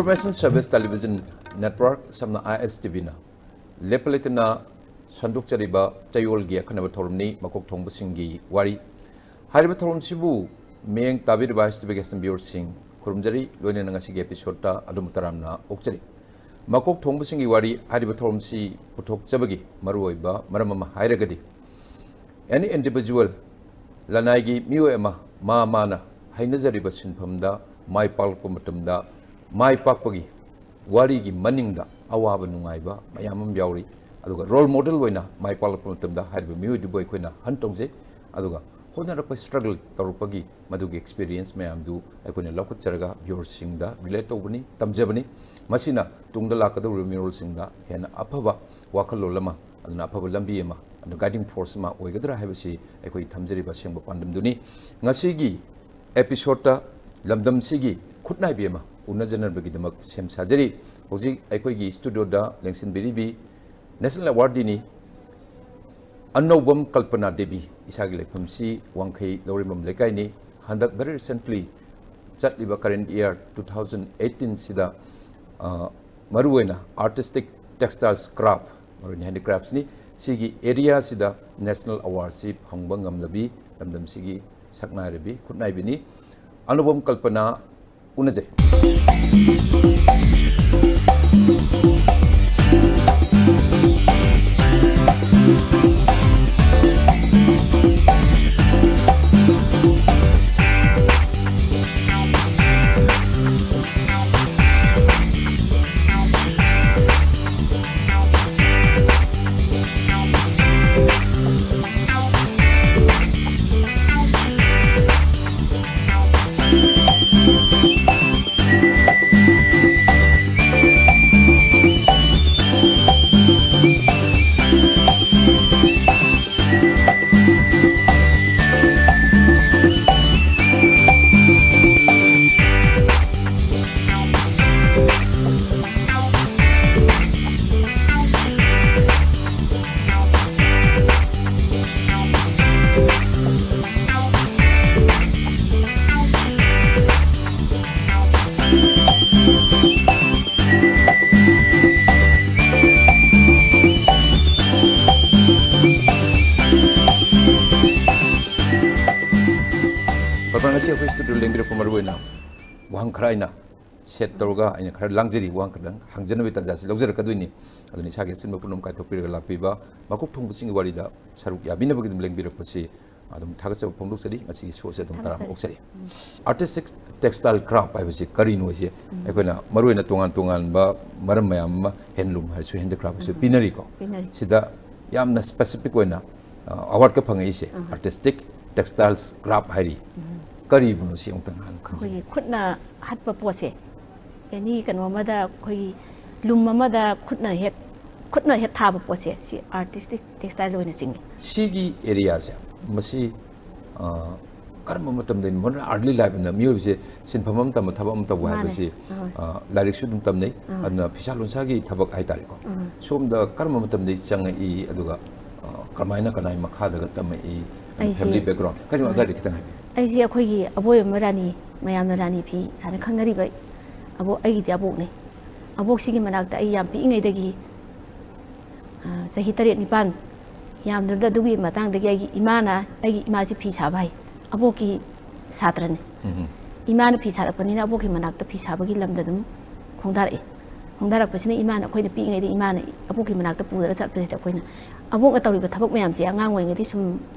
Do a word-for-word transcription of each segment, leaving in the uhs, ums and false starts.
Information Service Television Network, ꯁꯝꯅ I S T V ꯅ ꯂꯦꯞꯄ ꯂꯩꯇꯅ ꯁꯟꯗꯣꯛꯆꯔꯤꯕ ꯆꯌꯣꯜꯒꯤ ꯑꯈꯟꯅꯕ ꯊꯧꯔꯝꯅꯤ, ꯃꯀꯣꯛ ꯊꯣꯡꯕꯁꯤꯡꯒꯤ ꯋꯥꯔꯤ꯫ ꯍꯥꯏꯔꯤꯕ ꯊꯧꯔꯝꯁꯤꯕꯨ ꯃꯤꯠꯌꯦꯡ ꯇꯥꯕꯤꯔꯤꯕ I S T V ꯒꯤ ꯁꯟ viewer ꯁꯤꯡ ꯈꯨꯔꯨꯝꯖꯔꯤ, ꯂꯣꯏꯅꯅ ꯉꯁꯤꯒꯤ episode ꯇ ꯑꯗꯣꯝꯕꯨ ꯇꯔꯥꯝꯅ ꯑꯣꯛꯆꯔꯤ꯫ ꯃꯀꯣꯛ ꯊꯣꯡꯕꯁꯤꯡꯒꯤ ꯋꯥꯔꯤ ꯍꯥꯏꯔꯤꯕ ꯊꯧꯔꯝꯁꯤ ꯄꯨꯊꯣꯛꯆꯕꯒꯤ ꯃꯔꯨꯑꯣꯏꯕ ꯃꯔꯝ ꯑꯃ ꯍꯥꯏꯔꯒꯗꯤ, any individual, ꯂꯅꯥꯏꯒꯤ ꯃꯤꯑꯣꯏ ꯑꯃ ꯃꯥ ꯃꯥꯅ ꯍꯩꯅꯖꯔꯤꯕ ꯁꯤꯟꯐꯝꯗ ꯃꯥꯏ ꯄꯥꯛꯂꯛꯄ ꯃꯇꯝꯗ, ꯃꯥꯏ ꯄꯥꯛꯄꯒꯤ ꯋꯥꯔꯤꯒꯤ ꯃꯅꯤꯡꯗ ꯑꯋꯥꯕ ꯅꯨꯡꯉꯥꯏꯕ ꯃꯌꯥꯝ ꯑꯃ ꯌꯥꯎꯔꯤ꯫ ꯑꯗꯨꯒ role model ꯑꯣꯏꯅ ꯃꯥꯏ ꯄꯥꯛꯂꯛꯄ ꯃꯇꯝꯗ ꯍꯥꯏꯔꯤꯕ ꯃꯤꯑꯣꯏꯗꯨꯕꯨ ꯑꯩꯈꯣꯏꯅ ꯍꯟ ꯇꯧꯖꯩ꯫ ꯑꯗꯨꯒ ꯍꯣꯠꯅꯔꯛꯄ, struggle ꯇꯧꯔꯛꯄꯒꯤ ꯃꯗꯨꯒꯤ experience ꯃꯌꯥꯝꯗꯨ ꯑꯩꯈꯣꯏꯅ ꯂꯧꯈꯠꯆꯔꯒ viewer ꯁꯤꯡꯗ relate ꯇꯧꯕꯅꯤ, ꯇꯝꯖꯕꯅꯤ꯫ ꯃꯁꯤꯅ ꯇꯨꯡꯗ ꯂꯥꯛꯀꯗꯧꯔꯤꯕ ꯃꯤꯔꯣꯜꯁꯤꯡꯗ ꯍꯦꯟꯅ ꯑꯐꯕ ꯋꯥꯈꯜꯂꯣꯟ ꯑꯃ, ꯑꯗꯨꯅ ꯑꯐꯕ ꯂꯝꯕꯤ ꯑꯃ, ꯑꯗꯨꯅ guiding force ꯑꯃ ꯑꯣꯏꯒꯗ꯭ꯔꯥ ꯍꯥꯏꯕꯁꯤ ꯑꯩꯈꯣꯏ ꯊꯝꯖꯔꯤꯕ ꯑꯁꯦꯡꯕ ꯄꯥꯟꯗꯝꯗꯨꯅꯤ꯫ ꯉꯁꯤꯒꯤ episode ꯇ ꯂꯝꯗꯝꯁꯤꯒꯤ ꯈꯨꯠꯅꯥꯏꯕꯤ ꯑꯃ ꯎꯅꯖꯅꯕꯒꯤꯗꯃꯛ ꯁꯦꯝ ꯁꯥꯖꯔꯤ꯫ ꯍꯧꯖꯤꯛ ꯑꯩꯈꯣꯏꯒꯤ studio ꯗ ꯂꯦꯡꯁꯤꯟꯕꯤꯔꯤꯕꯤ National Awardee ꯅꯤ, ꯑꯅꯧꯕꯝ ꯀꯜꯄꯅꯥ ꯗꯦꯕꯤ, ꯏꯁꯥꯒꯤ ꯂꯩꯐꯝꯁꯤ ꯋꯥꯡꯈꯩ ꯂꯧꯔꯦꯝꯕꯝ ꯂꯩꯀꯥꯏꯅꯤ꯫ ꯍꯟꯗꯛ very recently ꯆꯠꯂꯤꯕ current year two thousand eighteen ꯁꯤꯗ, ꯑ, ꯃꯔꯨꯑꯣꯏꯅ artistic textiles craft, ꯃꯔꯨꯑꯣꯏꯅ handicrafts ꯅꯤ꯫ ꯁꯤꯒꯤ area ꯁꯤꯗ national award ꯁꯤ ꯐꯪꯕ ꯉꯝꯂꯕꯤ ꯂꯝꯗꯝꯁꯤꯒꯤ ꯁꯛꯅꯥꯏꯔꯕꯤ ꯈꯨꯠꯅꯥꯏꯕꯤꯅꯤ꯫ ꯑꯅꯧꯕꯝ ꯀꯜꯄꯅꯥ, ꯎꯅꯖꯩ꯫ ꯁꯤ ꯑꯩꯈꯣꯏ ꯁ꯭ꯇꯨꯗꯤꯑꯣ ꯂꯦꯡꯕꯤꯔꯛꯄ ꯃꯔꯨ ꯑꯣꯏꯅ ꯋꯥꯍꯪ ꯈꯔ ꯑꯩꯅ ꯁꯦꯠ ꯇꯧꯔꯒ ꯑꯩꯅ ꯈꯔ ꯂꯥꯡꯖꯔꯤ, ꯋꯥꯍꯪ ꯈꯔꯗꯪ ꯍꯪꯖꯅꯕꯒꯤ ꯇꯥꯟꯖꯥꯁꯤ ꯂꯧꯖꯔꯛꯀꯗꯣꯏꯅꯤ꯫ ꯑꯗꯨꯅ ꯏꯁꯥꯒꯤ ꯑꯆꯤꯟꯕ ꯄꯨꯝꯅꯃꯛ ꯀꯥꯏꯊꯣꯛꯄꯤꯔꯒ ꯂꯥꯛꯄꯤꯕ ꯃꯀꯣꯛ ꯊꯣꯡꯕꯁꯤꯡꯒꯤ ꯋꯥꯔꯤꯗ ꯁꯔꯨꯛ ꯌꯥꯕꯤꯅꯕꯒꯤ ꯑꯗꯨꯝ ꯂꯦꯡꯕꯤꯔꯛꯄꯁꯤ ꯑꯗꯨꯝ ꯊꯥꯒꯠꯆꯕ ꯐꯣꯡꯗꯣꯛꯆꯔꯤ꯫ ꯉꯁꯤꯒꯤ ꯁꯣꯁꯦ ꯑꯗꯨꯝ ꯇꯔꯥꯝꯅ ꯊꯥꯒꯠꯆꯔꯤ꯫ ꯑꯣꯛꯆꯔꯤ꯫ ꯎꯝ꯫ Artistic textile craft ꯍꯥꯏꯕꯁꯤ ꯀꯔꯤꯅꯣ ꯍꯥꯏꯁꯦ ꯑꯩꯈꯣꯏꯅ ꯃꯔꯨꯑꯣꯏꯅ ꯇꯣꯉꯥꯟ ꯇꯣꯉꯥꯟꯕ ꯃꯔꯝ ꯃꯌꯥꯝ ꯑꯃ, ꯍꯦꯟꯂꯨꯝ ꯍꯥꯏꯔꯁꯨ, ꯍꯦꯟꯗꯤꯀ꯭ꯔꯥꯐ ꯍꯥꯏꯔꯁꯨ ꯄꯤꯅꯔꯤꯀꯣ꯫ ꯄꯤꯅꯔꯤ꯫ ꯁꯤꯗ ꯌꯥꯝꯅ ꯁ꯭ꯄꯦꯁꯤꯐꯤꯛ ꯑꯣꯏꯅ ꯑꯋꯥꯔꯗꯀ ꯐꯪꯉꯛꯏꯁꯦ ꯑꯥꯔꯇꯤꯁꯇꯤꯛ ꯇꯦꯛꯁꯇꯥꯏꯜꯁ ꯀ꯭ꯔꯥꯐ ꯍꯥꯏꯔꯤ꯫ ꯀꯔꯤꯕꯨꯅꯣ ꯁꯤ ꯑꯃꯨꯛꯇꯪ ꯍꯥꯟꯅ ꯈꯪꯖꯒꯦ꯫ ꯑꯩꯈꯣꯏꯒꯤ ꯈꯨꯠꯅ ꯍꯠꯄ ꯄꯣꯠꯁꯦ, ꯑꯦꯅꯤ ꯀꯩꯅꯣ ꯑꯃꯗ ꯑꯩꯈꯣꯏꯒꯤ ꯂꯨꯝ ꯑꯃꯗ ꯈꯨꯠꯅ ꯍꯦꯛ, ꯈꯨꯠꯅ ꯍꯦꯛ ꯊꯥꯕ ꯄꯣꯠꯁꯦ, ꯁꯤ ꯑꯥꯔꯇꯤꯁꯇꯤꯛ ꯇꯦꯛꯁꯇꯥꯏꯜ ꯑꯣꯏꯅ ꯆꯤꯡꯉꯤ꯫ ꯁꯤꯒꯤ ꯑꯦꯔꯤꯌꯥꯁꯦ, ꯃꯁꯤ ꯑ, ꯀꯔꯝꯕ ꯃꯇꯝꯗꯒꯤ ꯃꯣꯗꯔꯟ ꯑꯥꯔꯂꯤ ꯂꯥꯏꯐꯅ ꯃꯤꯑꯣꯏꯕꯁꯦ ꯁꯤꯟꯐꯝ ꯑꯃ ꯇꯝꯕ, ꯊꯕꯛ ꯑꯃ ꯇꯧꯕ ꯃꯥꯅꯦ꯫ ꯍꯥꯏꯕꯁꯤ, ꯑꯍꯣꯏ꯫ ꯑ, ꯂꯥꯏꯔꯤꯛꯁꯨ ꯑꯗꯨꯝ ꯇꯝꯅꯩ, ꯑꯍꯣꯏ꯫ ꯑꯗꯨꯅ ꯐꯤꯁꯥ ꯂꯣꯟꯁꯥꯒꯤ ꯊꯕꯛ ꯍꯥꯏꯇꯥꯔꯦꯀꯣ꯫ ꯑꯍꯣꯏ꯫ ꯁꯣꯝꯗ ꯀꯔꯝꯕ ꯃꯇꯝꯗꯒꯤ ꯆꯪꯉꯛꯏ, ꯑꯗꯨꯒ, ꯑ, ꯀꯔꯝꯍꯥꯏꯅ, ꯀꯅꯥꯏ ꯃꯈꯥꯗꯒ ꯇꯝꯃꯛꯏ, ꯑꯗꯨ ꯑꯩꯁꯦ, family background, ꯀꯔꯤꯅꯣ, ꯍꯣꯏ꯫ ꯑꯗꯨꯋꯥꯏꯗ ꯈꯤꯇꯪ ꯍꯥꯏꯕꯤꯌꯨ꯫ ꯑꯩꯁꯦ ꯑꯩꯈꯣꯏꯒꯤ ꯑꯕꯣꯏ ꯑꯃ ꯔꯥꯅꯤ, ꯃꯌꯥꯝꯅ ꯔꯥꯅꯤ ꯐꯤ ꯍꯥꯏꯅ ꯈꯪꯅꯔꯤꯕ ꯑꯕꯣꯛ, ꯑꯩꯒꯤꯗꯤ ꯑꯕꯣꯛꯅꯦ꯫ ꯑꯕꯣꯛꯁꯤꯒꯤ ꯃꯅꯥꯛꯇ ꯑꯩ ꯌꯥꯝ ꯄꯤꯛꯏꯉꯩꯗꯒꯤ ꯑ, ꯆꯍꯤ ꯇꯔꯦꯠ ꯅꯤꯄꯥꯟ ꯌꯥꯝꯗ꯭ꯔꯕꯗ ꯑꯗꯨꯒꯤ ꯃꯇꯥꯡꯗꯒꯤ ꯑꯩꯒꯤ ꯏꯃꯥꯅ, ꯑꯩꯒꯤ ꯏꯃꯥꯁꯤ ꯐꯤ ꯁꯥꯕ ꯍꯩ, ꯑꯕꯣꯛꯀꯤ ꯁꯥꯇ꯭ꯔꯅꯤ꯫ ꯎꯝ꯫ ꯏꯃꯥꯅ ꯐꯤ ꯁꯥꯔꯛꯄꯅꯤꯅ ꯑꯕꯣꯛꯀꯤ ꯃꯅꯥꯛꯇ ꯐꯤ ꯁꯥꯕꯒꯤ ꯂꯝꯗ ꯑꯗꯨꯝ ꯈꯣꯡꯗꯥꯔꯛꯑꯦ꯫ ꯈꯣꯡꯗꯥꯔꯛꯄꯁꯤꯅ ꯏꯃꯥꯅ, ꯑꯩꯈꯣꯏꯅ ꯄꯤꯛꯏꯉꯩꯗ ꯏꯃꯥꯅ ꯑꯕꯣꯛꯀꯤ ꯃꯅꯥꯛꯇ ꯄꯨꯗꯅ ꯆꯠꯄꯁꯤꯗ ꯑꯩꯈꯣꯏꯅ ꯑꯕꯣꯛꯅ ꯇꯧꯔꯤꯕ ꯊꯕꯛ ꯃꯌꯥꯝꯁꯦ ꯑꯉꯥꯡ ꯑꯣꯏꯔꯤꯉꯩꯗꯒꯤ ꯁꯨꯝ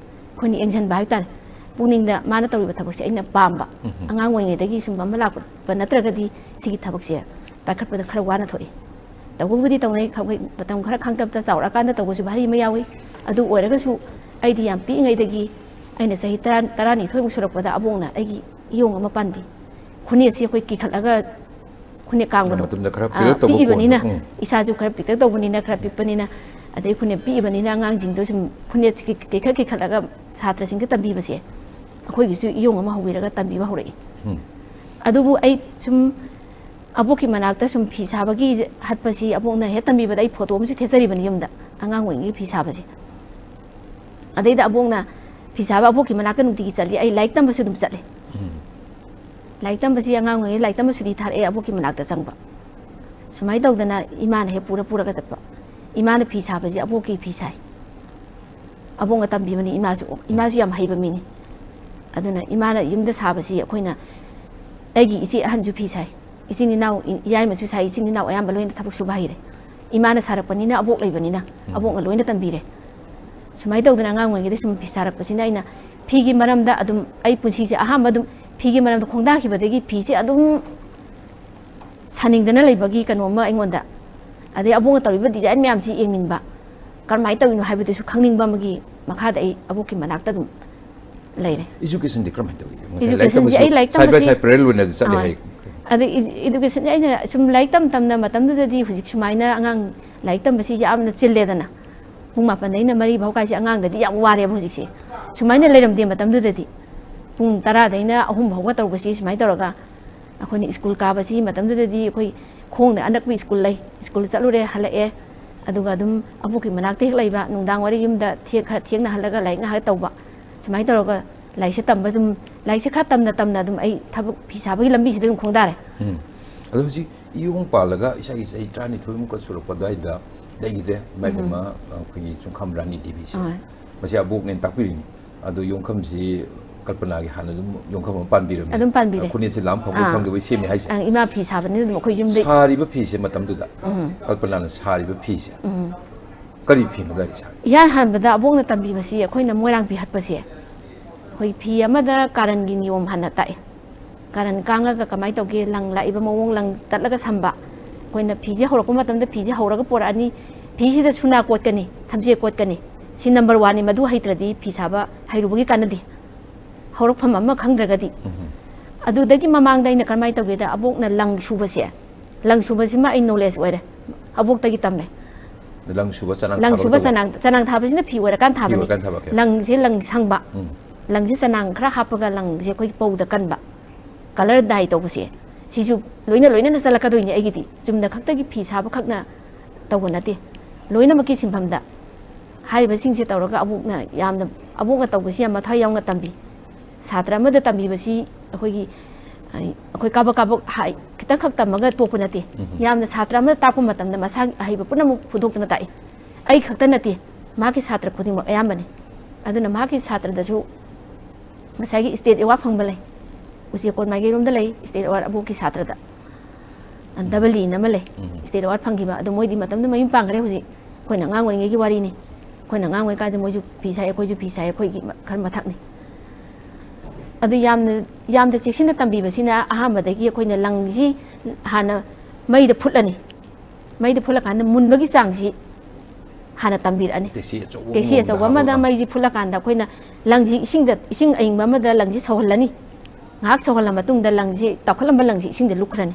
ꯑꯩꯈꯣꯏꯅ ꯌꯦꯡꯁꯤꯟꯕ ꯍꯥꯏꯕ ꯇꯥꯔꯦ꯫ ꯄꯨꯛꯅꯤꯡꯗ ꯃꯥꯅ ꯇꯧꯔꯤꯕ ꯊꯕꯛꯁꯦ ꯑꯩꯅ ꯄꯥꯝꯕ꯫ ꯎꯝ꯫ ꯑꯉꯥꯡ ꯑꯣꯏꯔꯤꯉꯩꯗꯒꯤ ꯁꯨꯝ ꯑꯃ ꯂꯥꯛꯄ ꯅꯠꯇ꯭ꯔꯒꯗꯤ ꯁꯤꯒꯤ ꯊꯕꯛꯁꯦ ꯄꯥꯏꯈꯠꯄꯗ ꯈꯔ ꯋꯥꯅ ꯊꯣꯛꯏ꯫ ꯇꯧꯕꯕꯨꯗꯤ ꯇꯧꯅꯩ, ꯈ-, ꯃꯇꯝ ꯈꯔ ꯈꯥꯡꯇꯞꯇ ꯆꯥꯎꯔꯛꯑꯀꯥꯟꯗ ꯇꯧꯕꯁꯨ ꯚꯥꯔꯤ ꯑꯃ ꯌꯥꯎꯏ꯫ ꯑꯗꯨ ꯑꯣꯏꯔꯒꯁꯨ ꯑꯩꯗꯤ ꯌꯥꯝ ꯄꯤꯛꯏꯉꯩꯗꯒꯤ, ꯑꯩꯅ ꯆꯍꯤ ꯇꯔꯥ, ꯇꯔꯥꯅꯤꯊꯣꯏꯃꯨꯛ ꯁꯨꯔꯛꯄꯗ ꯑꯕꯣꯛꯅ ꯑꯩꯒꯤ ꯏꯌꯣꯡ ꯑꯃ ꯄꯥꯟꯕꯤ꯫ ꯈꯨꯅꯦꯛꯁꯤ ꯑꯩꯈꯣꯏ ꯀꯤꯈꯠꯂꯒ ꯈꯨꯅꯦꯛ ꯀꯥꯡꯕꯗꯣ꯫ ꯃꯇꯝꯗ ꯈꯔ ꯑꯥ, ꯄꯤꯛꯂꯞ ꯇꯧꯕ ꯄꯤꯛꯏꯕꯅꯤꯅ, ꯀꯣꯟꯗꯣ, ꯎꯝ꯫ ꯏꯁꯥꯁꯨ ꯈꯔ ꯄꯤꯛꯇꯛ ꯇꯧꯕꯅꯤꯅ, ꯈꯔ ꯄꯤꯛꯄꯅꯤꯅ, ꯑꯗꯩ ꯈꯨꯅꯦꯛ ꯄꯤꯛꯏꯕꯅꯤꯅ ꯑꯉꯥꯡꯁꯤꯡꯗꯣ ꯁꯨꯝ ꯈꯨꯅꯦꯛꯁꯤ ꯀꯤ-, ꯀꯤꯈꯠ ꯀꯤꯈꯠꯂꯒ ꯁꯥꯇ꯭ꯔꯁꯤꯡꯗ ꯇꯝꯕꯤꯕꯁꯦ ꯑꯩꯈꯣꯏꯒꯤꯁꯨ ꯏꯌꯣꯡ ꯑꯃ ꯍꯧꯕꯤꯔꯒ ꯇꯝꯕꯤꯕ ꯍꯧꯔꯛꯏ꯫ ꯎꯝ꯫ ꯑꯗꯨꯕꯨ ꯑꯩ ꯁꯨꯝ ꯑꯕꯣꯛꯀꯤ ꯃꯅꯥꯛꯇ ꯁꯨꯝ ꯐꯤ ꯁꯥꯕꯒꯤ ꯍꯠꯄꯁꯤ ꯑꯕꯣꯛꯅ ꯍꯦꯛ ꯇꯝꯕꯤꯕꯗ ꯑꯩ ꯐꯣꯇꯣ ꯑꯃꯁꯨ ꯊꯦꯠꯆꯔꯤꯕꯅꯤ ꯌꯨꯝꯗ, ꯑꯉꯥꯡ ꯑꯣꯏꯔꯤꯉꯩꯒꯤ ꯐꯤ ꯁꯥꯕꯁꯦ꯫ ꯑꯗꯩꯗ ꯑꯕꯣꯛꯅ ꯐꯤ ꯁꯥꯕ ꯑꯕꯣꯛꯀꯤ ꯃꯅꯥꯛꯇ ꯅꯨꯡꯇꯤꯒꯤ ꯆꯠꯂꯤ, ꯑꯩ ꯂꯥꯏꯔꯤꯛ ꯇꯝꯕꯁꯨ ꯑꯗꯨꯝ ꯆꯠꯂꯤ꯫ ꯎꯝ꯫ ꯂꯥꯏꯔꯤꯛ ꯇꯝꯕꯁꯤ ꯑꯉꯥꯡ ꯑꯣꯏꯔꯤꯉꯩ ꯂꯥꯏꯔꯤꯛ ꯇꯝꯕ ꯁꯨꯇꯤ ꯊꯥꯔꯛꯑꯦ ꯑꯕꯣꯛꯀꯤ ꯃꯅꯥꯛꯇ ꯆꯪꯕ꯫ ꯁꯨꯃꯥꯏꯅ ꯇꯧꯗꯅ ꯏꯃꯥꯅ ꯍꯦꯛ ꯄꯨꯔ ꯄꯨꯔꯒ ꯆꯠꯄ꯫ ꯏꯃꯥꯅ ꯐꯤ ꯁꯥꯕꯁꯤ ꯑꯕꯣꯛꯀꯤ ꯐꯤ ꯁꯥꯏ꯫ ꯑꯕꯣꯛꯅ ꯇꯝꯕꯤꯕꯅꯤ ꯏꯃꯥꯁꯨ꯫ ꯏꯃꯥꯁꯨ ꯌꯥꯝ ꯍꯩꯕ ꯃꯤꯅꯤ꯫ ꯑꯗꯨꯅ ꯏꯃꯥꯅ ꯌꯨꯝꯗ ꯁꯥꯕꯁꯤ ꯑꯩꯈꯣꯏꯅ, ꯑꯩꯒꯤ ꯏꯆꯦ ꯑꯍꯟꯁꯨ ꯐꯤ ꯁꯥꯏ, ꯏꯆꯤꯟ ꯏꯅꯥꯎ, ꯏ-, ꯌꯥꯏꯃꯁꯨ ꯁꯥꯏ, ꯏꯆꯤꯟ ꯏꯅꯥꯎ ꯑꯌꯥꯝꯕ ꯂꯣꯏꯅ ꯊꯕꯛ ꯁꯨꯕ ꯍꯩꯔꯦ꯫ ꯏꯃꯥꯅ ꯁꯥꯔꯛꯄꯅꯤꯅ, ꯑꯕꯣꯛ ꯂꯩꯕꯅꯤꯅ, ꯎꯝ꯫ ꯑꯕꯣꯛꯅ ꯂꯣꯏꯅ ꯇꯝꯕꯤꯔꯦ꯫ ꯁꯨꯃꯥꯏꯅ ꯇꯧꯗꯅ ꯑꯉꯥꯡ ꯑꯣꯏꯔꯤꯉꯩꯗ ꯁꯨꯝ ꯐꯤ ꯁꯥꯔꯛꯄꯁꯤꯅ ꯑꯩꯅ ꯐꯤꯒꯤ ꯃꯔꯝꯗ ꯑꯗꯨꯝ, ꯑꯩ ꯄꯨꯟꯁꯤꯁꯦ ꯑꯍꯥꯟꯕ ꯑꯗꯨꯝ ꯐꯤꯒꯤ ꯃꯔꯝꯗ ꯈꯣꯡꯗꯥꯈꯤꯕꯗꯒꯤ ꯐꯤꯁꯦ ꯑꯗꯨꯝ ꯁꯥꯅꯤꯡꯗꯅ ꯂꯩꯕꯒꯤ ꯀꯩꯅꯣꯝꯃ ꯑꯩꯉꯣꯟꯗ, ꯑꯗꯩ ꯑꯕꯣꯛꯅ ꯇꯧꯔꯤꯕ design ꯃꯌꯥꯝꯁꯤ ꯌꯦꯡꯅꯤꯡꯕ, ꯀꯔꯝꯍꯥꯏꯅ ꯇꯧꯔꯤꯅꯣ ꯍꯥꯏꯕꯗꯨꯁꯨ ꯈꯪꯅꯤꯡꯕ ꯑꯃꯒꯤ ꯃꯈꯥꯗ ꯑꯩ ꯑꯕꯣꯛꯀꯤ ꯃꯅꯥꯛꯇ ꯑꯗꯨꯝ ꯂꯩꯔꯦ꯫ Educationꯗꯤ ꯀꯔꯝꯍꯥꯏꯅ ꯇꯧꯏ? ꯉꯁꯥꯏ ꯂꯥꯏꯔꯤꯛ educationꯁꯦ ꯇꯝꯕꯁꯨ ꯑꯩ ꯂꯥꯏꯔꯤꯛ side by ꯇꯝꯕꯁꯤ side parallel ꯑꯣꯏꯅ ꯆꯠꯂꯤ ꯑꯥ꯫ ꯍꯥꯏ꯫ ꯑꯗꯩ ꯏ-, educationꯁꯦ ꯑꯩꯅ ꯁꯨꯝ ꯂꯥꯏꯔꯤꯛ ꯇꯝ ꯇꯝꯅ ꯃꯇꯝꯗꯨꯗꯗꯤ ꯍꯧꯖꯤꯛ ꯁꯨꯃꯥꯏꯅ ꯑꯉꯥꯡ ꯂꯥꯏꯔꯤꯛ ꯇꯝꯕꯁꯤ ꯌꯥꯝꯅ ꯆꯤꯜꯂꯦꯗꯅ꯫ ꯄꯨꯡ ꯃꯥꯄꯟꯗꯩꯅ ꯃꯔꯤ ꯐꯥꯎ ꯀꯥꯏꯁꯦ ꯑꯉꯥꯡꯗꯗꯤ ꯌꯥꯝ ꯋꯥꯔꯦꯕ ꯍꯧꯖꯤꯛꯁꯦ꯫ ꯁꯨꯃꯥꯏꯅ ꯂꯩꯔꯝꯗꯦ ꯃꯇꯝꯗꯨꯗꯗꯤ꯫ ꯄꯨꯡ ꯇꯔꯥꯗꯩꯅ ꯑꯍꯨꯝ ꯐꯥꯎꯕ ꯇꯧꯕꯁꯤ ꯁꯨꯃꯥꯏꯅ ꯇꯧꯔꯒ ꯑꯩꯈꯣꯏꯅ ꯁ꯭ꯀꯨꯜ ꯀꯥꯕꯁꯤ ꯃꯇꯝꯗꯨꯗꯗꯤ ꯑꯩꯈꯣꯏ ꯈꯣꯡꯅ ꯑꯅꯛꯄ ꯁ꯭ꯀꯨꯜ ꯂꯩ, ꯁ꯭ꯀꯨꯜ ꯆꯠꯂꯨꯔꯦ, ꯍꯜꯂꯛꯑꯦ, ꯑꯗꯨꯒ ꯑꯗꯨꯝ ꯑꯕꯣꯛꯀꯤ ꯃꯅꯥꯛꯇ ꯍꯦꯛ ꯂꯩꯕ, ꯅꯨꯡꯗꯥꯡ ꯋꯥꯏꯔꯝ ꯌꯨꯝꯗ ꯊꯦꯡ-, ꯈꯔ ꯊꯦꯡꯅ ꯍꯜꯂꯒ ꯂꯥꯏꯔꯤꯛ ꯉꯥꯏꯍꯥꯛ ꯇꯧꯕ, ꯁꯨꯃꯥꯏꯅ ꯇꯧꯔꯒ ꯂꯥꯏꯔꯤꯛꯁꯦ ꯇꯝꯕ ꯑꯗꯨꯝ, ꯂꯥꯏꯔꯤꯛꯁꯦ ꯈꯔ ꯇꯝꯅ ꯇꯝꯅ ꯑꯗꯨꯝ ꯑꯩ ꯊꯕꯛ ꯐꯤ ꯁꯥꯕꯒꯤ ꯂꯝꯕꯤꯁꯤꯗ ꯑꯗꯨꯝ ꯈꯣꯡꯗꯥꯔꯦ꯫ ꯎꯝ꯫ ꯑꯗꯣ ꯍꯧꯖꯤꯛ ꯏꯌꯣꯡ ꯄꯥꯜꯂꯒ ꯏꯁꯥꯒꯤ ꯆꯍꯤ ꯇꯔꯥꯅꯤꯊꯣꯏꯃꯨꯛꯀ ꯁꯨꯔꯛꯄ ꯑꯗꯨꯋꯥꯏꯗ ꯂꯩꯈꯤꯗ꯭ꯔꯦ, ꯏꯃꯥ ꯎꯝ꯫ ꯏꯕꯦꯝꯃ, ꯑꯩꯈꯣꯏꯒꯤ ꯆꯨꯡꯈꯥꯝ ꯔꯥꯅꯤ ꯗꯦꯕꯤꯁꯦ꯫ ꯍꯣꯏ꯫ ꯃꯁꯤ ꯑꯕꯣꯛꯅꯦꯅ ꯇꯥꯛꯄꯤꯔꯤꯅꯤ꯫ ꯑꯗꯣ ꯌꯣꯡꯈꯝꯁꯤ ꯀꯜꯄꯅꯥꯒꯤ ꯍꯥꯟꯅ ꯑꯗꯨꯝ ꯌꯣꯡꯈꯝ ꯑꯃ ꯄꯥꯟꯕꯤꯔꯝꯃꯤ꯫ ꯑꯗꯨꯝ ꯄꯥꯟꯕꯤꯔꯦ꯫ ꯈꯨꯅꯦꯠꯁꯦ ꯂꯥꯝ ꯐꯪꯕꯣꯏ ꯑꯥ꯫ ꯐꯪꯗꯕꯣꯏ ꯁꯦꯝꯃꯤ ꯍꯥꯏꯁꯦ꯫ ꯑꯪ, ꯏꯃꯥ ꯐꯤ ꯁꯥꯕꯅꯤꯅ ꯑꯗꯨꯝ ꯑꯩꯈꯣꯏ ꯌꯨꯝꯗ ꯁꯥꯔꯤꯕ ꯐꯤꯁꯦ ꯃꯇꯝꯗꯨꯗ ꯎꯝ꯫ ꯀꯜꯄꯅꯥꯅ ꯁꯥꯔꯤꯕ ꯐꯤꯁꯦ ꯎꯝ꯫ ꯀꯔꯤ ꯐꯤꯅꯣ ꯑꯗꯨꯋꯥꯏꯗ ꯁꯥꯔꯤ? ꯏꯍꯥꯟ ꯍꯥꯟꯕꯗ ꯑꯕꯣꯛꯅ ꯇꯝꯕꯤꯕꯁꯤ ꯑꯩꯈꯣꯏꯅ ꯃꯣꯏꯔꯥꯡ ꯐꯤ ꯍꯠꯄꯁꯦ, ꯑꯩꯈꯣꯏ ꯐꯤ ꯑꯃꯗ ꯀꯥꯔꯟꯒꯤ ꯅꯤꯌꯣꯝ ꯍꯥꯟꯅ ꯇꯥꯛꯑꯦ꯫ ꯀꯥꯔꯟ ꯀꯥꯡꯉꯒ ꯀꯃꯥꯏꯅ ꯇꯧꯒꯦ, ꯂꯪ ꯂꯥꯛꯏꯕ ꯃꯑꯣꯡ, ꯂꯪ ꯇꯠꯂꯒ ꯁꯝꯕ꯫ ꯑꯩꯈꯣꯏꯅ ꯐꯤꯁꯦ ꯍꯧꯔꯛꯄ ꯃꯇꯝꯗ ꯐꯤꯁꯦ ꯍꯧꯔꯒ ꯄꯣꯔꯛꯑꯅꯤ꯫ ꯐꯤꯁꯤꯗ ꯁꯨꯅꯥ ꯀꯣꯠꯀꯅꯤ, ꯁꯝꯖꯦ ꯀꯣꯠꯀꯅꯤ꯫ ꯁꯤ number oneꯅꯤ, ꯃꯗꯨ ꯍꯩꯇ꯭ꯔꯗꯤ ꯐꯤ ꯁꯥꯕ ꯍꯩꯔꯨꯕꯒꯤ ꯀꯥꯟꯅꯗꯦ꯫ ꯍꯧꯔꯛꯐꯝ ꯑꯃ ꯈꯪꯗ꯭ꯔꯒꯗꯤ꯫ ꯎꯝ꯫ ꯑꯗꯨꯗꯒꯤ ꯃꯃꯥꯡꯗ ꯑꯩꯅ ꯀꯔꯝꯍꯥꯏꯅ ꯇꯧꯒꯦꯗ, ꯑꯕꯣꯛꯅ ꯂꯪ ꯁꯨꯕꯁꯦ, ꯂꯪ ꯁꯨꯕꯁꯤꯃ ꯑꯩ knowledge ꯑꯣꯏꯔꯦ, ꯑꯕꯣꯛꯇꯒꯤ ꯇꯝꯃꯦ꯫ ꯂꯪ ꯁꯨꯕ ꯆꯅꯥꯡ ꯂꯪ ꯊꯥꯕꯒ ꯁꯨꯕ ꯇꯧꯕ? ꯆꯅꯥꯡ, ꯆꯅꯥꯡ ꯊꯥꯕꯁꯤꯅ ꯐꯤ ꯑꯣꯏꯔꯀꯥꯟ ꯐꯤ ꯊꯥꯕꯅꯤ꯫ ꯑꯣꯏꯔꯀꯥꯟ ꯊꯥꯕ, okay꯫ ꯂꯪꯁꯦ ꯂꯪ ꯁꯪꯕ꯫ ꯎꯝ꯫ ꯂꯪꯁꯦ ꯆꯅꯥꯡ ꯈꯔ ꯍꯥꯞꯄꯒ ꯂꯪꯁꯦ ꯑꯩꯈꯣꯏꯒꯤ ꯄꯧꯗ ꯀꯟꯕ꯫ Colour dye ꯇꯧꯕꯁꯦ, ꯁꯤꯁꯨ ꯂꯣꯏꯅ ꯂꯣꯏꯅꯅ ꯆꯠꯂꯛꯀꯗꯣꯏꯅꯤ ꯑꯩꯒꯤꯗꯤ꯫ ꯆꯨꯝꯅ ꯈꯛꯇꯒꯤ ꯐꯤ ꯁꯥꯕ ꯈꯛꯅ ꯇꯧꯕ ꯅꯠꯇꯦ꯫ ꯂꯣꯏꯅꯃꯛꯀꯤ ꯁꯤꯟꯐꯝꯗ ꯍꯥꯏꯔꯤꯕꯁꯤꯡꯁꯦ ꯇꯧꯔꯒ ꯑꯕꯣꯛꯅ ꯌꯥꯝꯅ, ꯑꯕꯣꯛꯅ ꯇꯧꯕꯁꯤ ꯌꯥꯝ ꯃꯊ꯭ꯋꯥꯏ ꯌꯥꯎꯅ ꯇꯝꯕꯤ꯫ ꯁꯥꯇ꯭ꯔ ꯑꯃꯗ ꯇꯝꯕꯤꯕꯁꯤ ꯑꯩꯈꯣꯏꯒꯤ, ꯑꯩꯈꯣꯏ ꯀꯥꯕꯛ ꯀꯥꯕꯛ ꯍꯥꯏ-, ꯈꯤꯇꯪꯈꯛ ꯇꯝꯃꯒ ꯇꯣꯛꯄ ꯅꯠꯇꯦ꯫ ꯎꯝ꯫ ꯌꯥꯝꯅ ꯁꯥꯇ꯭ꯔ ꯑꯃꯗ ꯇꯥꯛꯄ ꯃꯇꯝꯗ ꯃꯁꯥꯒꯤ ꯑꯍꯩꯕ ꯄꯨꯝꯅꯃꯛ ꯐꯨꯗꯣꯛꯇꯨꯅ ꯇꯥꯛꯏ꯫ ꯑꯩ ꯈꯛꯇ ꯅꯠꯇꯦ, ꯃꯍꯥꯛꯀꯤ ꯁꯥꯇ꯭ꯔ ꯈꯨꯗꯤꯡꯃꯛ ꯑꯌꯥꯝꯕꯅꯤ꯫ ꯑꯗꯨꯅ ꯃꯍꯥꯛꯀꯤ ꯁꯥꯇ꯭ꯔꯗꯁꯨ ꯉꯁꯥꯏꯒꯤ state award ꯐꯪꯕ ꯂꯩ, ꯎꯆꯦꯛꯀꯣꯟ ꯃꯥꯏꯀꯩꯔꯣꯝꯗ ꯂꯩ, state award ꯑꯕꯣꯛꯀꯤ ꯁꯥꯇ꯭ꯔꯗ ꯗꯕꯜ ꯏꯟ ꯑꯃ ꯂꯩ, state award ꯐꯪꯈꯤꯕ꯫ ꯑꯗꯣ ꯃꯣꯏꯗꯤ ꯃꯇꯝꯗꯨꯗ ꯃꯌꯨꯝ ꯄꯥꯟꯈ꯭ꯔꯦ ꯍꯧꯖꯤꯛ, ꯑꯩꯈꯣꯏꯅ ꯑꯉꯥꯡ ꯑꯣꯏꯔꯤꯉꯩꯒꯤ ꯋꯥꯔꯤꯅꯤ꯫ ꯑꯩꯈꯣꯏꯅ ꯑꯉꯥꯡ ꯑꯣꯏꯔꯤꯀꯥꯟꯗ ꯃꯣꯏꯁꯨ ꯐꯤ ꯁꯥꯏ, ꯑꯩꯈꯣꯏꯁꯨ ꯐꯤ ꯁꯥꯏ, ꯑꯩꯈꯣꯏꯒꯤ ꯈꯔ ꯃꯊꯛꯅꯤ꯫ ꯑꯗꯨ ꯌꯥꯝꯅ ꯌꯥꯝꯅ ꯆꯦꯛꯁꯤꯟꯅ ꯇꯝꯕꯤꯕꯁꯤꯅ ꯑꯍꯥꯟꯕꯗꯒꯤ ꯑꯩꯈꯣꯏꯅ ꯂꯪꯁꯤ ꯍꯥꯟꯅ ꯃꯩꯗ ꯐꯨꯠꯂꯅꯤ꯫ ꯃꯩꯗ ꯐꯨꯠꯂꯀꯥꯟꯗ ꯃꯨꯟꯕꯒꯤ ꯆꯥꯡꯁꯤ ꯍꯥꯟꯅ ꯇꯝꯕꯤꯔꯛꯑꯅꯤ꯫ ꯇꯦꯛꯁꯤ ꯑꯆꯧꯕ ꯇꯦꯛꯁꯤ ꯑꯃꯃꯝꯗ ꯑꯆꯧꯕ ꯑꯃꯗ ꯍꯥꯞꯄꯒ꯫ ꯃꯩꯁꯤ ꯐꯨꯠꯂꯀꯥꯟꯗ ꯑꯩꯈꯣꯏꯅ ꯂꯪꯁꯤ ꯏꯁꯤꯡꯗ, ꯏꯁꯤꯡ ꯑꯏꯪꯕ ꯑꯃꯗ ꯂꯪꯁꯤ ꯁꯧꯍꯜꯂꯅꯤ꯫ ꯉꯥꯏꯍꯥꯛ ꯁꯧꯍꯜꯂ ꯃꯇꯨꯡꯗ ꯂꯪꯁꯤ, ꯇꯥꯎꯈꯠꯂꯝꯕ ꯂꯪꯁꯤ ꯏꯁꯤꯡꯗ ꯂꯨꯞꯈ꯭ꯔꯅꯤ꯫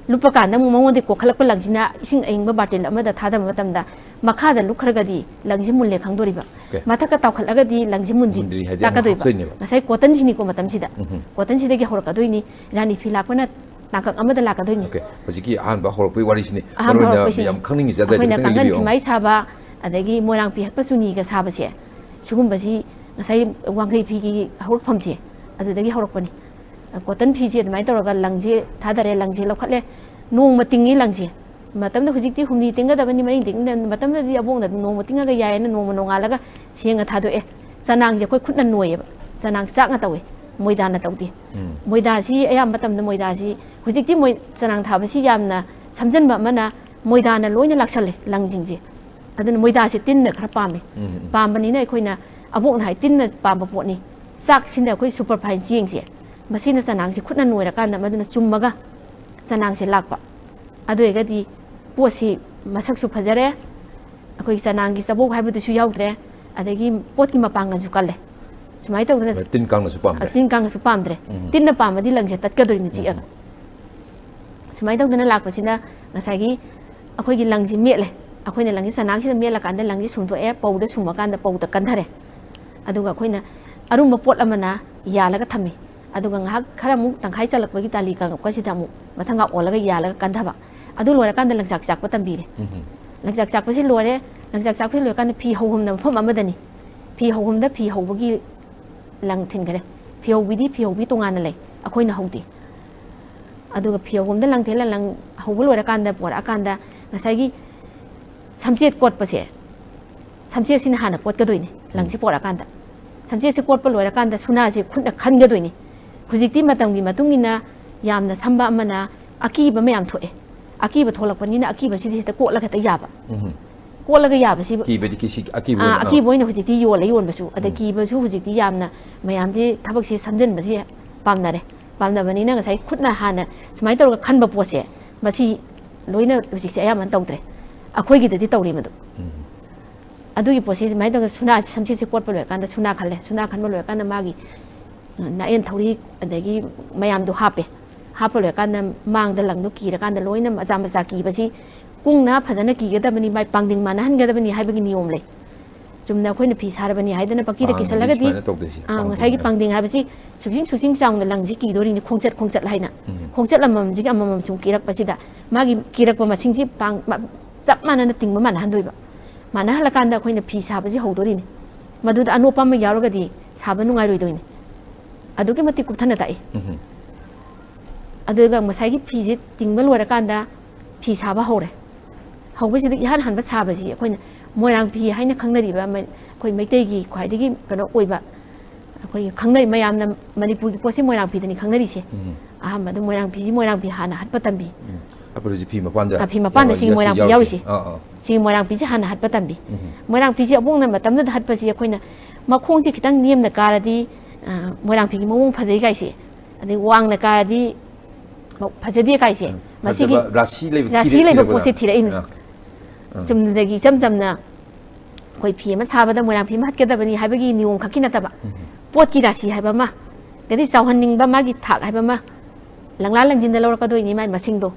ꯂꯨꯞꯄ ꯀꯥꯟꯗ ꯑꯃꯨꯛ ꯃꯉꯣꯟꯗꯒꯤ ꯀꯣꯛꯈꯠꯂꯛꯄ ꯂꯪꯁꯤꯅ ꯏꯁꯤꯡ ꯑꯏꯪꯕ ꯕꯥꯔꯇꯤꯟ ꯑꯃꯗ ꯊꯥꯗꯕ ꯃꯇꯝꯗ ꯃꯈꯥꯗ ꯂꯨꯞꯈ꯭ꯔꯒꯗꯤ ꯂꯪꯁꯤ ꯃꯨꯜꯂꯦ ꯈꯪꯗꯣꯔꯤꯕ꯫ Okay. ꯃꯊꯛꯇ ꯇꯥꯎꯈꯠꯂꯒꯗꯤ ꯂꯪꯁꯤ ꯃꯨꯟꯗ꯭ꯔꯤ ꯃꯨꯟꯗ꯭ꯔꯤ ꯍꯥꯏꯗꯤ ꯑꯃꯨꯛ ꯇꯥꯛꯀꯗꯣꯏꯕ꯫ ꯍꯥꯞꯇꯣꯏꯅꯦꯕ꯫ ꯉꯁꯥꯏ cottonꯁꯤꯅꯤꯀꯣ ꯃꯇꯝꯁꯤꯗ꯫ ꯎꯝ꯫ Cottonꯁꯤꯗꯒꯤ ꯍꯧꯔꯛꯀꯗꯣꯏꯅꯤ꯫ ꯔꯥꯅꯤ ꯐꯤ ꯂꯥꯛꯄꯅ ꯇꯥꯡꯀꯛ ꯑꯃꯗ ꯂꯥꯛꯀꯗꯣꯏꯅꯤ꯫ Okay. ꯍꯧꯖꯤꯛꯀꯤ ꯑꯍꯥꯟꯕ ꯍꯧꯔꯛꯄꯒꯤ ꯋꯥꯔꯤꯁꯤꯅꯤ꯫ ꯑꯍꯥꯟꯕ ꯃꯔꯨ ꯑꯣꯏꯅ ꯍꯧꯔꯛꯄꯁꯤꯅꯤ꯫ ꯌꯥꯝ ꯈꯪꯅꯤꯡꯉꯤꯁꯦ ꯑꯗꯨ ꯑꯩꯈꯣꯏꯅ ꯈꯤꯇꯪ ꯀꯥꯡꯒꯟ ꯍꯥꯏꯕꯤꯌꯨ꯫ ꯐꯤꯃꯥꯏ ꯁꯥꯕ, ꯑꯗꯒꯤ ꯃꯣꯏꯔꯥꯡ ꯐꯤ ꯍꯛꯄ ꯆꯨꯅꯤꯒ ꯁꯥꯕꯁꯦ, ꯁꯤꯒꯨꯝꯕꯁꯤ ꯉꯁꯥꯏ ꯋꯥꯡꯈꯩ ꯐꯤꯒꯤ ꯍꯧꯔꯛꯐꯝꯁꯦ ꯑꯗꯨꯗꯒꯤ ꯍꯧꯔꯛꯄꯅꯤ꯫ Cotton ꯐꯤꯁꯦ ꯑꯗꯨꯃꯥꯏꯅ ꯇꯧꯔꯒ ꯂꯪꯁꯦ ꯊꯥꯗꯔꯦ, ꯂꯪꯁꯦ ꯂꯧꯈꯠꯂꯦ, ꯅꯣꯡꯃ ꯇꯤꯡꯉꯤ ꯂꯪꯁꯦ꯫ ꯃꯇꯝꯗ ꯍꯧꯖꯤꯛꯇꯤ ꯍꯨꯝꯅꯤ ꯇꯤꯡꯒꯗꯕꯅꯤ, ꯃꯔꯤ ꯇꯤꯡꯒꯗꯕꯅꯤ꯫ ꯃꯇꯝꯗꯗꯤ ꯑꯕꯣꯛꯅ ꯑꯗꯨꯝ ꯅꯣꯡꯃ ꯇꯤꯡꯉꯒ ꯌꯥꯏꯌꯦꯅ ꯅꯣꯡꯃ ꯅꯣꯡꯉꯥꯜꯂꯒ ꯁꯦꯡꯅ ꯊꯥꯗꯣꯛꯑꯦ꯫ ꯆꯅꯥꯡꯁꯦ ꯑꯩꯈꯣꯏ ꯈꯨꯠꯅ ꯅꯣꯏꯌꯦꯕ, ꯆꯅꯥꯡ ꯆꯥꯛꯅ ꯇꯧꯏ, ꯃꯣꯏꯗꯥꯅ ꯇꯧꯗꯦ꯫ ꯎꯝ꯫ ꯃꯣꯏꯗꯥꯁꯤ ꯑꯌꯥꯝꯕ ꯃꯇꯝꯗ ꯃꯣꯏꯗꯥꯁꯤ ꯍꯧꯖꯤꯛꯇꯤ ꯃꯣꯏ ꯆꯅꯥꯡ ꯊꯥꯕꯁꯤ ꯌꯥꯝꯅ ꯁꯝꯖꯟꯕ ꯑꯃꯅ ꯃꯣꯏꯗꯥꯅ ꯂꯣꯏꯅ ꯂꯥꯛꯁꯜꯂꯦ ꯂꯪꯁꯤꯡꯁꯦ꯫ ꯑꯗꯨꯅ ꯃꯣꯏꯗꯥꯁꯦ ꯇꯤꯟꯅ ꯈꯔ ꯄꯥꯝꯃꯦ꯫ ꯎꯝ, ꯎꯝ꯫ ꯄꯥꯝꯕꯅꯤꯅ ꯑꯩꯈꯣꯏꯅ, ꯑꯕꯣꯛꯅ ꯍꯥꯏ, ꯇꯤꯟꯅ ꯄꯥꯝꯕ ꯄꯣꯠꯅꯤ, ꯆꯥꯛꯁꯤꯅ ꯑꯩꯈꯣꯏ superfine ꯆꯦꯡꯁꯦ, ꯃꯁꯤꯅ ꯆꯅꯥꯡꯁꯦ ꯈꯨꯠꯅ ꯅꯣꯏꯔꯀꯥꯟꯗ ꯃꯗꯨꯅ ꯆꯨꯝꯃꯒ ꯆꯅꯥꯡꯁꯦ ꯂꯥꯛꯄ꯫ ꯑꯗꯨ ꯑꯣꯏꯔꯒꯗꯤ ꯄꯣꯠꯁꯤ ꯃꯁꯛꯁꯨ ꯐꯖꯔꯦ, ꯑꯩꯈꯣꯏꯒꯤ ꯆꯅꯥꯡꯒꯤ ꯆꯕꯣꯛ ꯍꯥꯏꯕꯗꯨꯁꯨ ꯌꯥꯎꯗ꯭ꯔꯦ, ꯑꯗꯒꯤ ꯄꯣꯠꯀꯤ ꯃꯄꯥꯡꯒꯜꯁꯨ ꯀꯜꯂꯦ꯫ ꯁꯨꯃꯥꯏꯅ ꯇꯧꯗꯅ ꯇꯤꯟ ꯀꯥꯡꯅꯁꯨ ꯄꯥꯝꯗ꯭ꯔꯦ꯫ ꯇꯤꯟ ꯀꯥꯡꯅꯁꯨ ꯄꯥꯝꯗ꯭ꯔꯦ꯫ ꯎꯝ꯫ ꯇꯤꯟꯅ ꯄꯥꯝꯃꯗꯤ ꯂꯪꯁꯦ ꯇꯠꯀꯗꯣꯏꯅꯤ ꯆꯤꯛꯑꯒ꯫ ꯎꯝ꯫ ꯁꯨꯃꯥꯏꯅ ꯇꯧꯗꯅ ꯂꯥꯛꯄꯁꯤꯅ ꯉꯁꯥꯏꯒꯤ ꯑꯩꯈꯣꯏꯒꯤ ꯂꯪꯁꯤ ꯃꯦꯠꯂꯦ꯫ ꯑꯩꯈꯣꯏꯅ ꯂꯪꯁꯤ ꯆꯅꯥꯡꯁꯤꯗ ꯃꯦꯠꯂꯀꯥꯟꯗ ꯂꯪꯁꯤ ꯁꯨꯝꯗꯣꯛꯑꯦ, ꯄꯧꯗ ꯁꯨꯝꯃꯀꯥꯟꯗ ꯄꯧꯗ ꯀꯟꯊꯔꯦ꯫ ꯑꯗꯨꯒ ꯑꯩꯈꯣꯏꯅ ꯑꯔꯨꯝꯕ ꯄꯣꯠ ꯑꯃꯅ ꯌꯥꯜꯂꯒ ꯊꯝꯃꯤ꯫ ꯑꯗꯨꯒ ꯉꯥꯏꯍꯥꯛ ꯈꯔ ꯑꯃꯨꯛ ꯇꯪꯈꯥꯏ ꯆꯜꯂꯛꯄꯒꯤ ꯇꯥꯂꯤ ꯀꯪꯉꯛꯄꯁꯤꯗ ꯑꯃꯨꯛ ꯃꯊꯪꯒ ꯑꯣꯜꯂꯒ ꯌꯥꯜꯂꯒ ꯀꯟꯊꯕ꯫ ꯑꯗꯨ ꯂꯣꯏꯔꯀꯥꯟꯗ ꯂꯪꯆꯥꯛ ꯆꯥꯛꯄ ꯇꯝꯕꯤꯔꯦ꯫ ꯎꯝ꯫ ꯂꯪꯆꯥꯛ ꯆꯥꯛꯄꯁꯤ ꯂꯣꯏꯔꯦ꯫ ꯂꯪꯆꯥꯛ ꯆꯥꯛꯄꯁꯤ ꯂꯣꯏꯔꯀꯥꯟꯗ ꯐꯤ ꯍꯧꯐꯝꯅ ꯃꯐꯝ ꯑꯃꯗꯅꯤ꯫ ꯐꯤ ꯍꯧꯐꯝꯗ ꯐꯤ ꯍꯧꯕꯒꯤ ꯂꯪ ꯊꯤꯟꯈ꯭ꯔꯦ꯫ ꯐꯤ ꯍꯧꯕꯤꯗꯤ ꯐꯤ ꯍꯧꯕꯤ ꯇꯣꯉꯥꯟꯅ ꯂꯩ, ꯑꯩꯈꯣꯏꯅ ꯍꯧꯗꯦ꯫ ꯑꯗꯨꯒ ꯐꯤ ꯍꯧꯐꯝꯗ ꯂꯪ ꯊꯤꯜꯂ ꯂꯪ ꯍꯧꯕ ꯂꯣꯏꯔꯀꯥꯟꯗ ꯄꯣꯔꯛꯑꯀꯥꯟꯗ ꯉꯁꯥꯏꯒꯤ ꯁꯝꯆꯦꯠ ꯀꯣꯠꯄꯁꯦ, ꯁꯝꯆꯦꯠꯁꯤꯅ ꯍꯥꯟꯅ ꯀꯣꯠꯀꯗꯣꯏꯅꯦ ꯂꯪꯁꯤ ꯄꯣꯔꯛꯑꯀꯥꯟꯗ꯫ ꯁꯝꯆꯦꯠꯁꯦ ꯀꯣꯠꯄ ꯂꯣꯏꯔꯀꯥꯟꯗ ꯁꯨꯅꯥꯁꯦ ꯈꯨꯠꯅ ꯈꯟꯒꯗꯣꯏꯅꯤ꯫ ꯍꯧꯖꯤꯛꯇꯤ ꯃꯇꯝꯒꯤ ꯃꯇꯨꯡ ꯏꯟꯅ ꯌꯥꯝꯅ ꯁꯝꯕ ꯑꯃꯅ ꯑꯀꯤꯕ ꯃꯌꯥꯝ ꯊꯣꯛꯑꯦ꯫ ꯑꯀꯤꯕ ꯊꯣꯛꯂꯛꯄꯅꯤꯅ ꯑꯀꯤꯕꯁꯤꯗꯤ ꯍꯦꯛꯇ ꯀꯣꯠꯂꯒ ꯍꯦꯛꯇ ꯌꯥꯕ꯫ ꯎꯝ꯫ ꯀꯣꯠꯂꯒ ꯌꯥꯕꯁꯤ ꯀꯤꯕꯗꯤ ꯀꯤꯁꯤ ꯑꯀꯤꯕ ꯑꯥ, ꯑꯣꯏꯅ, ꯑꯥ꯫ ꯑꯀꯤꯕ ꯑꯣꯏꯅ ꯍꯧꯖꯤꯛꯇꯤ ꯌꯣꯜꯂꯦ꯫ ꯌꯣꯟꯕꯁꯨ ꯑꯗ ꯎꯝ꯫ ꯀꯤꯕꯁꯨ ꯍꯧꯖꯤꯛꯇꯤ ꯌꯥꯝꯅ ꯃꯌꯥꯝꯁꯦ ꯊꯕꯛꯁꯦ ꯁꯝꯖꯟꯕꯁꯦ ꯄꯥꯝꯅꯔꯦ꯫ ꯄꯥꯝꯅꯕꯅꯤꯅ ꯉꯁꯥꯏ ꯈꯨꯠꯅ ꯍꯥꯟꯅ ꯁꯨꯃꯥꯏꯅ ꯇꯧꯔꯒ ꯈꯟꯕ ꯄꯣꯠꯁꯦ, ꯃꯁꯤ ꯂꯣꯏꯅ ꯍꯧꯖꯤꯛꯁꯦ ꯑꯌꯥꯝꯕꯅ ꯇꯧꯗ꯭ꯔꯦ꯫ ꯑꯩꯈꯣꯏꯒꯤꯗꯗꯤ ꯇꯧꯔꯤ ꯃꯗꯨ꯫ ꯎꯝ꯫ ꯑꯗꯨꯒꯤ ꯄꯣꯠꯁꯤ ꯁꯨꯃꯥꯏꯅ ꯇꯧꯔꯒ ꯁꯨꯅꯥ, ꯁꯝꯆꯦꯠꯁꯦ ꯀꯣꯠꯄ ꯂꯣꯏꯔꯀꯥꯟꯗ ꯁꯨꯅꯥ ꯈꯜꯂꯦ꯫ ꯁꯨꯅꯥ ꯈꯟꯕ ꯂꯣꯏꯔꯀꯥꯟꯗ ꯃꯥꯒꯤ, ꯑ, ꯅꯥꯌꯦꯟ ꯊꯧꯔꯤ ꯑꯗꯒꯤ ꯃꯌꯥꯝꯗꯣ ꯍꯥꯞꯄꯦ꯫ ꯍꯥꯞꯄ ꯂꯣꯏꯔꯀꯥꯟꯗ ꯃꯥꯡꯗ ꯂꯪꯗꯣ ꯀꯤꯔꯀꯥꯟꯗ ꯂꯣꯏꯅ ꯃꯆꯥ ꯃꯆꯥ ꯀꯤꯕꯁꯤ ꯀꯨꯡꯅ ꯐꯖꯅ ꯀꯤꯒꯗꯕꯅꯤ, ꯃꯥꯏ ꯄꯥꯡꯗꯤꯡ ꯃꯥꯟꯅꯍꯟꯒꯗꯕꯅꯤ ꯍꯥꯏꯕꯒꯤ ꯅꯤꯌꯣꯝ ꯂꯩ꯫ ꯆꯨꯝꯅ ꯑꯩꯈꯣꯏꯅ ꯐꯤ ꯁꯥꯔꯕꯅꯤ ꯍꯥꯏꯗꯅ ꯄꯪꯀꯤꯗ ꯄꯥꯡꯗꯤ ꯀꯤꯁꯜꯂꯒꯗꯤ, ꯁꯨꯃꯥꯏꯅ ꯇꯧꯗꯣꯏꯁꯦ, ꯑꯥ, ꯄꯥꯡꯗꯤꯡ ꯉꯁꯥꯏꯒꯤ ꯍꯥꯏꯅ꯫ ꯄꯥꯡꯗꯤꯡ ꯍꯥꯏꯕꯁꯤ ꯁꯨꯛꯆꯤꯡ ꯁꯨꯛꯆꯤꯡ ꯆꯥꯎꯅ ꯂꯪꯁꯤ ꯀꯤꯗꯣꯔꯤꯅꯤ, ꯈꯣꯡꯆꯠ ꯈꯣꯡꯆꯠ ꯍꯥꯏꯅ꯫ ꯎꯝ꯫ ꯈꯣꯡꯆꯠ ꯑꯃꯃꯝꯁꯤꯒꯤ ꯑꯃꯃꯝ ꯁꯨꯝ ꯀꯤꯔꯛꯄꯁꯤꯗ ꯃꯥꯒꯤ ꯀꯤꯔꯛꯄ ꯃꯁꯤꯡꯁꯤ ꯄꯥꯡ-, ꯃ-, ꯆꯞ ꯃꯥꯟꯅꯅ ꯇꯤꯡꯕ ꯃꯥꯟꯅꯍꯟꯗꯣꯏꯕ꯫ ꯃꯥꯟꯅꯍꯜꯂꯀꯥꯟꯗ ꯑꯩꯈꯣꯏꯅ ꯐꯤ ꯁꯥꯕꯁꯤ ꯍꯧꯗꯣꯔꯤꯅꯤ꯫ ꯃꯗꯨꯗ ꯑꯅꯣꯞꯄ ꯑꯃ ꯌꯥꯎꯔꯒꯗꯤ ꯁꯥꯕ ꯅꯨꯡꯉꯥꯏꯔꯣꯏꯗꯣꯏꯅꯤ꯫ ꯑꯗꯨꯛꯀꯤ ꯃꯇꯤꯛ ꯀꯨꯞꯊꯅ ꯇꯥꯛꯏ꯫ ꯎꯝ꯫ ꯑꯗꯨꯒ ꯉꯁꯥꯏꯒꯤ ꯐꯤꯁꯦ ꯇꯤꯡꯕ ꯂꯣꯏꯔꯀꯥꯟꯗ ꯐꯤ ꯁꯥꯕ ꯍꯧꯔꯦ꯫ ꯍꯧꯕꯁꯤꯗ ꯏꯍꯥꯟ ꯍꯥꯟꯕ ꯁꯥꯕꯁꯤ ꯑꯩꯈꯣꯏꯅ ꯃꯣꯏꯔꯥꯡ ꯐꯤ ꯍꯥꯏꯅ ꯈꯪꯅꯔꯤꯕ ꯃ-, ꯑꯩꯈꯣꯏ ꯃꯩꯇꯩꯒꯤ ꯈ꯭ꯋꯥꯏꯗꯒꯤ ꯀꯩꯅꯣ ꯑꯣꯏꯕ, ꯑꯩꯈꯣꯏꯒꯤ ꯈꯪꯅꯩ ꯃꯌꯥꯝꯅ ꯃꯅꯤꯄꯨꯔꯒꯤ ꯄꯣꯠꯁꯤ ꯃꯣꯏꯔꯥꯡ ꯐꯤꯗꯅꯤ ꯈꯪꯅꯔꯤꯁꯦ꯫ ꯎꯝ꯫ ꯑꯍꯥꯟꯕꯗ ꯃꯣꯏꯔꯥꯡ ꯐꯤꯁꯤ ꯃꯣꯏꯔꯥꯡ ꯐꯤ ꯍꯥꯟꯅ ꯍꯠꯄ ꯇꯝꯕꯤ꯫ ꯎꯝ꯫ ꯑꯄꯨꯟꯕꯁꯤ ꯐꯤ ꯃꯄꯥꯟꯗ ꯑ, ꯐꯤ ꯃꯄꯥꯟꯗ ꯌꯥꯎ-, ꯁꯤꯒꯤ ꯃꯣꯏꯔꯥꯡ ꯐꯤ ꯌꯥꯎꯔꯤꯁꯦ꯫ ꯌꯥꯎꯔꯤꯁꯦ꯫ ꯑꯥ, ꯑꯥ꯫ ꯁꯤꯒꯤ ꯃꯣꯏꯔꯥꯡ ꯐꯤꯁꯤ ꯍꯥꯟꯅ ꯍꯠꯄ ꯇꯝꯕꯤ꯫ ꯎꯝ꯫ ꯃꯣꯏꯔꯥꯡ ꯐꯤꯁꯤ ꯑꯕꯣꯛꯅ ꯃꯇꯝꯗꯨꯗ ꯍꯠꯄꯁꯤ ꯑꯩꯈꯣꯏꯅ ꯃꯈꯣꯡꯁꯤ ꯈꯤꯇꯪ ꯅꯦꯝꯅ ꯀꯥꯔꯗꯤ, ꯑ, ꯃꯣꯏꯔꯥꯡ ꯐꯤꯒꯤ ꯃꯑꯣꯡ ꯐꯖꯩ ꯀꯥꯏꯁꯦ, ꯑꯗꯩ ꯋꯥꯡꯅ ꯀꯥꯔꯗꯤ ꯐꯖꯗꯦ ꯀꯥꯏꯁꯦ, ꯎꯝ꯫ ꯃꯁꯤꯒꯤ ꯐꯖꯕ ꯔꯥꯁꯤ ꯂꯩꯕ ꯔꯥꯁꯤ ꯊꯤꯔ-, ꯂꯩꯕ ꯊꯤꯔꯛꯄꯗ꯫ ꯄꯣꯠꯁꯦ ꯊꯤꯔꯛꯏꯅꯤ꯫ ꯑꯥ꯫ ꯑꯥ꯫ ꯆꯨꯝꯅꯗꯒꯤ ꯏꯆꯝ ꯆꯝꯅ ꯑꯩꯈꯣꯏ ꯐꯤ ꯑꯃ ꯁꯥꯕꯗ ꯃꯣꯏꯔꯥꯡ ꯐꯤ ꯑꯃ ꯍꯠꯀꯗꯕꯅꯤ ꯍꯥꯏꯕꯒꯤ ꯅꯤꯌꯣꯝ ꯈꯛꯀꯤ ꯅꯠꯇꯕ, ꯎꯝ꯫ ꯄꯣꯠꯀꯤ ꯔꯥꯁꯤ ꯍꯥꯏꯕ ꯑꯃ, ꯑꯗꯩ ꯆꯥꯎꯍꯟꯅꯤꯡꯕ ꯃꯥꯒꯤ ꯊꯥꯛ ꯍꯥꯏꯕ ꯑꯃ, ꯂꯪꯂꯥ ꯂꯪꯖꯤꯟꯗ ꯂꯧꯔꯛꯀꯗꯣꯏꯅꯤ ꯃꯥꯏ ꯃꯁꯤꯡꯗꯣ꯫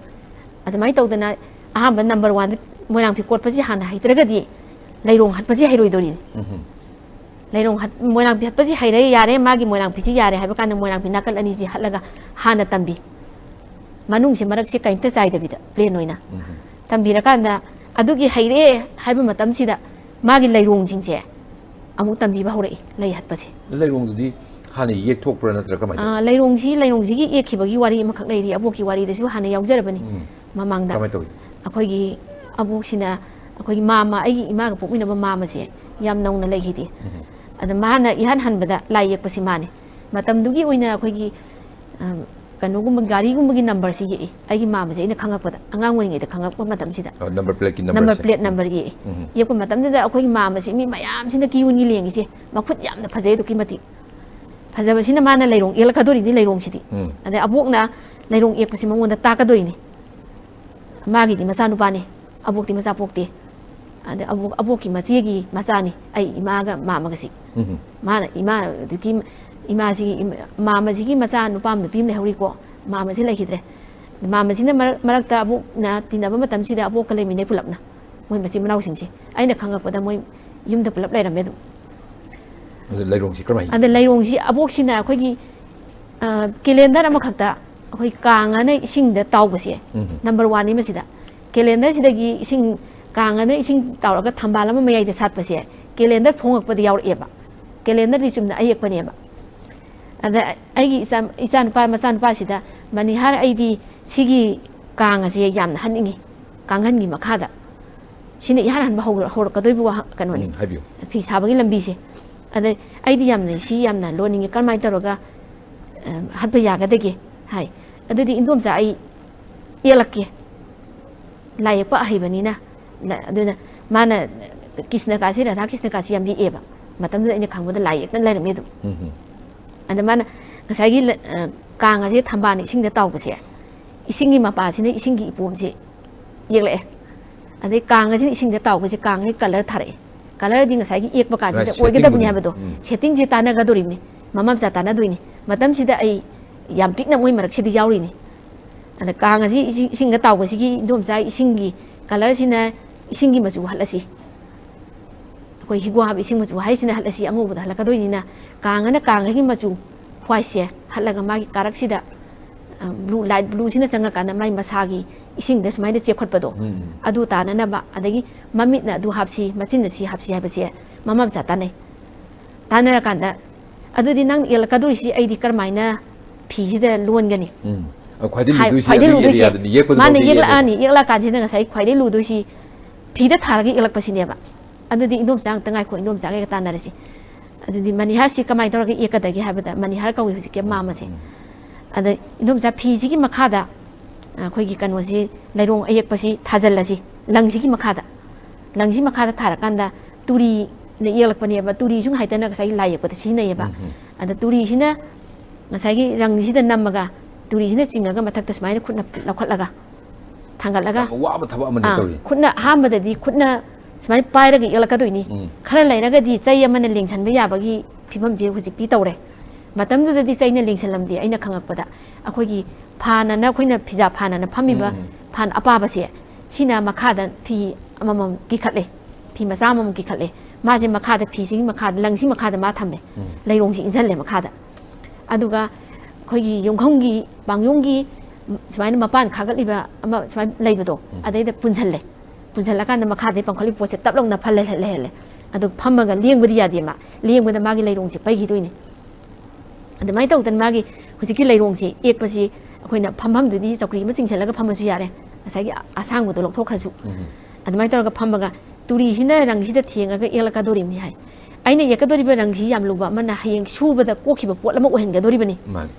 ꯑꯗꯨꯃꯥꯏꯅ ꯇꯧꯗꯅ ꯑꯍꯥꯟꯕ number one ꯗ ꯃꯣꯏꯔꯥꯡ ꯐꯤ ꯀꯣꯠꯄꯁꯤ ꯍꯥꯟꯅ ꯍꯩꯇ꯭ꯔꯒꯗꯤ ꯂꯩꯔꯣꯡ ꯍꯠꯄꯁꯤ ꯍꯩꯔꯣꯏꯗꯣꯔꯤꯅꯤ꯫ ꯎꯝ꯫ ꯂꯩꯔꯣꯡ ꯍꯠ-, ꯃꯣꯏꯔꯥꯡ ꯐꯤ ꯍꯠꯄꯁꯤ ꯍꯩꯔꯦ, ꯌꯥꯔꯦ, ꯃꯥꯒꯤ ꯃꯣꯏꯔꯥꯡ ꯐꯤꯁꯤ ꯌꯥꯔꯦ ꯍꯥꯏꯕ ꯀꯥꯟꯗ ꯃꯣꯏꯔꯥꯡ ꯐꯤ ꯅꯥꯀꯜ ꯑꯅꯤꯁꯤ ꯍꯠꯂꯒ ꯍꯥꯟꯅ ꯇꯝꯕꯤ꯫ ꯃꯅꯨꯡꯁꯦ ꯃꯔꯛꯁꯦ ꯀꯔꯤꯝꯇ ꯆꯥꯏꯗꯕꯤꯗ plain ꯑꯣꯏꯅ ꯎꯝ꯫ ꯇꯝꯕꯤꯔꯀꯥꯟꯗ ꯑꯗꯨꯒꯤ ꯍꯩꯔꯦ ꯍꯥꯏꯕ ꯃꯇꯝꯁꯤꯗ ꯃꯥꯒꯤ ꯂꯩꯔꯣꯡꯁꯤꯡꯁꯦ ꯑꯃꯨꯛ ꯇꯝꯕꯤꯕ ꯍꯧꯔꯛꯏ, ꯂꯩ ꯍꯠꯄꯁꯦ꯫ ꯂꯩꯔꯣꯡꯗꯨꯗꯤ ꯍꯥꯟꯅ ꯌꯦꯛꯊꯣꯛꯄ꯭ꯔꯥ ꯅꯠꯇ꯭ꯔꯒ ꯀꯃꯥꯏꯅ ꯇꯧꯏ? ꯑꯥ, ꯂꯩꯔꯣꯡꯁꯤ, ꯂꯩꯔꯣꯡꯁꯤꯒꯤ ꯌꯦꯛꯈꯤꯕꯒꯤ ꯋꯥꯔꯤ ꯑꯃꯈꯛ ꯂꯩꯔꯤ꯫ ꯑꯕꯣꯛꯀꯤ ꯋꯥꯔꯤꯗꯁꯨ ꯍꯥꯟꯅ ꯌꯥꯎꯖꯔꯕꯅꯤ ꯎꯝ꯫ ꯃꯃꯥꯡꯗ꯫ ꯀꯃꯥꯏꯅ ꯇꯧꯏ? ꯑꯩꯈꯣꯏꯒꯤ ꯑꯕꯣꯛꯁꯤꯅ ꯑꯩꯈꯣꯏꯒꯤ ꯃꯥꯃ, ꯑꯩꯒꯤ ꯏꯃꯥꯒ ꯄꯣꯛꯃꯤꯟꯅꯕ ꯃꯥꯃꯁꯦ ꯌꯥꯝ ꯅꯧꯅ ꯂꯩꯈꯤꯗꯦ꯫ ꯎꯝ꯫ ꯑꯗ ꯃꯥꯅ ꯏꯍꯥꯟ ꯍꯥꯟꯕꯗ ꯂꯥꯏ ꯌꯦꯛꯄꯁꯤ ꯃꯥꯅꯤ꯫ ꯃꯇꯝꯗꯨꯒꯤ ꯑꯣꯏꯅ ꯑꯩꯈꯣꯏꯒꯤ, ꯑ, ꯀꯩꯅꯣꯒꯨꯝꯕ, ꯒꯥꯔꯤꯒꯨꯝꯕꯒꯤ ꯅꯝꯕꯔꯁꯤ ꯌꯦꯛꯏ꯫ ꯑꯩꯒꯤ ꯃꯥꯝꯃꯁꯦ ꯑꯩꯅ ꯈꯪꯉꯛꯄꯗ, ꯑꯉꯥꯡ ꯑꯣꯏꯔꯤꯉꯩꯗ ꯈꯪꯉꯛꯄ ꯃꯇꯝꯁꯤꯗ꯫ ꯑ, ꯅꯝꯕꯔ ꯄ꯭ꯂꯦꯠꯀꯤ ꯅꯝꯕꯔ ꯅꯝꯕꯔꯁꯦ꯫ ꯄ꯭ꯂꯦꯠ ꯅꯝꯕꯔ ꯌꯦꯛꯏ꯫ ꯎꯝ꯫ ꯌꯦꯛꯄ ꯃꯇꯝꯗꯨꯗ ꯑꯩꯈꯣꯏꯒꯤ ꯃꯥꯝꯃꯁꯤ ꯃꯤ ꯃꯌꯥꯝꯁꯤꯅ ꯀ꯭ꯌꯨ ꯑꯅꯤ ꯂꯦꯡꯉꯤꯁꯦ꯫ ꯃꯈꯨꯠ ꯌꯥꯝꯅ ꯐꯖꯩ, ꯑꯗꯨꯛꯀꯤ ꯃꯇꯤꯛ꯫ ꯐꯖꯕꯁꯤꯅ ꯃꯥꯅ ꯂꯩꯔꯣꯡ ꯌꯦꯛꯂꯛꯀꯗꯣꯔꯤꯅꯤ, ꯂꯩꯔꯣꯡꯁꯤꯗꯤ꯫ ꯎꯝ꯫ ꯑꯗꯩ ꯑꯕꯣꯛꯅ ꯂꯩꯔꯣꯡ ꯌꯦꯛꯄꯁꯤ ꯃꯉꯣꯟꯗ ꯇꯥꯛꯀꯗꯣꯔꯤꯅꯤ꯫ ꯃꯥꯒꯤꯗꯤ ꯃꯆꯥꯅꯨꯄꯥꯅꯤ, ꯑꯕꯣꯛꯇꯤ ꯃꯆꯥ ꯄꯣꯛꯇꯦ꯫ ꯑꯗ ꯑꯕꯣꯛ-, ꯑꯕꯣꯛꯀꯤ ꯃꯆꯦꯒꯤ ꯃꯆꯥꯅꯤ ꯑꯩ ꯏꯃꯥꯒ ꯃꯥꯝꯃꯒꯁꯤ꯫ ꯎꯝ꯫ ꯃꯥꯅ ꯏꯃꯥꯗꯨꯒꯤ, ꯏꯃꯥꯁꯤꯒꯤ, ꯏꯃꯥ-, ꯃꯥꯝꯃꯁꯤꯒꯤ ꯃꯆꯥ ꯅꯨꯄꯥ ꯑꯃ, ꯅꯨꯄꯤ ꯑꯃ ꯂꯩꯍꯧꯔꯤꯀꯣ꯫ ꯃꯥꯝꯃꯁꯤ ꯂꯩꯈꯤꯗ꯭ꯔꯦ꯫ ꯃꯥꯝꯃꯁꯤꯅ ꯃꯔꯛ-, ꯃꯔꯛꯇ ꯑꯕꯣꯛꯅ ꯇꯤꯟꯅꯕ ꯃꯇꯝꯁꯤꯗ ꯑꯕꯣꯛꯀ ꯂꯩꯃꯤꯟꯅꯩ ꯄꯨꯂꯞꯅ꯫ ꯃꯣꯏ ꯃꯆꯤꯟ ꯃꯅꯥꯎꯁꯤꯡꯁꯦ꯫ ꯑꯩꯅ ꯈꯪꯉꯛꯄꯗ ꯃꯣꯏ ꯌꯨꯝꯗ ꯄꯨꯂꯞ ꯂꯩꯔꯝꯃꯦ ꯑꯗꯨꯝ꯫ ꯑꯗ ꯂꯩꯔꯣꯡꯁꯤ ꯀꯔꯝꯍꯥꯏꯅ? ꯑꯗ ꯂꯩꯔꯣꯡꯁꯤ ꯑꯕꯣꯛꯁꯤꯅ ꯑꯩꯈꯣꯏꯒꯤ, ꯑ, ꯀꯦꯂꯦꯟꯗꯔ ꯑꯃꯈꯛꯇ ꯑꯩꯈꯣꯏ ꯀꯥꯡ ꯑꯅ ꯏꯁꯤꯡꯗ ꯇꯥꯎꯕꯁꯦ, ꯎꯝ꯫ ꯅꯝꯕꯔ ꯋꯥꯟꯅꯤ ꯃꯁꯤꯗ꯫ ꯀꯦꯂꯦꯟꯗꯔꯁꯤꯗꯒꯤ ꯏꯁꯤꯡ, ꯀꯥꯡ ꯑꯅ ꯏꯁꯤꯡ ꯇꯥꯎꯔꯒ ꯊꯝꯕꯥꯜ ꯑꯃ ꯃꯌꯥꯏꯗ ꯁꯥꯠꯄꯁꯦ, ꯀꯦꯂꯦꯟꯗꯔ ꯐꯣꯡꯉꯛꯄꯗ ꯌꯥꯎꯔꯛꯑꯦꯕ꯫ ꯀꯦꯂꯦꯟꯗꯔꯗꯤ ꯆꯨꯝꯅ ꯑꯌꯦꯛꯄꯅꯦꯕ꯫ ꯑꯗ ꯑꯩꯒꯤ ꯏꯆꯥ-, ꯏꯆꯥꯅꯨꯄꯥ, ꯃꯆꯥꯅꯨꯄꯥꯁꯤꯗ, "ꯃꯅꯤꯍꯥꯔ, ꯑꯩꯗꯤ ꯁꯤꯒꯤ ꯀꯥꯡ ꯑꯁꯦ ꯌꯥꯝꯅ ꯍꯟꯅꯤꯡꯉꯤ, ꯀꯥꯡꯈꯟꯒꯤ ꯃꯈꯥꯗ"꯫ ꯁꯤꯅ ꯏꯍꯥꯟ ꯍꯥꯟꯕ ꯍꯧꯔ-, ꯍꯧꯔꯛꯀꯗꯣꯏꯕ ꯋꯥꯍ-, ꯀꯩꯅꯣꯅꯤ꯫ ꯎꯝ, ꯍꯥꯏꯕꯤꯌꯨ꯫ ꯐꯤ ꯁꯥꯕꯒꯤ ꯂꯝꯕꯤꯁꯦ꯫ ꯑꯗ ꯑꯩꯗꯤ ꯌꯥꯝꯅ ꯁꯤ ꯌꯥꯝꯅ ꯂꯣꯟꯅꯤꯡꯉꯤ, ꯀꯔꯝꯍꯥꯏꯅ ꯇꯧꯔꯒ, ꯑ, ꯍꯠꯄ ꯌꯥꯒꯗꯒꯦ ꯍꯥꯏ꯫ ꯑꯗꯨꯗꯤ ꯏꯟꯗꯣꯝꯆꯥ ꯑꯩ ꯌꯦꯛꯂꯛꯀꯦ꯫ ꯂꯥꯏ ꯌꯦꯛꯄ ꯑꯍꯩꯕꯅꯤꯅ꯫ ꯂ-, ꯑꯗꯨꯅ ꯃꯥꯅ ꯀ꯭ꯔꯤꯁꯅ ꯀꯥꯁꯤ, ꯔꯥꯙꯥ ꯀ꯭ꯔꯤꯁꯅ ꯀꯥꯁꯤ ꯌꯥꯝ ꯌꯦꯛꯑꯦꯕ꯫ ꯃꯇꯝꯗꯨꯗ ꯑꯩꯅ ꯈꯪꯕꯗ ꯂꯥꯏ ꯌꯦꯛꯇꯅ ꯂꯩꯔꯝꯃꯦ ꯑꯗꯨꯝ꯫ ꯎꯝ, ꯎꯝ꯫ ꯑꯗ ꯃꯥꯅ ꯉꯁꯥꯏꯒꯤ ꯂ-, ꯑ, ꯀꯥꯡ ꯑꯁꯦ ꯊꯝꯕꯥꯜꯅ ꯏꯁꯤꯡꯗ ꯇꯥꯎꯕꯁꯦ, ꯏꯁꯤꯡꯒꯤ ꯃꯄꯥꯁꯤꯅ ꯏꯁꯤꯡꯒꯤ ꯏꯄꯣꯝꯁꯦ ꯌꯦꯛꯂꯛꯑꯦ꯫ ꯑꯗꯩ ꯀꯥꯡ ꯑꯁꯤꯅ ꯏꯁꯤꯡꯗ ꯇꯥꯎꯕꯁꯦ, ꯀꯥꯡ ꯑꯁꯤ ꯀꯂꯔ ꯊꯥꯔꯛꯑꯦ꯫ ꯀꯂꯔꯗꯤ ꯉꯁꯥꯏꯒꯤ ꯌꯦꯛꯄ ꯀꯥꯟꯁꯤꯗ ꯉꯁꯥꯏ ꯑꯣꯏꯒꯗꯕꯅꯤ ꯁꯦꯠꯇꯤꯡꯗꯨꯅꯤ꯫ ꯍꯥꯏꯕꯗꯣ, ꯎꯝ꯫ ꯁꯦꯠꯇꯤꯡꯁꯦ ꯇꯥꯟꯅꯒꯗꯣꯔꯤꯕꯅꯤ, ꯃꯃꯥ ꯃꯆꯥ ꯇꯥꯟꯅꯗꯣꯏꯅꯤ꯫ ꯃꯇꯝꯁꯤꯗ ꯑꯩ ꯌꯥꯝ ꯄꯤꯛꯅ ꯃꯣꯏ ꯃꯔꯛꯁꯤꯗ ꯌꯥꯎꯔꯤꯅꯤ꯫ ꯑꯗ ꯀꯥꯡ ꯑꯁꯤ ꯏꯁꯤꯡ, ꯏꯁꯤꯡꯗ ꯇꯥꯎꯕꯁꯤꯒꯤ ꯏꯟꯗꯣꯝꯆꯥ ꯏꯁꯤꯡꯒꯤ ꯀꯂꯔꯁꯤꯅ ꯏꯁꯤꯡꯒꯤ ꯃꯆꯨ ꯍꯜꯂꯁꯤ꯫ ꯑꯩꯈꯣꯏ ꯍꯤꯒꯣꯛ ꯍꯥꯏꯕ ꯏꯁꯤꯡ ꯃꯆꯨ ꯍꯥꯏꯔꯤꯁꯤꯅ ꯍꯜꯂꯁꯤ, ꯑꯉꯧꯕꯗ ꯍꯜꯂꯛꯀꯗꯣꯏꯅꯤꯅ, ꯀꯥꯡ ꯑꯅ ꯀꯥꯡ ꯑꯁꯤꯒꯤ ꯃꯆꯨ ꯋꯥꯏꯠꯁꯦ ꯍꯠꯂꯒ ꯃꯥꯒꯤ ꯀꯥꯔꯛꯁꯤꯗ, ꯑ, ꯕ꯭ꯂꯨ, ꯂꯥꯏꯠ ꯕ꯭ꯂꯨꯁꯤꯅ ꯆꯪꯉꯀꯥꯟꯗ ꯃꯥꯒꯤ ꯃꯁꯥꯒꯤ ꯏꯁꯤꯡꯗ ꯁꯨꯃꯥꯏꯅ ꯆꯦꯞꯈꯠꯄꯗꯣ, ꯎꯝ, ꯎꯝ꯫ ꯑꯗꯨ ꯇꯥꯅꯅꯕ, ꯑꯗꯒꯤ ꯃꯃꯤꯠꯅ ꯑꯗꯨ ꯍꯥꯞꯁꯤ, ꯃꯆꯤꯟꯅ ꯁꯤ ꯍꯥꯞꯁꯤ ꯍꯥꯏꯕꯁꯦ ꯃꯃꯥ ꯃꯆꯥ ꯇꯥꯟꯅꯩ꯫ ꯇꯥꯟꯅꯔꯀꯥꯟꯗ, "ꯑꯗꯨꯗꯤ ꯅꯪ ꯌꯦꯛꯂꯛꯀꯗꯣꯔꯤꯁꯤ ꯑꯩꯗꯤ ꯀꯔꯝꯍꯥꯏꯅ ꯐꯤꯁꯤꯗ ꯂꯣꯟꯒꯅꯤ?" ꯎꯝ꯫ ꯑ, ꯈ꯭ꯋꯥꯏꯗꯩ ꯍꯥꯏ, ꯂꯨꯗꯣꯏꯁꯤ ꯈ꯭ꯋꯥꯏꯗꯩ ꯑꯗꯨꯒꯤ ꯂꯨꯗꯣꯏꯁꯦ꯫ ꯑꯦꯔꯤꯌꯥꯗꯨꯅꯤ, ꯌꯦꯛꯄꯗꯨ ꯃꯥꯅ ꯐꯥꯎꯗꯤ ꯌꯦꯛꯂꯛꯑꯅꯤ, ꯌꯦꯛꯂꯛꯑꯦꯕ꯫ ꯌꯦꯛꯂꯛꯑꯀꯥꯟꯁꯤꯗ ꯉꯁꯥꯏ ꯈ꯭ꯋꯥꯏꯗꯩ ꯂꯨꯗꯣꯏꯁꯤ ꯐꯤꯗ ꯊꯥꯔꯒ ꯌꯦꯛꯂꯛꯄꯁꯤꯅꯦꯕ꯫ ꯑꯗꯨꯗꯤ ꯏꯟꯗꯣꯝꯆꯥ ꯑꯝꯇ ꯉꯥꯏꯈꯣ, ꯏꯟꯗꯣꯝꯆꯥꯒ ꯍꯦꯛ ꯇꯥꯟꯅꯔꯁꯤ꯫ ꯑꯗꯨꯗꯤ ꯃꯅꯤꯍꯥꯔꯁꯤ ꯀꯃꯥꯏꯅ ꯇꯧꯔꯒ ꯌꯦꯛꯀꯗꯒꯦ ꯍꯥꯏꯕꯗ, ꯃꯅꯤꯍꯥꯔ ꯀꯧꯏ ꯍꯧꯖꯤꯛꯀꯤ ꯃꯥꯝ ꯑꯁꯦ꯫ ꯎꯝ꯫ ꯑꯗ ꯏꯗꯣꯝꯆꯥ, ꯐꯤꯁꯤꯒꯤ ꯃꯈꯥꯗ, ꯑ, ꯑꯩꯈꯣꯏꯒꯤ ꯀꯩꯅꯣꯁꯤ, ꯂꯩꯔꯣꯡ ꯑꯌꯦꯛꯄꯁꯤ ꯊꯥꯖꯤꯜꯂꯁꯤ, ꯂꯪꯁꯤꯒꯤ ꯃꯈꯥꯗ꯫ ꯂꯪꯁꯤ ꯃꯈꯥꯗ ꯊꯥꯔꯀꯥꯟꯗ ꯇꯨꯔꯤꯅ ꯌꯦꯛꯂꯛꯄꯅꯦꯕ꯫ ꯇꯨꯔꯤꯁꯨ ꯍꯥꯏꯗꯅ ꯉꯁꯥꯏꯒꯤ ꯂꯥꯏ ꯌꯦꯛꯄꯗ ꯁꯤꯖꯤꯟꯅꯩꯌꯦꯕ꯫ ꯎꯝ, ꯎꯝ꯫ ꯑꯗ ꯇꯨꯔꯤꯁꯤꯅ ꯉꯁꯥꯏꯒꯤ ꯔꯪꯁꯤꯗ ꯅꯝꯃꯒ ꯇꯨꯔꯤꯁꯤꯅ ꯆꯤꯡꯉꯒ ꯃꯊꯛꯇ ꯁꯨꯃꯥꯏꯅ ꯈꯨꯠꯅ ꯂꯧꯈꯠꯂꯒ ꯊꯥꯡꯒꯠꯂꯒ, ꯌꯥꯝ ꯋꯥꯕ ꯊꯕꯛ ꯑꯃꯅꯦ, ꯑꯥ, ꯇꯧꯔꯤ꯫ ꯈꯨꯠꯅ ꯑꯍꯥꯟꯕꯗꯗꯤ ꯈꯨꯠꯅ ꯁꯨꯃꯥꯏꯅ ꯄꯥꯏꯔꯒ ꯌꯦꯛꯂꯛꯀꯗꯣꯏꯅꯤ꯫ ꯎꯝ꯫ ꯈꯔ ꯂꯩꯔꯒꯗꯤ ꯆꯩ ꯑꯃꯅ ꯂꯦꯡꯁꯟꯕ ꯌꯥꯕꯒꯤ ꯐꯤꯕꯝꯁꯦ ꯍꯧꯖꯤꯛꯇꯤ ꯇꯧꯔꯦ꯫ ꯃꯇꯝꯗꯨꯗꯗꯤ ꯆꯩꯅ ꯂꯦꯡꯁꯜꯂꯝꯗꯦ, ꯑꯩꯅ ꯈꯪꯉꯛꯄꯗ꯫ ꯑꯩꯈꯣꯏꯒꯤ ꯐꯥꯟ ꯑꯅ, ꯑꯩꯈꯣꯏꯅ ꯐꯤꯖꯥ ꯐꯥꯟ ꯑꯅ ꯐꯝꯃꯤꯕ, ꯎꯝ, ꯎꯝ, ꯐꯥꯟ ꯑꯄꯥꯕꯁꯦ, ꯁꯤꯅ ꯃꯈꯥꯗ ꯐꯤ ꯑꯃꯃꯝ ꯀꯤꯈꯠꯂꯦ, ꯐꯤ ꯃꯆꯥ ꯑꯃꯃꯝ ꯀꯤꯈꯠꯂꯦ꯫ ꯃꯥꯁꯦ ꯃꯈꯥꯗ, ꯐꯤꯁꯤꯒꯤ ꯃꯈꯥꯗ, ꯂꯪꯁꯤ ꯃꯈꯥꯗ ꯃꯥ ꯊꯝꯃꯦ꯫ ꯎꯝ꯫ ꯂꯩꯔꯣꯡꯁꯤ ꯏꯟꯁꯤꯜꯂꯦ ꯃꯈꯥꯗ꯫ ꯑꯗꯨꯒ ꯑꯩꯈꯣꯏꯒꯤ ꯌꯨꯝꯈꯪꯒꯤ, ꯄꯥꯡꯌꯨꯝꯒꯤ ꯁꯨꯃꯥꯏꯅ ꯃꯄꯥꯟ ꯈꯥꯒꯠꯂꯤꯕ ꯑꯃ ꯁꯨꯃꯥꯏꯅ ꯂꯩꯕꯗꯣ, ꯎꯝ, ꯑꯗꯩꯗ ꯄꯨꯟꯁꯤꯜꯂꯦ꯫ ꯄꯨꯟꯁꯤꯜꯂꯀꯥꯟꯗ ꯃꯈꯥꯗꯩ ꯄꯥꯡꯈꯠꯂꯤꯕ ꯄꯣꯠꯁꯦ ꯇꯞ ꯂꯥꯎꯅ ꯐꯜ ꯂꯩꯍꯜ-, ꯂꯩꯍꯜꯂꯦ꯫ ꯑꯗꯨ ꯐꯝꯃꯒ ꯂꯦꯡꯕꯗꯤ ꯌꯥꯗꯦ ꯃꯥ꯫ ꯂꯦꯡꯕꯗ ꯃꯥꯒꯤ ꯂꯩꯔꯣꯡꯁꯦ ꯄꯩꯈꯤꯗꯣꯏꯅꯤ꯫ ꯑꯗꯨꯃꯥꯏꯅ ꯇꯧꯗꯅ ꯃꯥꯒꯤ ꯍꯧꯖꯤꯛꯀꯤ ꯂꯩꯔꯣꯡꯁꯦ ꯌꯦꯛꯄꯁꯤ ꯑꯩꯈꯣꯏꯅ ꯐꯝꯐꯝꯗꯨꯗꯤ ꯆꯧꯀ꯭ꯔꯤ ꯑꯃ ꯆꯤꯡꯁꯤꯜꯂꯒ ꯐꯝꯃꯁꯨ ꯌꯥꯔꯦ, ꯉꯁꯥꯏꯒꯤ ꯑꯁꯥꯡꯕꯗꯣ ꯂꯧꯊꯣꯛꯈ꯭ꯔꯁꯨ꯫ ꯎꯝ꯫ ꯑꯗꯨꯃꯥꯏꯅ ꯇꯧꯔꯒ ꯐꯝꯃꯒ ꯇꯨꯔꯤꯁꯤꯅ ꯔꯪꯁꯤꯗ ꯊꯦꯡꯉꯒ ꯌꯦꯛꯂꯛꯀꯗꯣꯔꯤꯕꯅꯤ ꯍꯥꯏ꯫ ꯑꯩꯅ ꯌꯦꯛꯀꯗꯣꯔꯤꯕ ꯔꯪꯁꯤ ꯌꯥꯝ ꯂꯨꯕ ꯑꯃꯅ ꯍꯌꯦꯡ ꯁꯨꯕꯗ ꯀꯣꯛꯈꯤꯕ ꯄꯣꯠ ꯑꯃ ꯑꯣꯏꯍꯟꯒꯗꯣꯔꯤꯕꯅꯤ꯫ ꯃꯥꯅꯤ꯫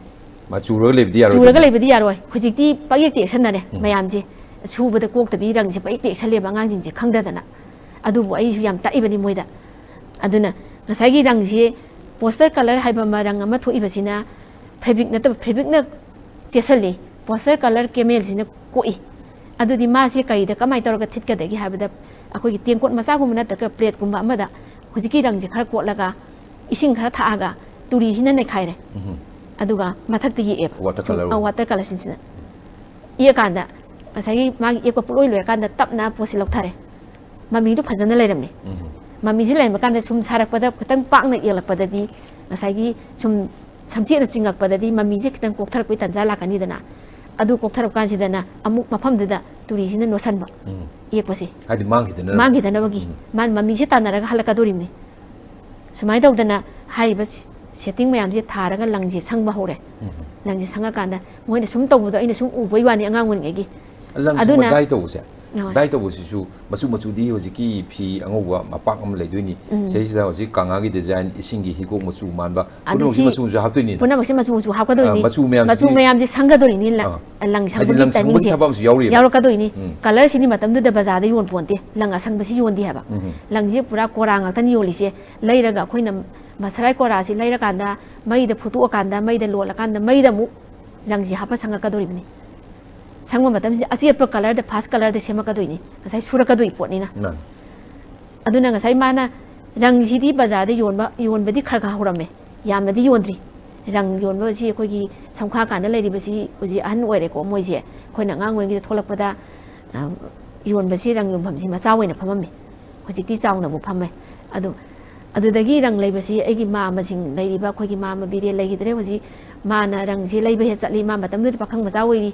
ꯃꯥ ꯆꯨꯔꯒ ꯂꯩꯕꯗꯤ ꯌꯥꯔꯣꯏꯗꯕꯅꯤ꯫ ꯆꯨꯔꯒ ꯂꯩꯕꯗꯤ ꯌꯥꯔꯣꯏ꯫ ꯍꯧꯖꯤꯛꯇꯤ ꯄꯪꯌꯦꯛꯇ ꯌꯦꯛꯁꯟꯅꯔꯦ, ꯎꯝ, ꯃꯌꯥꯝꯁꯦ꯫ ꯁꯨꯕꯗ ꯀꯣꯛꯇꯕꯤ ꯔꯪꯁꯦ ꯄꯪꯌꯦꯛꯇ ꯌꯦꯛꯁꯜꯂꯦꯕ ꯑꯉꯥꯡꯁꯤꯡꯁꯦ ꯈꯪꯗꯗꯅ꯫ ꯑꯗꯨꯕꯨ ꯑꯩꯁꯨ ꯌꯥꯝ ꯇꯥꯛꯏꯕꯅꯤ ꯃꯣꯏꯗ꯫ ꯑꯗꯨꯅ ꯉꯁꯥꯏꯒꯤ ꯔꯪꯁꯦ, poster colour ꯍꯥꯏꯕ ꯑꯃ ꯔꯪ ꯑꯃ ꯊꯣꯛꯏꯕꯁꯤꯅ fabric ꯅꯠꯇꯕ, fabric ꯅ ꯆꯦꯠꯁꯜꯂꯤ, poster colour camel ꯁꯤꯅ ꯀꯣꯛꯏ꯫ ꯑꯗꯨꯗꯤ ꯃꯥꯁꯦ ꯀꯔꯤꯗ ꯀꯃꯥꯏꯅ ꯇꯧꯔꯒ ꯊꯤꯠꯀꯗꯒꯦ ꯍꯥꯏꯕꯗ, ꯑꯩꯈꯣꯏꯒꯤ ꯇꯦꯡꯀꯣꯠ ꯃꯆꯥꯒꯨꯝꯕ ꯅꯠꯇ꯭ꯔꯒ plate ꯀꯨꯝꯕ ꯑꯃꯗ ꯍꯧꯖꯤꯛꯀꯤ ꯔꯪꯁꯦ ꯈꯔ ꯀꯣꯠꯂꯒ, ꯏꯁꯤꯡ ꯈꯔ ꯊꯥꯛꯑꯒ, ꯇꯨꯔꯤꯁꯤꯅ ꯅꯩꯈꯥꯏꯔꯦ꯫ ꯎꯝ꯫ ꯑꯗꯨꯒ ꯃꯊꯛꯇ ꯌꯦꯛꯑꯦꯕ꯫ Water colour꯫ ꯑ, water colour ꯁꯤꯅ꯫ ꯌꯦꯛꯑꯀꯥꯟꯗ ꯉꯁꯥꯏꯒꯤ ꯃꯥꯒꯤ ꯌꯦꯛꯄ ꯄꯨꯡꯂꯣꯏ ꯂꯣꯏꯔꯀꯥꯟꯗ ꯇꯞꯅ ꯄꯣꯠꯁꯦ ꯂꯧꯊꯔꯦ꯫ ꯃꯃꯤꯗꯣ ꯐꯖꯅ ꯂꯩꯔꯝꯃꯦ꯫ ꯎꯝ꯫ ꯃꯃꯤꯁꯦ ꯂꯩꯔꯝꯕ ꯀꯥꯟꯗ ꯁꯨꯝ ꯁꯥꯔꯛꯄꯗ ꯈꯤꯇꯪ ꯄꯥꯛꯅ ꯌꯦꯛꯂꯛꯄꯗꯗꯤ, ꯉꯁꯥꯏꯒꯤ ꯁꯨꯝ ꯁꯝꯆꯦꯠꯅ ꯆꯤꯡꯉꯛꯄꯗꯗꯤ ꯃꯃꯤꯁꯦ ꯈꯤꯇꯪ ꯀꯣꯛꯊꯔꯛꯄꯒꯤ ꯇꯥꯟꯖꯥ ꯂꯥꯛꯀꯅꯤꯗꯅ꯫ ꯑꯗꯨ ꯀꯣꯛꯊꯔꯛꯄ ꯀꯥꯟꯁꯤꯗꯅ ꯑꯃꯨꯛ ꯃꯐꯝꯗꯨꯗ ꯇꯨꯔꯤꯁꯤꯅ ꯅꯣꯠꯁꯟꯕ, ꯎꯝ, ꯌꯦꯛꯄꯁꯦ꯫ ꯍꯥꯏꯗꯤ ꯃꯥꯡꯈꯤꯗꯅꯕ꯫ ꯃꯥꯡꯈꯤꯗꯅꯕꯒꯤ꯫ ꯎꯝ꯫ ꯃꯥꯅ ꯃꯃꯤꯁꯦ ꯇꯥꯟꯅꯔꯒ ꯍꯜꯂꯛꯀꯗꯣꯔꯤꯕꯅꯤ꯫ ꯁꯨꯃꯥꯏꯅ ꯇꯧꯗꯅ ꯍꯥꯏꯔꯤꯕ ꯁꯦ-, setting ꯃꯌꯥꯝꯁꯦ ꯊꯥꯔꯒ ꯂꯪꯁꯦ ꯁꯪꯕ ꯍꯧꯔꯦ꯫ ꯎꯝ꯫ ꯂꯪꯁꯦ ꯁꯪꯉꯀꯥꯟꯗ ꯃꯣꯏꯅ ꯁꯨꯝ ꯇꯧꯕꯗꯣ ꯑꯩꯅ ꯁꯨꯝ ꯎꯕꯩ ꯋꯥꯅꯤ ꯑꯉꯥꯡ ꯑꯣꯏꯔꯤꯉꯩꯒꯤ꯫ ꯂꯪ ꯁꯪꯕ ꯑꯗꯨꯅ dye ꯇꯧꯕꯁꯦ? ꯑꯥ꯫ Dye ꯇꯧꯕꯁꯤꯁꯨ ꯃꯆꯨ ꯃꯆꯨꯗꯤ ꯍꯧꯖꯤꯛꯀꯤ ꯐꯤ ꯑꯉꯧꯕ ꯃꯄꯥꯛ ꯑꯃ ꯂꯩꯗꯣꯏꯅꯤ꯫ ꯎꯝ꯫ ꯁꯤꯗꯩꯁꯤꯗ ꯍꯧꯖꯤꯛ ꯀꯪꯉꯥꯒꯤ design, ꯏꯁꯤꯡꯒꯤ ꯍꯤꯒꯣꯛ ꯃꯆꯨ ꯃꯥꯟꯕ, ꯑꯗꯨ ꯄꯨꯝꯅꯃꯛꯁꯤ ꯁꯤ ꯃꯆꯨ ꯃꯆꯨ ꯍꯥꯞꯇꯣꯏꯅꯤ꯫ ꯄꯨꯝꯅꯃꯛꯁꯦ ꯃꯆꯨ ꯃꯆꯨ ꯍꯥꯞꯀꯗꯣꯏꯅꯤ꯫ ꯑꯥ, ꯃꯆꯨ ꯃꯌꯥꯝꯁꯤꯗꯤ ꯃꯆꯨ ꯃꯌꯥꯝꯁꯦ ꯁꯪꯒꯗꯣꯏꯅꯤ, ꯂꯪ, ꯑꯥ꯫ ꯂꯪ ꯍꯥꯏꯗꯤ ꯁꯪꯕꯒꯤ ꯂꯪ ꯁꯪꯕꯒꯤ timingꯁꯦ ꯊꯕꯛ ꯑꯃꯁꯨ ꯌꯥꯎꯔꯤꯕ꯫ ꯌꯥꯎꯔꯛꯀꯗꯣꯏꯅꯤ꯫ ꯎꯝ꯫ Colourꯁꯤꯗꯤ ꯃꯇꯝꯗꯨꯗ ꯕꯖꯥꯔꯗ ꯌꯣꯟ ꯄꯣꯟꯇꯦ, ꯂꯪ ꯑꯁꯪꯕꯁꯤ ꯌꯣꯟꯗꯦ ꯍꯥꯏꯕ꯫ ꯎꯝ꯫ ꯂꯪꯁꯦ ꯄꯨꯔꯥ ꯀꯣꯔꯥ ꯉꯥꯛꯇꯅꯤ ꯌꯣꯜꯂꯤꯁꯦ꯫ ꯂꯩꯔꯒ ꯑꯩꯈꯣꯏꯅ ꯃꯁꯔꯥꯏ ꯀꯣꯔꯥꯁꯤ ꯂꯩꯔꯀꯥꯟꯗ ꯃꯩꯗ ꯐꯨꯠꯇꯣꯛꯑꯀꯥꯟꯗ, ꯃꯩꯗ ꯂꯣꯜꯂꯀꯥꯟꯗ ꯃꯩꯗ ꯑꯃꯨꯛ ꯂꯪꯁꯤ ꯍꯥꯞꯄ ꯁꯪꯉꯛꯀꯗꯣꯔꯤꯕꯅꯤ꯫ ꯁꯪꯕ ꯃꯇꯝꯁꯤꯗ ꯑꯆꯦꯠꯄ colourꯗ, first colourꯗ ꯁꯦꯝꯃꯛꯀꯗꯣꯏꯅꯤ, ꯉꯁꯥꯏ ꯁꯨꯔꯛꯀꯗꯣꯏ ꯄꯣꯠꯅꯤꯅ꯫ ꯃꯥꯅꯤ꯫ ꯑꯗꯨꯅ ꯉꯁꯥꯏ ꯃꯥꯅ ꯔꯪꯁꯤꯗꯤ ꯕꯖꯥꯔꯗ ꯌꯣꯟꯕ, ꯌꯣꯟꯕꯗꯤ ꯈꯔ ꯈꯔ ꯍꯧꯔꯝꯃꯦ, ꯌꯥꯝꯅꯗꯤ ꯌꯣꯟꯗ꯭ꯔꯤ꯫ ꯔꯪ ꯌꯣꯟꯕꯁꯤ ꯑꯩꯈꯣꯏꯒꯤ ꯁꯝꯈꯥ ꯀꯥꯟꯗ ꯂꯩꯔꯤꯕꯁꯤ ꯍꯧꯖꯤꯛ ꯑꯍꯟ ꯑꯣꯏꯔꯦꯀꯣ ꯃꯣꯏꯁꯦ꯫ ꯑꯩꯈꯣꯏꯅ ꯑꯉꯥꯡ ꯑꯣꯏꯔꯤꯉꯩꯗ ꯊꯣꯛꯂꯛꯄꯗ, ꯑ, ꯌꯣꯟꯕꯁꯤ, ꯔꯪ ꯌꯣꯟꯐꯝꯁꯤ ꯃꯆꯥ ꯑꯣꯏꯅ ꯐꯝꯃꯝꯃꯤ꯫ ꯍꯧꯖꯤꯛꯇꯤ ꯆꯥꯎꯅꯕꯨ ꯐꯝꯃꯦ꯫ ꯑꯗꯨ, ꯑꯗꯨꯗꯒꯤ ꯔꯪ ꯂꯩꯕꯁꯤ ꯑꯩꯒꯤ ꯃꯥꯝꯃꯁꯤꯡ ꯂꯩꯔꯤꯕ ꯑꯩꯈꯣꯏꯒꯤ ꯃꯥꯝꯃ ꯕꯤꯔꯦꯟ ꯂꯩꯈꯤꯗ꯭ꯔꯦ ꯍꯧꯖꯤꯛ꯫ ꯃꯥꯅ ꯔꯪꯁꯤ ꯂꯩꯕ ꯍꯦꯛ ꯆꯠꯂꯤ꯫ ꯃꯥ ꯃꯇꯝꯗꯨꯗ ꯄꯥꯈꯪ ꯃꯆꯥ ꯑꯣꯏꯔꯤ꯫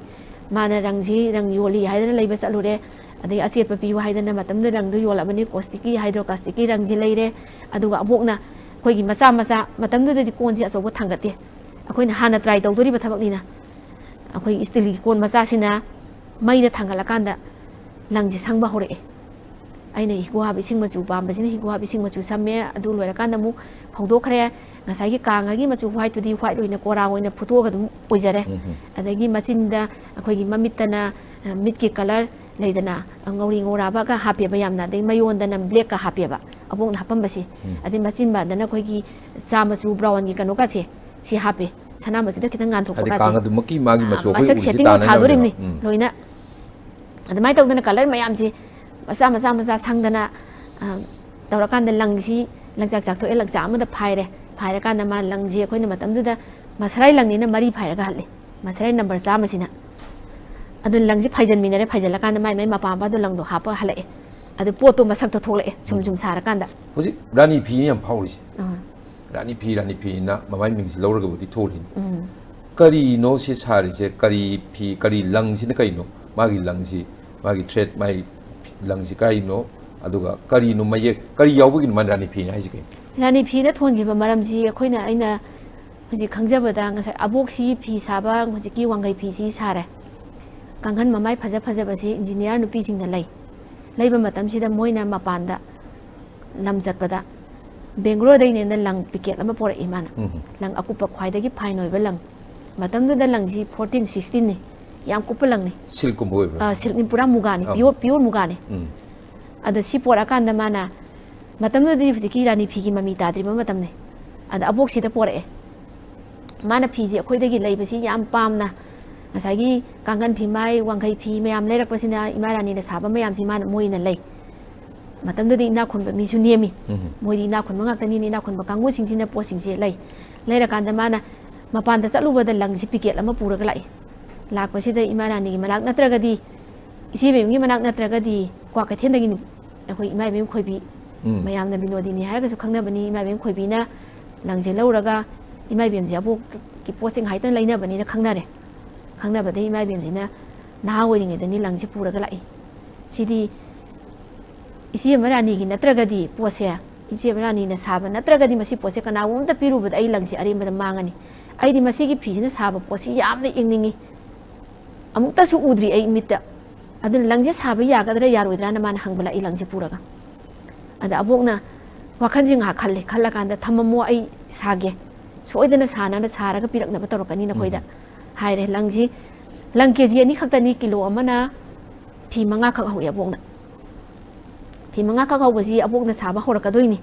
ꯃꯥꯅ ꯔꯪꯁꯤ, ꯔꯪ ꯌꯣꯜꯂꯤ ꯍꯥꯏꯗꯅ ꯂꯩꯕ ꯆꯠꯂꯨꯔꯦ꯫ ꯑꯗꯩ ꯑꯆꯦꯠꯄ ꯄꯤꯌꯨ ꯍꯥꯏꯗꯅ ꯃꯇꯝꯗꯨꯗ ꯔꯪꯗꯨ ꯌꯣꯜꯂꯕꯅꯤ꯫ Causticꯀꯤ, Hydro Causticꯀꯤ ꯔꯪꯁꯤ ꯂꯩꯔꯦ꯫ ꯑꯗꯨꯒ ꯑꯕꯣꯛꯅ ꯑꯩꯈꯣꯏꯒꯤ ꯃꯆꯥ ꯃꯆꯥ, ꯃꯇꯝꯗꯨꯗꯗꯤ ꯀꯣꯟꯁꯤ ꯑꯆꯧꯕ ꯊꯥꯡꯒꯠꯇꯦ꯫ ꯑꯩꯈꯣꯏꯅ ꯍꯥꯟꯅ try ꯇꯧꯗꯣꯔꯤꯕ ꯊꯕꯛꯅꯤꯅ꯫ ꯑꯩꯈꯣꯏꯒꯤ steelꯒꯤ ꯀꯣꯟ ꯃꯆꯥꯁꯤꯅ ꯃꯩꯗ ꯊꯥꯡꯒꯠꯂꯀꯥꯟꯗ ꯂꯪꯁꯦ ꯁꯪꯕ ꯍꯧꯔꯛꯑꯦ꯫ ꯑꯩꯅ ꯍꯤꯒꯣꯛ ꯍꯥꯞꯄ ꯏꯁꯤꯡ ꯃꯆꯨ ꯄꯥꯝꯕꯁꯤꯅ ꯍꯤꯒꯣꯛ ꯍꯥꯞꯄ ꯏꯁꯤꯡ ꯃꯆꯨ ꯁꯝꯃꯦ꯫ ꯑꯗꯨ ꯂꯣꯏꯔꯀꯥꯟꯗ ꯑꯃꯨꯛ ꯐꯧꯗꯣꯛꯈ꯭ꯔꯦ꯫ ꯉꯁꯥꯏꯒꯤ ꯀꯥꯡꯉꯒꯤ ꯃꯆꯨ whiteꯇꯨꯗꯤ white ꯑꯣꯏꯅ ꯀꯣꯔꯥ ꯑꯣꯏꯅ ꯐꯨꯠꯇꯣꯛꯑꯒ ꯑꯗꯨꯝ ꯑꯣꯏꯖꯔꯦ꯫ ꯎꯝ, ꯎꯝ꯫ ꯑꯗꯒꯤ ꯃꯆꯤꯟꯗ ꯑꯩꯈꯣꯏꯒꯤ ꯃꯃꯤꯠꯇꯅ, ꯑ, ꯃꯤꯠꯀꯤ colour ꯂꯩꯗꯅ, ꯑ, ꯉꯧꯔꯤ ꯉꯧꯔꯥꯕꯒ ꯍꯥꯞꯄꯦꯕ ꯌꯥꯝꯅ, ꯑꯗꯩ ꯃꯌꯣꯟꯗꯅ blackꯀ ꯍꯥꯞꯄꯦꯕ ꯑꯕꯣꯛꯅ ꯍꯥꯞꯄꯝꯕꯁꯦ꯫ ꯎꯝ꯫ ꯑꯗꯩ ꯃꯆꯤꯟꯕꯥꯟꯗꯅ ꯑꯩꯈꯣꯏꯒꯤ ꯆꯥ ꯃꯆꯨ brownꯒꯤ ꯀꯩꯅꯣꯒꯁꯦ ꯁꯤ ꯍꯥꯞꯄꯦ, ꯁꯅꯥ ꯃꯆꯨꯗ ꯈꯤꯇꯪ ꯉꯥꯟꯊꯣꯛꯄ ꯍꯥꯏꯗꯤ ꯀꯥꯁꯦ꯫ ꯀꯥꯡ ꯑꯗꯨꯃꯛꯀꯤ ꯃꯥꯒꯤ ꯃꯆꯨ ꯑꯥ, ꯑꯩꯈꯣꯏ ꯃꯁꯛ ꯎꯔꯤꯁꯤ setting ꯇꯥꯅꯅꯕꯅꯦꯕ꯫ ꯊꯥꯗꯣꯔꯤꯕꯅꯤ ꯎꯝ꯫ ꯂꯣꯏꯅ꯫ ꯑꯗꯨꯃꯥꯏꯅ ꯇꯧꯗꯅ colour ꯃꯌꯥꯝꯁꯤ ꯃꯆꯥ ꯃꯆꯥ ꯃꯆꯥ ꯁꯪꯗꯅ, ꯑ, ꯇꯧꯔꯀꯥꯟꯗ ꯂꯪꯁꯤ ꯂꯪꯆꯥꯛ ꯆꯥꯛꯊꯣꯛꯑꯦ, ꯂꯪꯆꯥꯛ ꯑꯃꯗ ꯐꯥꯏꯔꯦ꯫ ꯐꯥꯏꯔꯀꯥꯟꯗ ꯃꯥ ꯂꯪꯁꯤ ꯑꯩꯈꯣꯏꯅ ꯃꯇꯝꯗꯨꯗ ꯃꯁꯔꯥꯏ ꯂꯪꯅꯤꯅ ꯃꯔꯤ ꯐꯥꯏꯔꯒ ꯍꯠꯂꯤ꯫ ꯃꯁꯔꯥꯏ number ꯆꯥꯝꯃꯁꯤꯅ꯫ ꯑꯗꯨꯅ ꯂꯪꯁꯤ ꯐꯥꯏꯖꯟꯃꯤꯟꯅꯔꯦ, ꯐꯥꯏꯖꯜꯂꯀꯥꯟꯗ ꯃꯥꯏ ꯃꯥꯏ ꯃꯄꯥ ꯃꯄꯥꯗꯣ ꯂꯪꯗꯣ ꯍꯥꯞꯄ ꯍꯜꯂꯛꯑꯦ꯫ ꯑꯗꯨ ꯄꯣꯠꯇꯣ ꯃꯁꯛꯇꯣ ꯊꯣꯛꯂꯛꯑꯦ ꯁꯨꯝ ꯁꯨꯝ ꯁꯥꯔꯀꯥꯟꯗ꯫ ꯍꯧꯖꯤꯛ ꯔꯥꯅꯤ ꯐꯤꯅꯤ ꯌꯥꯝ ꯐꯥꯎꯔꯤꯁꯦ꯫ ꯑꯥ꯫ ꯔꯥꯅꯤ ꯐꯤ, ꯔꯥꯅꯤ ꯐꯤꯅ ꯃꯃꯥꯏ ꯃꯤꯡꯁꯤ ꯂꯧꯔꯒꯕꯨꯗꯤ ꯊꯣꯛꯂꯤꯅꯤ꯫ ꯎꯝ꯫ ꯀꯔꯤꯅꯣ ꯁꯤ ꯁꯥꯔꯤꯁꯦ? ꯀꯔꯤ ꯐꯤ, ꯀꯔꯤ ꯂꯪꯁꯤꯅ ꯀꯩꯅꯣ? ꯃꯥꯒꯤ ꯂꯪꯁꯤ, ꯃꯥꯒꯤ thread, ꯃꯥꯒꯤ ꯂꯪꯁꯤ ꯀꯔꯤꯅꯣ? ꯑꯗꯨꯒ ꯀꯔꯤꯅꯣ ꯃꯌꯦꯛ, ꯀꯔꯤ ꯌꯥꯎꯕꯒꯤꯅꯣ ꯃꯥꯅ ꯔꯥꯅꯤ ꯐꯤꯅꯤ ꯍꯥꯏꯁꯤ ꯀꯩꯅꯣ? ꯔꯥꯅꯤ ꯐꯤꯅ ꯊꯣꯟꯈꯤꯕ ꯃꯔꯝꯁꯤ ꯑꯩꯈꯣꯏꯅ, ꯑꯩꯅ ꯍꯧꯖꯤꯛ ꯈꯪꯖꯕꯗ ꯉꯁꯥꯏ ꯑꯕꯣꯛꯁꯤ ꯐꯤ ꯁꯥꯕ, ꯍꯧꯖꯤꯛꯀꯤ ꯋꯥꯡꯈꯩ ꯐꯤꯁꯤ ꯁꯥꯔꯦ꯫ ꯀꯥꯡꯈꯟ ꯃꯃꯥꯏ ꯐꯖ ꯐꯖꯕꯁꯤ ꯏꯟꯖꯤꯅꯤꯌꯥꯔ ꯅꯨꯄꯤꯁꯤꯡꯅ ꯂꯩ꯫ ꯂꯩꯕ ꯃꯇꯝꯁꯤꯗ ꯃꯣꯏꯅ ꯃꯄꯥꯟꯗ ꯂꯝ ꯆꯠꯄꯗ ꯕꯦꯡꯒ꯭ꯂꯣꯔꯗꯩꯅꯦꯅ ꯂꯪ ꯄꯤꯀꯦꯠ ꯑꯃ ꯄꯣꯔꯛꯏ ꯃꯥꯅ꯫ ꯎꯝ꯫ ꯂꯪ ꯑꯀꯨꯞꯄ, ꯈ꯭ꯋꯥꯏꯗꯒꯤ ꯐꯥꯏꯟ ꯑꯣꯏꯕ ꯂꯪ꯫ ꯃꯇꯝꯗꯨꯗ ꯂꯪꯁꯤ ꯐꯣꯔꯇꯤꯟ ꯁꯤꯛꯁꯇꯤꯟꯅꯤ꯫ ꯌꯥꯝ ꯀꯨꯞꯄ ꯂꯪꯅꯤ꯫ ꯁꯤꯜꯛꯀꯨꯝꯕ ꯑꯣꯏꯕ꯭ꯔꯥ? ꯑꯥ, ꯁꯤꯜꯛꯅꯤ, ꯄꯨꯔꯥ ꯃꯨꯒꯥꯅꯤ, ꯑꯥ꯫ Pure, pure ꯃꯨꯒꯥꯅꯤ꯫ ꯎꯝ꯫ ꯑꯗꯣ ꯁꯤ ꯄꯣꯔꯛꯑꯀꯥꯟꯗ ꯃꯥꯅ, ꯃꯇꯝꯗꯨꯗꯗꯤ ꯍꯧꯖꯤꯛꯀꯤ ꯔꯥꯅꯤ ꯐꯤꯒꯤ ꯃꯃꯤ ꯇꯥꯗ꯭ꯔꯤꯕ ꯃꯇꯝꯅꯤ꯫ ꯑꯗ ꯑꯕꯣꯛꯁꯤꯗ ꯄꯣꯔꯛꯑꯦ꯫ ꯃꯥꯅ ꯐꯤꯁꯦ ꯑꯩꯈꯣꯏꯗꯒꯤ ꯂꯩꯕꯁꯤ ꯌꯥꯝ ꯄꯥꯝꯅ, ꯉꯁꯥꯏꯒꯤ ꯀꯥꯡꯈꯟ ꯐꯤꯃꯥꯏ, ꯋꯥꯡꯈꯩ ꯐꯤ ꯃꯌꯥꯝ ꯂꯩꯔꯛꯄꯁꯤꯅ ꯏꯃꯥ ꯔꯥꯅꯤꯅ ꯁꯥꯕ ꯃꯌꯥꯝꯁꯤ ꯃꯥꯅ, ꯃꯣꯏꯅ ꯂꯩ꯫ ꯃꯇꯝꯗꯨꯗꯤ ꯏꯅꯥꯛ ꯈꯨꯟꯕ ꯃꯤꯁꯨ ꯅꯦꯝꯃꯤ꯫ ꯎꯝ꯫ ꯃꯣꯏꯗꯤ ꯏꯅꯥꯛ ꯈꯨꯟꯕ ꯉꯥꯛꯇꯅꯤꯅ, ꯏꯅꯥꯛ ꯈꯨꯟꯕ ꯀꯥꯡꯕꯨꯁꯤꯡꯁꯤꯅ ꯄꯣꯠꯁꯤꯡꯁꯦ ꯂꯩ꯫ ꯂꯩꯔꯀꯥꯟꯗ ꯃꯥꯅ ꯃꯄꯥꯟꯗ ꯆꯠꯂꯨꯕꯗ ꯂꯪꯁꯤ ꯄꯤꯀꯦꯠ ꯑꯃ ꯄꯨꯔꯒ ꯂꯥꯛꯏ꯫ ꯂꯥꯛꯄꯁꯤꯗ ꯏꯃꯥ ꯔꯥꯅꯤꯒꯤ ꯃꯅꯥꯛ ꯅꯠꯇ꯭ꯔꯒꯗꯤ, ꯏꯆꯦ ꯏꯕꯦꯝꯒꯤ ꯃꯅꯥꯛ ꯅꯠꯇ꯭ꯔꯒꯗꯤ ꯀ꯭ꯋꯥꯀꯩꯊꯦꯜꯗꯒꯤ ꯑꯩꯈꯣꯏ ꯏꯃꯥ ꯏꯕꯦꯝ ꯈꯣꯏꯕꯤ, ꯎꯝ꯫ ꯃꯌꯥꯝꯅ ꯕꯤꯅꯣꯗꯤꯅꯤ ꯍꯥꯏꯔꯒꯁꯨ ꯈꯪꯅꯕꯅꯤ, ꯏꯃꯥ ꯏꯕꯦꯝ ꯈꯣꯏꯕꯤꯅ ꯂꯪꯁꯦ ꯂꯧꯔꯒ, ꯏꯃꯥ ꯏꯕꯦꯝꯁꯦ ꯑꯕꯣꯛꯀꯤ ꯄꯣꯠꯁꯦ ꯉꯥꯏꯇꯪ ꯂꯩꯅꯕꯅꯤꯅ ꯈꯪꯅꯔꯦ꯫ ꯈꯪꯅꯕꯗꯒꯤ ꯏꯃꯥ ꯏꯕꯦꯝꯁꯤꯅ ꯅꯍꯥ ꯑꯣꯏꯔꯤꯉꯩꯗꯅꯤ ꯂꯪꯁꯦ ꯄꯨꯔꯒ ꯂꯥꯛꯏ꯫ ꯁꯤꯗꯤ ꯏꯆꯦ ꯑꯃ ꯔꯥꯅꯤꯒꯤ ꯅꯠꯇ꯭ꯔꯒꯗꯤ ꯄꯣꯠꯁꯦ, ꯏꯆꯦ ꯑꯃ ꯔꯥꯅꯤꯅ ꯁꯥꯕ ꯅꯠꯇ꯭ꯔꯒꯗꯤ ꯃꯁꯤ ꯄꯣꯠꯁꯦ ꯀꯅꯥꯒꯨꯝꯕ ꯑꯝꯇ ꯄꯤꯔꯨꯕꯗ ꯑꯩ ꯂꯪꯁꯦ ꯑꯔꯦꯝꯕꯗ ꯃꯥꯡꯉꯅꯤ꯫ ꯑꯩꯗꯤ ꯃꯁꯤꯒꯤ ꯐꯤꯁꯤꯅ ꯁꯥꯕ ꯄꯣꯠꯁꯤ ꯌꯥꯝꯅ ꯌꯦꯡꯅꯤꯡꯉꯤ꯫ ꯑꯃꯨꯛꯇꯁꯨ ꯎꯗ꯭ꯔꯤ ꯑꯩ ꯃꯤꯠꯇ꯫ ꯑꯗꯨꯅ ꯂꯪꯁꯦ ꯁꯥꯕ ꯌꯥꯒꯗ꯭ꯔꯥ ꯌꯥꯔꯣꯏꯗ꯭ꯔꯥꯅ ꯃꯥꯅ ꯍꯪꯕ ꯂꯥꯛꯏ, ꯂꯪꯁꯦ ꯄꯨꯔꯒ꯫ ꯑꯗ ꯑꯕꯣꯛꯅ ꯋꯥꯈꯜꯁꯦ ꯉꯥꯏꯍꯥꯛ ꯈꯜꯂꯦ, ꯈꯜꯂꯀꯥꯟꯗ, "ꯊꯝꯃꯝꯃꯣ, ꯑꯩ ꯁꯥꯒꯦ, ꯁꯣꯏꯗꯅ ꯁꯥꯅꯅ ꯁꯥꯔꯒ ꯄꯤꯔꯛꯅꯕ ꯇꯧꯔꯛꯀꯅꯤ ꯅꯈꯣꯏꯗ", ꯎꯝ꯫ ꯍꯥꯏꯔꯦ꯫ ꯂꯪꯁꯤ, ꯂꯪ ꯀꯦ ꯖꯤ ꯑꯅꯤꯈꯛꯇꯅꯤ, ꯀꯤꯂꯣ ꯑꯃꯅ ꯐꯤ ꯃꯉꯥꯈꯛ ꯍꯧꯏ ꯑꯕꯣꯛꯅ꯫ ꯐꯤ ꯃꯉꯥꯈꯛ ꯍꯧꯕꯁꯤ ꯑꯕꯣꯛꯅ ꯁꯥꯕ ꯍꯧꯔꯛꯀꯗꯣꯏꯅꯤ꯫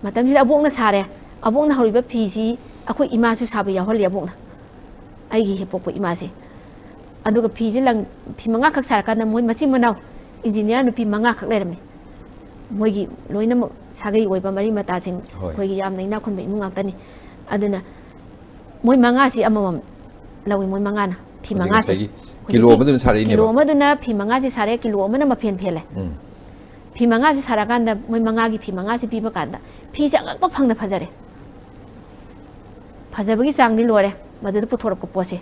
ꯃꯇꯝꯁꯤꯗ ꯑꯕꯣꯛꯅ ꯁꯥꯔꯦ꯫ ꯑꯕꯣꯛꯅ ꯍꯧꯔꯤꯕ ꯐꯤꯁꯤ ꯑꯩꯈꯣꯏ ꯏꯃꯥꯁꯨ ꯁꯥꯕ ꯌꯥꯎꯍꯜꯂꯤ ꯑꯕꯣꯛꯅ, ꯑꯩꯒꯤ ꯍꯦꯛ ꯄꯣꯛꯄ ꯏꯃꯥꯁꯦ꯫ ꯑꯗꯨꯒ ꯐꯤꯁꯦ ꯂꯪ, ꯐꯤ ꯃꯉꯥꯈꯛ ꯁꯥꯔꯀꯥꯟꯗ ꯃꯣꯏ ꯃꯆꯤꯟ ꯃꯅꯥꯎ ꯏꯟꯖꯤꯅꯤꯌꯥꯔ ꯅꯨꯄꯤ ꯃꯉꯥꯈꯛ ꯂꯩꯔꯝꯃꯤ꯫ ꯃꯣꯏꯒꯤ ꯂꯣꯏꯅꯃꯛ ꯁꯥꯒꯩ ꯑꯣꯏꯕ ꯃꯔꯤ ꯃꯇꯥꯁꯤꯡ, ꯍꯣꯏ꯫ ꯑꯩꯈꯣꯏꯒꯤ ꯌꯥꯝꯅ ꯏꯅꯥꯛ ꯈꯨꯟꯕ ꯏꯃꯨꯡ ꯉꯥꯛꯇꯅꯤ꯫ ꯑꯗꯨꯅ ꯃꯣꯏ ꯃꯉꯥꯁꯤ ꯑꯃꯃꯝ ꯂꯧꯏ, ꯃꯣꯏ ꯃꯉꯥꯅ꯫ ꯐꯤ ꯍꯧꯖꯤꯛ ꯃꯉꯥꯁꯦ꯫ ꯉꯁꯥꯏꯒꯤ ꯍꯧꯖꯤꯛꯀꯤ ꯀꯤꯂꯣ ꯑꯃꯗꯨꯅ ꯁꯥꯔꯛꯏꯅꯦꯕ? ꯀꯤꯂꯣ ꯑꯃꯗꯨꯅ ꯐꯤ ꯃꯉꯥꯁꯦ ꯁꯥꯔꯦ, ꯀꯤꯂꯣ ꯑꯃꯅ ꯃꯐꯦꯟ ꯐꯦꯜꯂꯦ꯫ ꯎꯝ꯫ ꯐꯤ ꯃꯉꯥꯁꯦ ꯁꯥꯔꯀꯥꯟꯗ ꯃꯣꯏ ꯃꯉꯥꯒꯤ ꯐꯤ ꯃꯉꯥꯁꯦ ꯄꯤꯕ ꯀꯥꯟꯗ ꯐꯤꯁꯦ ꯑꯉꯛꯄ ꯐꯪꯅ ꯐꯖꯔꯦ꯫ ꯐꯖꯕꯒꯤ ꯆꯥꯡꯗꯤ ꯂꯣꯏꯔꯦ ꯃꯗꯨꯗ ꯄꯨꯊꯣꯔꯛꯄ ꯄꯣꯠꯁꯦ꯫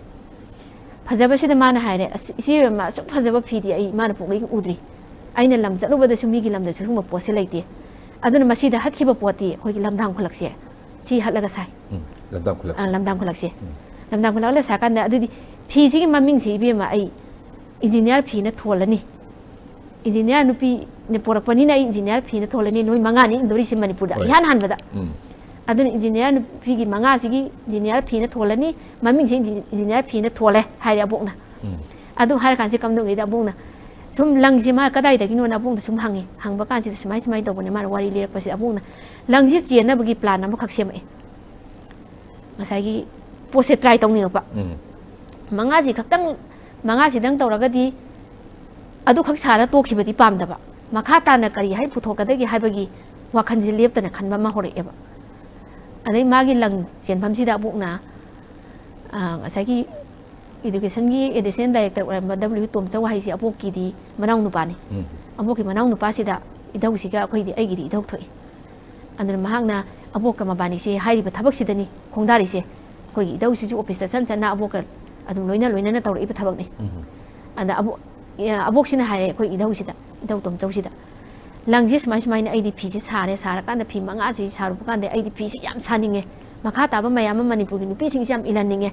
ꯐꯖꯕꯁꯤꯗ ꯃꯥꯅ ꯍꯥꯏꯔꯦ, "ꯑꯁ, ꯏꯆꯦ ꯏꯕꯦꯝꯃ, ꯑꯁꯨꯛ ꯐꯖꯕ ꯐꯤꯗꯤ ꯑꯩ ꯏꯃꯥꯅ ꯄꯣꯛꯂꯛꯏ ꯎꯗ꯭ꯔꯤ꯫ ꯑꯩꯅ ꯂꯝ ꯆꯠꯂꯨꯕꯗꯁꯨ ꯃꯤꯒꯤ ꯂꯝꯗꯁꯨ ꯁꯤꯒꯨꯝꯕ ꯄꯣꯠꯁꯦ ꯂꯩꯇꯦ꯫ ꯑꯗꯨꯅ ꯃꯁꯤꯗ ꯍꯠꯈꯤꯕ ꯄꯣꯠꯇꯤ ꯑꯩꯈꯣꯏꯒꯤ ꯂꯝꯗꯥꯡ ꯈꯨꯂꯛꯁꯦ, ꯁꯤ ꯍꯠꯂꯒ ꯁꯥꯏ"꯫ ꯎꯝ, ꯂꯝꯗꯥꯡ ꯈꯨꯂꯛꯁꯦ꯫ ꯑ, ꯂꯝꯗꯥꯡ ꯈꯨꯂꯛꯁꯦ꯫ ꯎꯝ꯫ ꯂꯝꯗꯥꯡ ꯈꯨꯂꯛ ꯍꯠꯂ ꯁꯥꯀꯥꯟꯗ, "ꯑꯗꯨꯗꯤ ꯐꯤꯁꯤꯒꯤ ꯃꯃꯤꯡꯁꯦ, ꯏꯕꯦꯝꯃ, ꯑꯩ ꯏꯟꯖꯤꯅꯤꯌꯥꯔ ꯐꯤꯅ ꯊꯣꯜꯂꯅꯤ꯫ ꯏꯟꯖꯤꯅꯤꯌꯥꯔ ꯅꯨꯄꯤꯅ ꯄꯣꯔꯛꯄꯅꯤꯅ ꯑꯩ ꯏꯟꯖꯤꯅꯤꯌꯥꯔ ꯐꯤꯅ ꯊꯣꯜꯂꯅꯤ, ꯅꯣꯏ ꯃꯉꯥꯅꯤ ꯏꯟꯗꯣꯔꯤꯁꯦ ꯃꯅꯤꯄꯨꯔꯗ꯫ ꯍꯣꯏ꯫ ꯏꯍꯥꯟ ꯍꯥꯟꯕꯗ꯫ ꯎꯝ꯫ ꯑꯗꯨꯅ ꯏꯟꯖꯤꯅꯤꯌꯥꯔ ꯅꯨꯄꯤꯒꯤ ꯃꯉꯥꯁꯤꯒꯤ ꯏꯟꯖꯤꯅꯤꯌꯥꯔ ꯐꯤꯅ ꯊꯣꯜꯂꯅꯤ, ꯃꯃꯤꯡꯁꯦ ꯏꯟꯖꯤ-, ꯏꯟꯖꯤꯅꯤꯌꯥꯔ ꯐꯤꯅ ꯊꯣꯜꯂꯦ ꯍꯥꯏꯔꯦ ꯑꯕꯣꯛꯅ꯫ ꯎꯝ꯫ ꯑꯗꯨ ꯍꯥꯏꯔ ꯀꯥꯟꯁꯤꯗ ꯀꯝꯗꯧꯉꯩꯗ ꯑꯕꯣꯛꯅ ꯁꯨꯝ ꯂꯪꯁꯦ ꯃꯥ ꯀꯗꯥꯏꯗꯒꯤꯅꯣꯅ ꯑꯕꯣꯛꯅ ꯁꯨꯝ ꯍꯪꯉꯦ꯫ ꯍꯪꯕ ꯀꯥꯟꯁꯤꯗ ꯁꯨꯃꯥꯏ ꯁꯨꯃꯥꯏꯅ ꯇꯧꯕꯅꯦ ꯃꯥꯅ ꯋꯥꯔꯤ ꯂꯤꯔꯛꯄꯁꯤꯗ ꯑꯕꯣꯛꯅ ꯂꯪꯁꯦ ꯆꯦꯟꯅꯕꯒꯤ ꯄ꯭ꯂꯥꯟ ꯑꯃꯈꯛ ꯁꯦꯝꯃꯛꯑꯦ꯫ ꯉꯁꯥꯏꯒꯤ ꯄꯣꯠꯁꯦ ꯇ꯭ꯔꯥꯏ ꯇꯧꯅꯤꯡꯉꯛꯄ꯫ ꯎꯝ꯫ ꯃꯉꯥꯁꯤ ꯈꯛꯇꯪ, ꯃꯉꯥꯁꯤꯗꯪ ꯇꯧꯔꯒꯗꯤ ꯑꯗꯨꯈꯛ ꯁꯥꯔ ꯇꯣꯛꯈꯤꯕꯗꯤ ꯄꯥꯝꯗꯕ, ꯃꯈꯥ ꯇꯥꯅ ꯀꯔꯤ ꯍꯥꯏ ꯄꯨꯊꯣꯛꯀꯗꯒꯦ ꯍꯥꯏꯕꯒꯤ ꯋꯥꯈꯜꯁꯦ ꯂꯦꯞꯇꯅ ꯈꯟꯕ ꯑꯃ ꯍꯧꯔꯛꯑꯦꯕ꯫ ꯑꯗꯩ ꯃꯥꯒꯤ ꯂꯪ ꯆꯦꯟꯐꯝꯁꯤꯗ ꯑꯕꯣꯛꯅ, ꯑ, ꯉꯁꯥꯏꯒꯤ ꯏꯗꯨꯀꯦꯁꯟꯒꯤ ꯑꯦꯗꯤꯁꯅꯦꯜ ꯗꯥꯏꯔꯦꯛꯇꯔ ꯑꯣꯏꯔꯝꯕ ꯗꯕ꯭ꯂꯤꯎ ꯇꯣꯝꯆꯧ ꯍꯥꯏꯁꯤ ꯑꯕꯣꯛꯀꯤꯗꯤ ꯃꯅꯥꯎ ꯅꯨꯄꯥꯅꯤ꯫ ꯎꯝ꯫ ꯑꯕꯣꯛꯀꯤ ꯃꯅꯥꯎ ꯅꯨꯄꯥꯁꯤꯗ ꯏꯙꯧꯁꯤꯒ ꯑꯩꯈꯣꯏꯗꯤ, ꯑꯩꯒꯤꯗꯤ ꯏꯙꯧ ꯊꯣꯛꯏ꯫ ꯑꯗꯨꯅ ꯃꯍꯥꯛꯅ ꯑꯕꯣꯛꯀ ꯃꯕꯥꯅꯤꯁꯦ ꯍꯥꯏꯔꯤꯕ ꯊꯕꯛꯁꯤꯗꯅꯤ ꯈꯣꯡꯗꯥꯔꯤꯁꯦ꯫ ꯑꯩꯈꯣꯏꯒꯤ ꯏꯙꯧꯁꯤꯁꯨ ꯑꯣꯐꯤꯁꯇ ꯆꯟ ꯆꯟꯅ ꯑꯕꯣꯛꯀ ꯑꯗꯨꯝ ꯂꯣꯏꯅ ꯂꯣꯏꯅꯅ ꯇꯧꯔꯛꯏꯕ ꯊꯕꯛꯅꯤ꯫ ꯎꯝ꯫ ꯑꯗ ꯑꯕꯣꯛ-, ꯑꯦ, ꯑꯕꯣꯛꯁꯤꯅ ꯍꯥꯏꯔꯦ ꯑꯩꯈꯣꯏ ꯏꯙꯧꯁꯤꯗ, ꯏꯙꯧ ꯇꯣꯝꯆꯧꯁꯤꯗ, "ꯂꯪꯁꯦ ꯁꯨꯃꯥꯏ ꯁꯨꯃꯥꯏꯅ ꯑꯩꯗꯤ ꯐꯤꯁꯦ ꯁꯥꯔꯦ, ꯁꯥꯔꯀꯥꯟꯗ ꯐꯤ ꯃꯉꯥꯁꯤ ꯁꯥꯔꯨꯕ ꯀꯥꯟꯗ ꯑꯩꯗꯤ ꯐꯤꯁꯤ ꯌꯥꯝ ꯁꯥꯅꯤꯡꯉꯦ, ꯃꯈꯥ ꯇꯥꯕ ꯃꯌꯥꯝ ꯑꯃ ꯃꯅꯤꯄꯨꯔꯒꯤ ꯅꯨꯄꯤꯁꯤꯡꯁꯤ ꯌꯥꯝ ꯏꯜꯍꯟꯅꯤꯡꯉꯦ,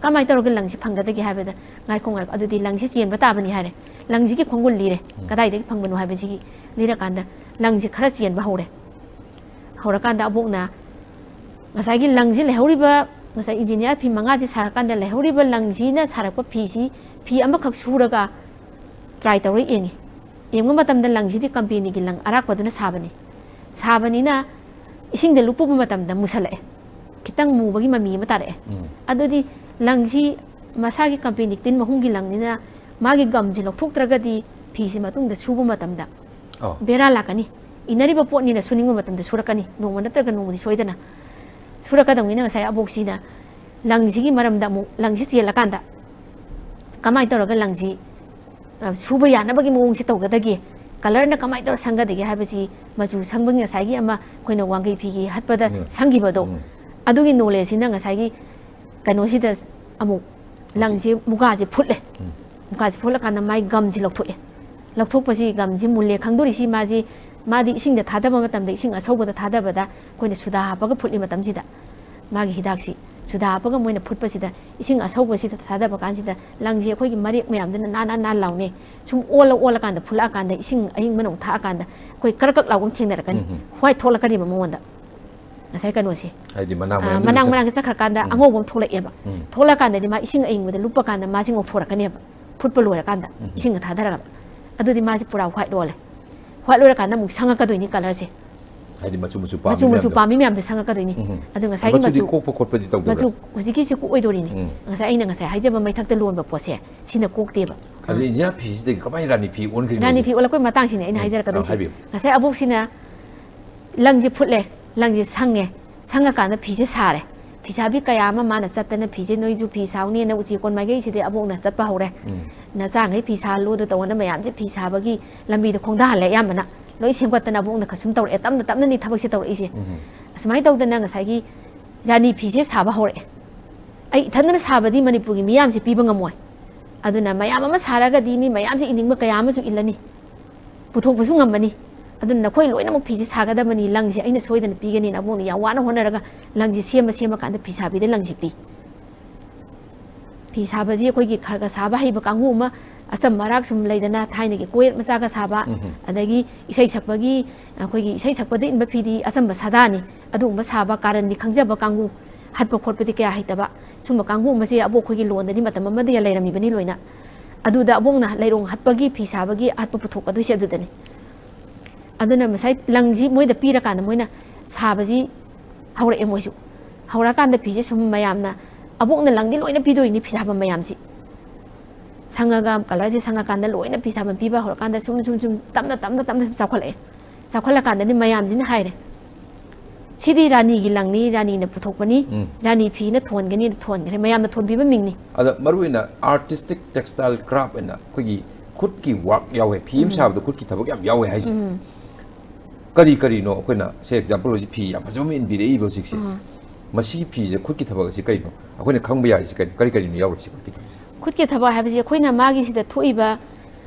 ꯀꯃꯥꯏꯅ ꯇꯧꯔꯒ ꯂꯪꯁꯤ ꯐꯪꯒꯗꯒꯦ?" ꯍꯥꯏꯕꯗ, "ꯉꯥꯏꯈꯣ, ꯉꯥꯏꯈꯣ, ꯑꯗꯨꯗꯤ ꯂꯪꯁꯤ ꯆꯦꯟꯕ ꯇꯥꯕꯅꯤ" ꯍꯥꯏꯔꯦ꯫ ꯂꯪꯁꯤꯒꯤ ꯈꯣꯡꯒꯨꯜ ꯂꯤꯔꯦ, ꯎꯝ꯫ ꯀꯗꯥꯏꯗꯒꯤ ꯐꯪꯕꯅꯣ ꯍꯥꯏꯕꯁꯤꯒꯤ ꯂꯤꯔꯀꯥꯟꯗ ꯂꯪꯁꯤ ꯈꯔ ꯆꯦꯟꯕ ꯍꯧꯔꯦ꯫ ꯍꯧꯔꯀꯥꯟꯗ ꯑꯕꯣꯛꯅ ꯉꯁꯥꯏꯒꯤ ꯂꯪꯁꯤ ꯂꯩꯍꯧꯔꯤꯕ, ꯉꯁꯥꯏ ꯏꯟꯖꯤꯅꯤꯌꯥꯔ ꯐꯤ ꯃꯉꯥꯁꯤ ꯁꯥꯔꯀꯥꯟꯗ ꯂꯩꯍꯧꯔꯤꯕ ꯂꯪꯁꯤꯅ ꯁꯥꯔꯛꯄ ꯐꯤꯁꯤ, ꯐꯤ ꯑꯃꯈꯛ ꯁꯨꯔꯒ ꯇ꯭ꯔꯥꯏ ꯇꯧꯔ ꯌꯦꯡꯉꯤ꯫ ꯌꯦꯡꯕ ꯃꯇꯝꯗ ꯂꯪꯁꯤꯗꯤ ꯀꯝꯄꯦꯅꯤꯒꯤ ꯂꯪ ꯑꯔꯥꯛꯄꯗꯨꯅ ꯁꯥꯕꯅꯤ꯫ ꯁꯥꯕꯅꯤꯅ ꯏꯁꯤꯡꯗ ꯂꯨꯞꯄꯨꯕ ꯃꯇꯝꯗ ꯃꯨꯁꯜꯂꯛꯑꯦ, ꯈꯤꯇꯪ ꯃꯨꯕꯒꯤ ꯃꯃꯤ ꯑꯃ ꯇꯥꯔꯛꯑꯦ꯫ ꯎꯝ꯫ ꯑꯗꯨꯗꯤ ꯂꯪꯁꯤ ꯃꯁꯥꯒꯤ ꯀꯝꯄꯦꯅꯤ ꯇꯤꯟ ꯃꯍꯨꯝꯒꯤ ꯂꯪꯅꯤꯅ ꯃꯥꯒꯤ ꯒꯝꯁꯤ ꯂꯧꯊꯣꯛꯇ꯭ꯔꯒꯗꯤ ꯐꯤꯁꯤ ꯃꯇꯨꯡꯗ ꯁꯨꯕ ꯃꯇꯝꯗ ꯑꯣ꯫ ꯕꯦꯔꯥ ꯂꯥꯛꯀꯅꯤ꯫ ꯏꯟꯅꯔꯤꯕ ꯄꯣꯠꯅꯤꯅ ꯁꯨꯅꯤꯡꯕ ꯃꯇꯝꯗ ꯁꯨꯔꯛꯀꯅꯤ, ꯅꯣꯡꯃ ꯅꯠꯇ꯭ꯔꯒ ꯅꯣꯡꯃꯗꯤ ꯁꯣꯏꯗꯅ꯫ ꯁꯨꯔꯛꯀꯗꯧꯅꯤꯅ ꯉꯁꯥꯏ ꯑꯕꯣꯛꯁꯤꯅ ꯂꯪꯁꯤꯒꯤ ꯃꯔꯝꯗ ꯑꯃꯨꯛ, ꯂꯪꯁꯤ ꯆꯦꯜꯂꯀꯥꯟꯗ ꯀꯃꯥꯏꯅ ꯇꯧꯔꯒ ꯂꯪꯁꯤ, ꯑ, ꯁꯨꯕ ꯌꯥꯅꯕꯒꯤ ꯃꯑꯣꯡꯁꯤ ꯇꯧꯒꯗꯒꯦ, ꯀꯂꯔꯅ ꯀꯃꯥꯏꯅ ꯇꯧꯔ ꯁꯪꯒꯗꯒꯦ ꯍꯥꯏꯕꯁꯤ, ꯃꯆꯨ ꯁꯪꯕꯒꯤ ꯉꯁꯥꯏꯒꯤ ꯑꯃ ꯑꯩꯈꯣꯏꯅ ꯋꯥꯡꯈꯩ ꯐꯤꯒꯤ ꯍꯠꯄꯗ ꯎꯝ꯫ ꯁꯪꯈꯤꯕꯗꯣ, ꯎꯝ꯫ ꯑꯗꯨꯒꯤ ꯅꯣꯂꯦꯖꯁꯤꯅ ꯉꯁꯥꯏꯒꯤ ꯀꯩꯅꯣꯁꯤꯗ ꯑꯃꯨꯛ ꯂꯪꯁꯤ, ꯃꯨꯒꯥꯁꯤ ꯐꯨꯠꯂꯦ꯫ ꯎꯝ꯫ ꯃꯨꯒꯥꯁꯤ ꯐꯨꯠꯂꯀꯥꯟꯗ ꯃꯥꯏ ꯒꯝꯁꯤ ꯂꯧꯊꯣꯛꯑꯦ꯫ ꯂꯧꯊꯣꯛꯄꯁꯤ ꯒꯝꯁꯤ ꯃꯨꯜꯂꯦ ꯈꯪꯗꯣꯔꯤꯁꯤ ꯃꯥꯁꯤ, ꯃꯥꯗꯤ ꯏꯁꯤꯡꯗ ꯊꯥꯗꯕ ꯃꯇꯝꯗ, ꯏꯁꯤꯡ ꯑꯁꯧꯕꯗ ꯊꯥꯗꯕꯗ ꯑꯩꯈꯣꯏꯅ ꯁꯨꯗꯥ ꯍꯥꯞꯄꯒ ꯐꯨꯠꯂꯤ ꯃꯇꯝꯁꯤꯗ ꯃꯥꯒꯤ ꯍꯤꯗꯥꯛꯁꯤ ꯁꯨꯗꯥ ꯍꯥꯞꯄꯒ ꯃꯣꯏꯅ ꯐꯨꯠꯄꯁꯤꯗ, ꯏꯁꯤꯡ ꯑꯁꯧꯕꯁꯤꯗ ꯊꯥꯗꯕ ꯀꯥꯟꯁꯤꯗ, ꯂꯪꯁꯦ ꯑꯩꯈꯣꯏꯒꯤ ꯃꯔꯦꯛ ꯃꯌꯥꯝꯗꯨꯅ ꯅꯥꯟ ꯅꯥꯟ ꯅꯥꯟ ꯂꯥꯎꯅꯤ꯫ ꯁꯨꯝ ꯑꯣꯜꯂ ꯑꯣꯜꯂꯀꯥꯟꯗ, ꯐꯨꯠꯂꯛꯑꯀꯥꯟꯗ, ꯏꯁꯤꯡ ꯑꯏꯪꯕꯅ ꯑꯃꯨꯛ ꯊꯥꯛꯑꯀꯥꯟꯗ ꯑꯩꯈꯣꯏ ꯀꯔꯛ ꯀꯔꯛ ꯂꯥꯎꯕ ꯑꯃ ꯊꯦꯡꯅꯔꯛꯀꯅꯤ꯫ ꯎꯝ, ꯎꯝ꯫ ꯋꯥꯏꯠ ꯊꯣꯛꯂꯛꯀꯅꯦꯕ ꯃꯉꯣꯟꯗ, ꯉꯁꯥꯏ ꯀꯩꯅꯣꯁꯦ꯫ ꯍꯥꯏꯗꯤ ꯃꯅꯥꯛ ꯑꯥ, ꯃꯌꯥꯝꯗꯨꯗ ꯃꯅꯥꯛ ꯆꯪ- ꯃꯅꯥꯛꯇ ꯆꯠꯈ꯭ꯔꯀꯥꯟꯗ ꯎꯝ꯫ ꯑꯉꯧꯕ ꯑꯃ ꯊꯣꯛꯂꯛꯑꯦꯕ꯫ ꯎꯝ꯫ ꯊꯣꯛꯂꯛꯑꯀꯥꯟꯗꯗꯤ ꯃꯥ ꯏꯁꯤꯡ ꯑꯏꯪꯕꯗ ꯂꯨꯞꯄ ꯀꯥꯟꯗ ꯃꯥꯁꯦ ꯉꯧꯊꯣꯔꯛꯀꯅꯦꯕ, ꯐꯨꯠꯄ ꯂꯣꯏꯔꯀꯥꯟꯗ, ꯎꯝ꯫ ꯏꯁꯤꯡꯒ ꯊꯥꯗꯔꯒ꯫ ꯑꯗꯨꯗꯤ ꯃꯥꯁꯦ ꯄꯨꯔꯥ ꯋꯥꯏꯠ ꯑꯣꯜꯂꯦ꯫ ꯋꯥꯏꯠ ꯑꯣꯏꯔꯀꯥꯟꯗ ꯑꯃꯨꯛ ꯁꯪꯉꯛꯀꯗꯣꯏꯅꯤ ꯀꯂꯔꯁꯦ꯫ ꯍꯥꯏꯗꯤ ꯃꯆꯨ ꯃꯆꯨ ꯄꯥꯝꯃꯤ ꯃꯆꯨ ꯃꯆꯨ ꯃꯌꯥꯝꯗꯣ꯫ ꯄꯥꯝꯃꯤ ꯃꯌꯥꯝꯗꯣ ꯁꯪꯉꯛꯀꯗꯣꯏꯅꯤ꯫ ꯎꯝ꯫ ꯑꯗꯨ ꯉꯁꯥꯏꯒꯤ ꯃꯆꯨꯗꯤ ꯃꯆꯨ ꯀꯣꯛꯄ ꯈꯣꯠꯄꯗꯤ ꯇꯧꯗꯕ꯭ꯔꯥ? ꯃꯆꯨ ꯍꯧꯖꯤꯛꯀꯤꯁꯦ ꯀꯣꯛꯑꯣꯏꯗꯣꯔꯤꯅꯤ꯫ ꯎꯝ꯫ ꯉꯁꯥꯏ ꯑꯩꯅ ꯉꯁꯥꯏ ꯍꯥꯏꯖꯕ ꯃꯩꯊꯛꯇ ꯂꯣꯟꯕ ꯄꯣꯠꯁꯦ, ꯁꯤꯅ ꯀꯣꯛꯇꯦꯕ꯫ ꯑꯗꯨ ꯏꯟꯗꯤꯌꯥ ꯐꯤꯁꯤꯗꯒꯤ ꯀꯃꯥꯏꯅ ꯔꯥꯅꯤ ꯐꯤ ꯑꯣꯟꯈ꯭ꯔꯤꯅꯣ ꯔꯥꯅꯤ ꯍꯧꯖꯤꯛ? ꯐꯤ ꯑꯣꯜꯂꯛꯄꯩ ꯃꯇꯥꯡꯁꯤꯅꯦ ꯑꯩꯅ ꯎꯝ꯫ ꯍꯥꯏꯖꯔꯛꯀꯗꯣꯏꯁꯦ꯫ ꯑꯥ, ꯍꯥꯏꯕꯤꯌꯨ꯫ ꯉꯁꯥꯏ ꯑꯕꯣꯛꯁꯤꯅ ꯂꯪꯁꯦ ꯐꯨꯠꯂꯦ, ꯂꯪꯁꯦ ꯁꯪꯉꯦ, ꯁꯪꯉꯀꯥꯟꯗ ꯐꯤꯁꯦ ꯁꯥꯔꯦ꯫ ꯐꯤꯁꯥꯕꯤ ꯀꯌꯥ ꯑꯃ ꯃꯥꯅ ꯆꯠꯇꯅ ꯐꯤꯁꯦ, ꯅꯣꯏꯁꯨ ꯐꯤ ꯁꯥꯎꯅꯦꯅ ꯎꯆꯤ ꯀꯣꯟ ꯃꯥꯏꯀꯩꯁꯤꯗꯤ ꯑꯕꯣꯛꯅ ꯆꯠꯄ ꯍꯧꯔꯦ꯫ ꯎꯝ꯫ ꯅꯆꯥꯉꯩ ꯐꯤ ꯁꯥꯍꯜꯂꯨ, ꯑꯗꯨ ꯇꯧꯑꯣꯅ ꯃꯌꯥꯝꯁꯦ ꯐꯤ ꯁꯥꯕꯒꯤ ꯂꯝꯕꯤꯗ ꯈꯣꯡꯗꯥꯍꯜꯂꯦ꯫ ꯑꯌꯥꯝꯕꯅ ꯂꯣꯏ ꯁꯦꯝꯒꯠꯇꯅ ꯑꯕꯣꯛꯅ ꯀꯩꯁꯨꯝ ꯇꯧꯔꯛꯑꯦ꯫ ꯇꯞꯅ ꯇꯞꯅꯅꯤ ꯊꯕꯛꯁꯦ ꯇꯧꯔꯛꯏꯁꯦ꯫ ꯎꯝ꯫ ꯑꯁꯨꯃꯥꯏꯅ ꯇꯧꯗꯅ ꯉꯁꯥꯏꯒꯤ ꯔꯥꯅꯤ ꯐꯤꯁꯦ ꯁꯥꯕ ꯍꯧꯔꯛꯑꯦ꯫ ꯑꯩ ꯏꯊꯟꯗꯅ ꯁꯥꯕꯗꯤ ꯃꯅꯤꯄꯨꯔꯒꯤ ꯃꯤꯌꯥꯝꯁꯦ ꯄꯤꯕ ꯉꯝꯃꯣꯏ꯫ ꯑꯗꯨꯅ ꯃꯌꯥꯝ ꯑꯃ ꯁꯥꯔꯒꯗꯤ ꯃꯤ ꯃꯌꯥꯝꯁꯦ ꯏꯅꯤꯡꯕ ꯀꯌꯥ ꯑꯃꯁꯨ ꯏꯜꯂꯅꯤ, ꯄꯨꯊꯣꯛꯄꯁꯨ ꯉꯝꯃꯅꯤ꯫ ꯑꯗꯨꯅ ꯅꯈꯣꯏ ꯂꯣꯏꯅꯃꯛ ꯐꯤꯁꯦ ꯁꯥꯒꯗꯕꯅꯤ, ꯂꯪꯁꯦ ꯑꯩꯅ ꯁꯣꯏꯗꯅ ꯄꯤꯒꯅꯤꯅ ꯑꯕꯣꯛꯅ ꯌꯥꯝ ꯋꯥꯅ ꯍꯣꯠꯅꯔꯒ ꯂꯪꯁꯦ ꯁꯦꯝꯃ ꯁꯦꯝꯃꯀꯥꯟꯗ ꯐꯤ ꯁꯥꯕꯤꯗ ꯂꯪꯁꯦ ꯄꯤ꯫ ꯐꯤ ꯁꯥꯕꯁꯤ ꯑꯩꯈꯣꯏꯒꯤ ꯈꯔ ꯈꯔ ꯁꯥꯕ ꯍꯩꯕ ꯀꯥꯡꯕꯨ ꯑꯃ, ꯑꯆꯝꯕ ꯑꯔꯥꯛ ꯁꯨꯝ ꯂꯩꯗꯅ, ꯊꯥꯏꯅꯒꯤ ꯀꯣꯌꯦꯠ ꯃꯆꯥꯒ ꯁꯥꯕ, ꯎꯝ꯫ ꯑꯗꯒꯤ ꯏꯁꯩ ꯁꯛꯄꯒꯤ, ꯑꯩꯈꯣꯏꯒꯤ ꯏꯁꯩ ꯁꯛꯄꯗ ꯏꯟꯕ ꯐꯤꯗꯤ ꯑꯆꯝꯕ ꯁꯥꯗꯥꯅꯤ, ꯑꯗꯨꯒꯨꯝꯕ ꯁꯥꯕ, ꯀꯥꯔꯟꯗꯤ ꯈꯪꯖꯕ ꯀꯥꯡꯕꯨ, ꯍꯠꯄ ꯈꯣꯠꯄꯗꯤ ꯀꯌꯥ ꯍꯩꯇꯕ, ꯁꯨꯝꯕ ꯀꯥꯡꯕꯨ ꯑꯃꯁꯦ ꯑꯕꯣꯛ ꯑꯩꯈꯣꯏꯒꯤ ꯂꯣꯟꯗꯗꯤ ꯃꯇꯝ ꯑꯃꯗ ꯂꯩꯔꯝꯃꯤꯕꯅꯤ ꯂꯣꯏꯅ꯫ ꯑꯗꯨꯗ ꯑꯕꯣꯛꯅ ꯂꯩꯔꯣꯡ ꯍꯠꯄꯒꯤ ꯐꯤ ꯁꯥꯕꯒꯤ ꯑꯍꯠꯄ ꯄꯨꯊꯣꯛꯀꯗꯣꯏꯁꯦ ꯑꯗꯨꯗꯅꯤ꯫ ꯑꯗꯨꯅ ꯉꯁꯥꯏ ꯂꯪꯁꯤ ꯃꯣꯏꯗ ꯄꯤꯔꯀꯥꯟꯗ ꯃꯣꯏꯅ ꯁꯥꯕꯁꯤ ꯍꯧꯔꯛꯑꯦ ꯃꯣꯏꯁꯨ꯫ ꯍꯧꯔꯛꯑꯀꯥꯟꯗ ꯐꯤꯁꯦ ꯁꯨꯝ ꯃꯌꯥꯝꯅ, ꯑꯕꯣꯛꯅ ꯂꯪꯗꯤ ꯂꯣꯏꯅ ꯄꯤꯗꯣꯔꯤꯅꯤ ꯐꯤ ꯁꯥꯐꯝ ꯃꯌꯥꯝꯁꯤ꯫ ꯁꯪꯉꯒ, ꯀꯂꯔꯁꯦ ꯁꯪꯉꯀꯥꯟꯗ ꯂꯣꯏꯅ ꯐꯤ ꯁꯥꯐꯝ ꯄꯤꯕ ꯍꯧꯔꯀꯥꯟꯗ ꯁꯨꯝ, ꯁꯨꯝ, ꯁꯨꯝ ꯇꯞꯅ, ꯇꯞꯅ, ꯇꯞꯅ ꯁꯨꯝ ꯆꯥꯎꯈꯠꯂꯛꯑꯦ꯫ ꯆꯥꯎꯈꯠꯂꯀꯥꯟꯗꯗꯤ ꯃꯌꯥꯝꯁꯤꯅ ꯍꯥꯏꯔꯦ, "ꯁꯤꯗꯤ ꯔꯥꯅꯤꯒꯤ ꯂꯪꯅꯤ, ꯔꯥꯅꯤꯅ ꯄꯨꯊꯣꯛꯄꯅꯤ, ꯎꯝ꯫ ꯔꯥꯅꯤ ꯐꯤꯅ ꯊꯣꯟꯒꯅꯤꯅ" ꯊꯣꯟꯈ꯭ꯔꯦ꯫ ꯃꯌꯥꯝꯅ ꯊꯣꯟꯕꯤꯕ ꯃꯤꯡꯅꯤ꯫ ꯑꯗ ꯃꯔꯨꯑꯣꯏꯅ artistic textile craft ꯍꯥꯏꯅ ꯑꯩꯈꯣꯏꯒꯤ ꯈꯨꯠꯀꯤ work ꯌꯥꯎꯋꯦ, ꯐꯤ ꯑꯃ ꯎꯝ꯫ ꯁꯥꯕꯗ ꯈꯨꯠꯀꯤ ꯊꯕꯛ ꯌꯥꯝ ꯌꯥꯎꯋꯦ ꯍꯥꯏꯁꯦ꯫ ꯎꯝ꯫ ꯀꯔꯤ ꯀꯔꯤꯅꯣ ꯑꯩꯈꯣꯏꯅ, say example, ꯍꯧꯖꯤꯛ ꯐꯤ ꯌꯥꯝ ꯐꯖꯕ ꯑꯃ ꯏꯟꯕꯤꯔꯛꯏꯕ ꯍꯧꯖꯤꯛꯁꯦ꯫ ꯎꯝ꯫ ꯃꯁꯤꯒꯤ ꯐꯤꯁꯦ ꯈꯨꯠꯀꯤ ꯊꯕꯛ ꯑꯁꯤ ꯀꯔꯤꯅꯣ? ꯑꯩꯈꯣꯏꯅ ꯈꯪꯕ ꯌꯥꯔꯤꯁꯤ ꯀꯔꯤ, ꯀꯔꯤ ꯀꯔꯤꯅꯣ ꯌꯥꯎꯔꯤꯁꯤ ꯈꯨꯠꯀꯤ ꯊꯕꯛꯁꯦ? ꯈꯨꯠꯀꯤ ꯊꯕꯛ ꯍꯥꯏꯕꯁꯤ ꯑꯩꯈꯣꯏꯅ ꯃꯥꯒꯤ ꯁꯤꯗ ꯊꯣꯛꯏꯕ,